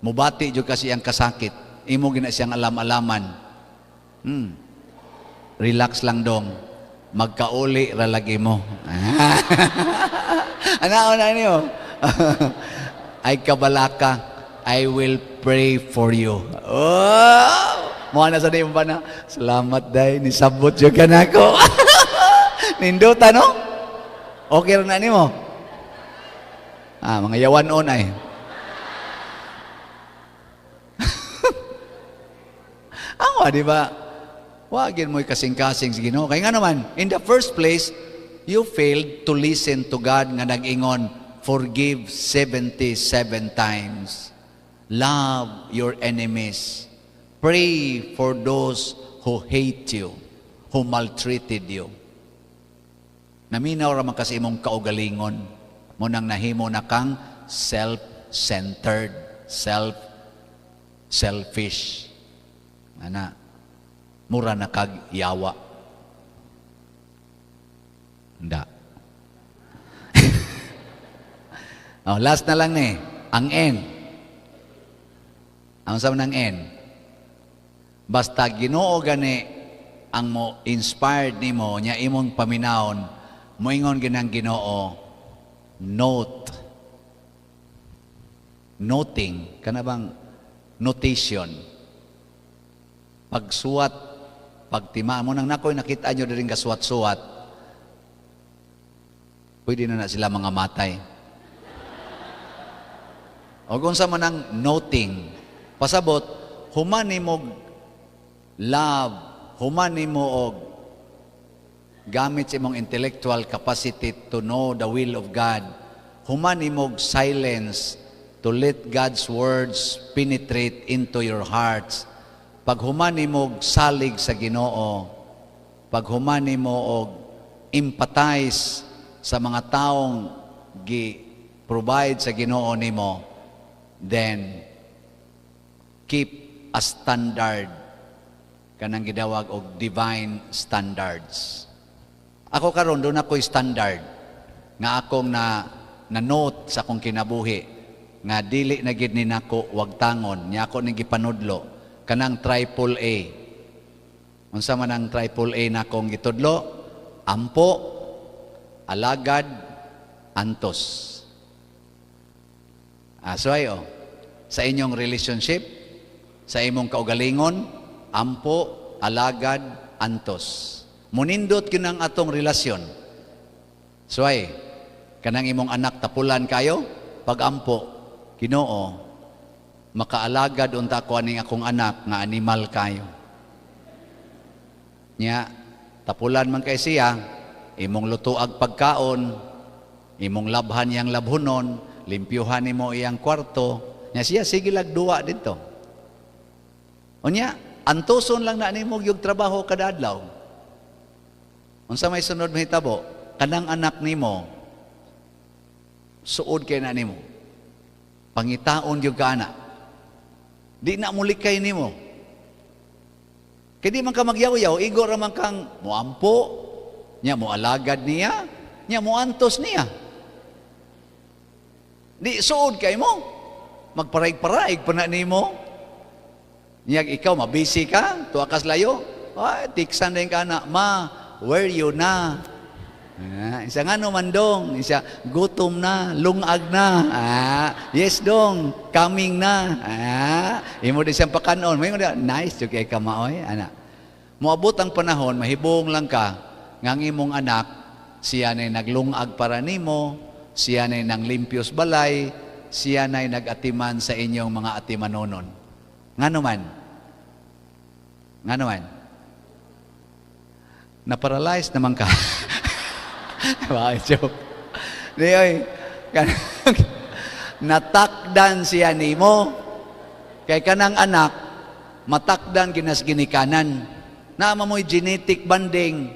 mubati jud kasi ang kasakit. Imo gina siyang alam-alaman. Relax lang dong. Magkauli ra lagi mo. Ano na niyo? Ay kabalaka, I will pray for you. Oh! Mo na sa di mo ba na? Salamat day, nisabot jud ka nako. Nindota no? Okay ra na nimo. Ah, mga yawan on ay. Awa, di ba? Wagin mo'y kasing-kasing sa Ginoo. Kaya nga naman, in the first place, you failed to listen to God nga nag-ingon, forgive 77 times. Love your enemies. Pray for those who hate you, who maltreated you. Naminaw ra man kasi imong kaugalingon. Mo nang nahimo na kang self-centered, selfish. Ana, mura na kag yawa. Nda. Oh, last na lang ni, ang N. Ang sa ng N. Basta Ginoo gani ang mo inspired nimo nya imong paminawon, moingon ginang Ginoo, note. Noting, kana bang notation. Pagsuwat, pagtima mo nang nakoy nakita nyo diri kasuwat-suwat. Pwede na na sila mga matay. O kung sa man ang noting, pasabot, human nimo love, human nimo og gamit sa imong intellectual capacity to know the will of God, human nimo silence to let God's words penetrate into your hearts. Pag human nimo salig sa Ginoo, pag human nimo og empathize sa mga taong gi-provide sa Ginoo nimo, then keep a standard kanang gidawag og divine standards. Ako karon doon ako'y standard nga akong na note sa akong kinabuhi nga dili na gid ni nako wagtangon nya ako ning gipanudlo kanang triple A. Unsa man ang triple A nakong gitudlo? Ampo, alagad, antos. So ayo, sa inyong relationship, sa imong kaugalingon, ampo, alagad, antos. Munindot kinang atong relasyon. So ay, kanang imong anak tapulan kayo, pag-ampo, Ginoo, makaalagad unta ko aning akong anak nga animal kayo. Nya, tapulan man kay siya, imong lutuag pagkaon, imong labhan iyang labhunon, limpyuhan nimo iyang kwarto, nya siya sige lag duwa didto. Unya, antuson lang na nimo yung trabaho kada adlaw. Unsa may sunod mahitabo? Kanang anak nimo suod kay na nimo. Pangitaon gyud ka ana. Di na mulikay nimo. Kay di man ka magyaw-yaw, igo ra man kang moampo, nya moalagad niya, nya moantos niya. Di suod kay mo. Magparaig-paraig pa na nimo. Nya ikaw mabisi ka, tuwa kas layo. Ay, tiksan din ka na, ma, where you na? Isa nga no man dong, isa gutom na, lungag na. Yes dong, coming na. Imo di siyang pakanon. May nice jud kay ka maoy, ana. Moabot ang panahon, mahibong lang ka nga ang imong anak siya nay naglungag para nimo, siya nay nanglimpios balay, siya nay nagatiman sa inyong mga atimanonon. Ngano man? Ngano man? Na-paralyze naman ka. Bakit joke? Di, oy, Natakdan siya nimo. Kay kanang anak, matakdan ginas ginikanan. Naa mo'y genetic bonding.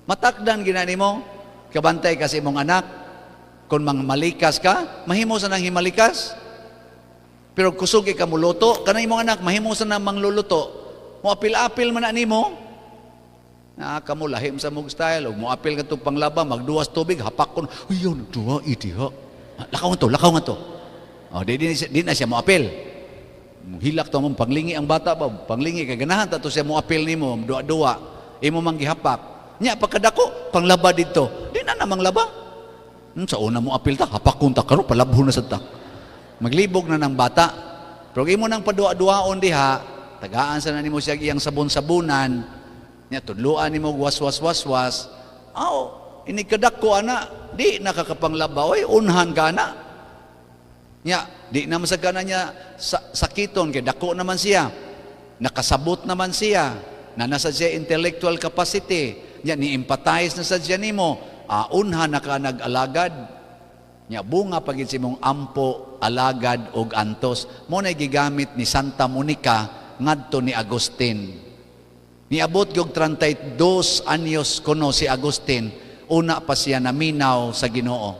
Matakdan gina nimo. Kabantay kasi imong anak. Kung mang malikas ka, mahimo sa nang himalikas. Pero kusog ka muluto, kanang imong anak, mahimo sa nang mangluluto. Mo apil-apil man na nimo. Na kamo lahim sa mog style ug mo apil ka panglaba, magduwas tubig, hapak kon. Uy, yun, duwa diha. Lakaw nga to, lakaw nga to. Oh, di na siya mo apil. Hilak to mo panglingi ang bata ba, panglingi kay ganahan ta to siya mo apil nimo, duwa-duwa. Imo man gihapak. Nya pagkadako, panglaba didto. Di na namang laba. Sa una mo apil ta, hapak kun ta karon palabhon na sad ta. Maglibog na ng bata. Pero imo nang padua-duaon diha, tagaan sa na nimo siya iyang sabon-sabunan, nya tudluan nimo was-was was-was. Aw, ini kadako ana, di nakakapanglaba oy, unhan ka na. Nya, di naman sa gana niya sa, sakiton kay dako naman siya. Nakasabot naman siya. Na nasa siya intellectual capacity. Nya ni empathize na sa siya nimo. Ah, unhan na ka nag-alagad. Nya bunga pagid si mong ampo, alagad og antos. Mo na gigamit ni Santa Monica ngadto ni Agustin. Niabot gyud 32 anyos kuno si Agustin, una pa siya naminaw sa Ginoo.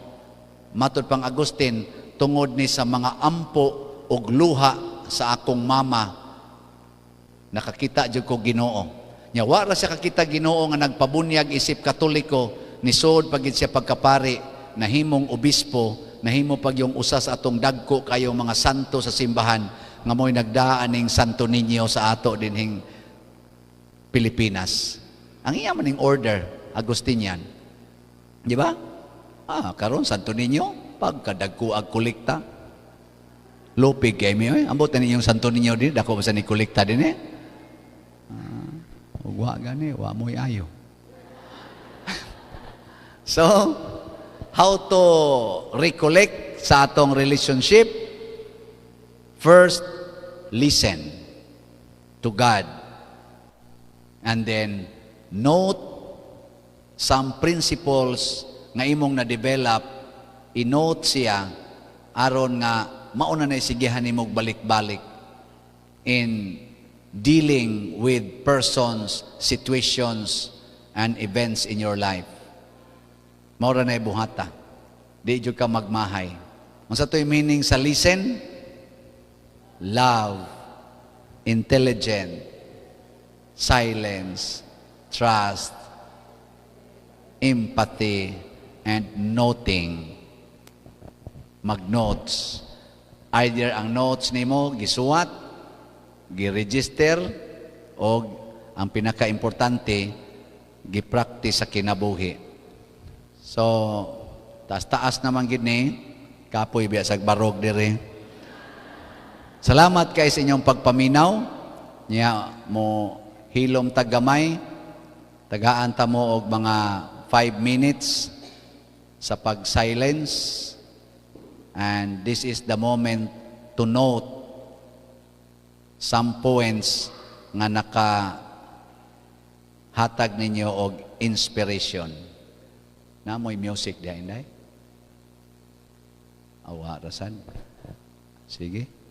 Matod pang Agustin, tungod ni sa mga ampo og luha sa akong mama, nakakita jud ko Ginoo. Nya wa ra siya kakita Ginoo nga nagpabunyag isip Katoliko, nisod pagid siya pagkapari, nahimong obispo, nahimo pag yung usa sa atong dagko kayo mga santo sa simbahan nga mo'y nagdaan ning Santo Niño sa ato dinhing Pilipinas. Ang iya maning order, Agustinian. Di ba? Ah, karon Santo Niño, pagkadagko ag kolekta. Lupig kay mi oy. Ambot na ninyong Santo Niño din, dako ba sa ni kolekta din eh. Ah, ug wa gani, wa mo'y ayo. So, how to recollect sa atong relationship? First, listen to God. And then, note some principles nga imong na-develop, i-note siya, aron nga mauna na isigihan nimo balik-balik in dealing with persons, situations, and events in your life. Mao ra na buhata. Di jud ka magmahay. Unsa to'y meaning sa listen? Love, intelligent, silence, trust, empathy, and noting. Mag-notes. Either ang notes nimo gisuwat, gi-register, o ang pinaka-importante, gi-practice sa kinabuhi. So, taas-taas naman gid ni, kapoy biya sa barog dire. Salamat kay sa inyong pagpaminaw. Nya mo hilom taggamay. Tagaan ta mo og mga 5 minutes sa pag-silence. And this is the moment to note some points nga naka hatag ninyo og inspiration. Naa moy music diha, inday? Awa rasan. Sige.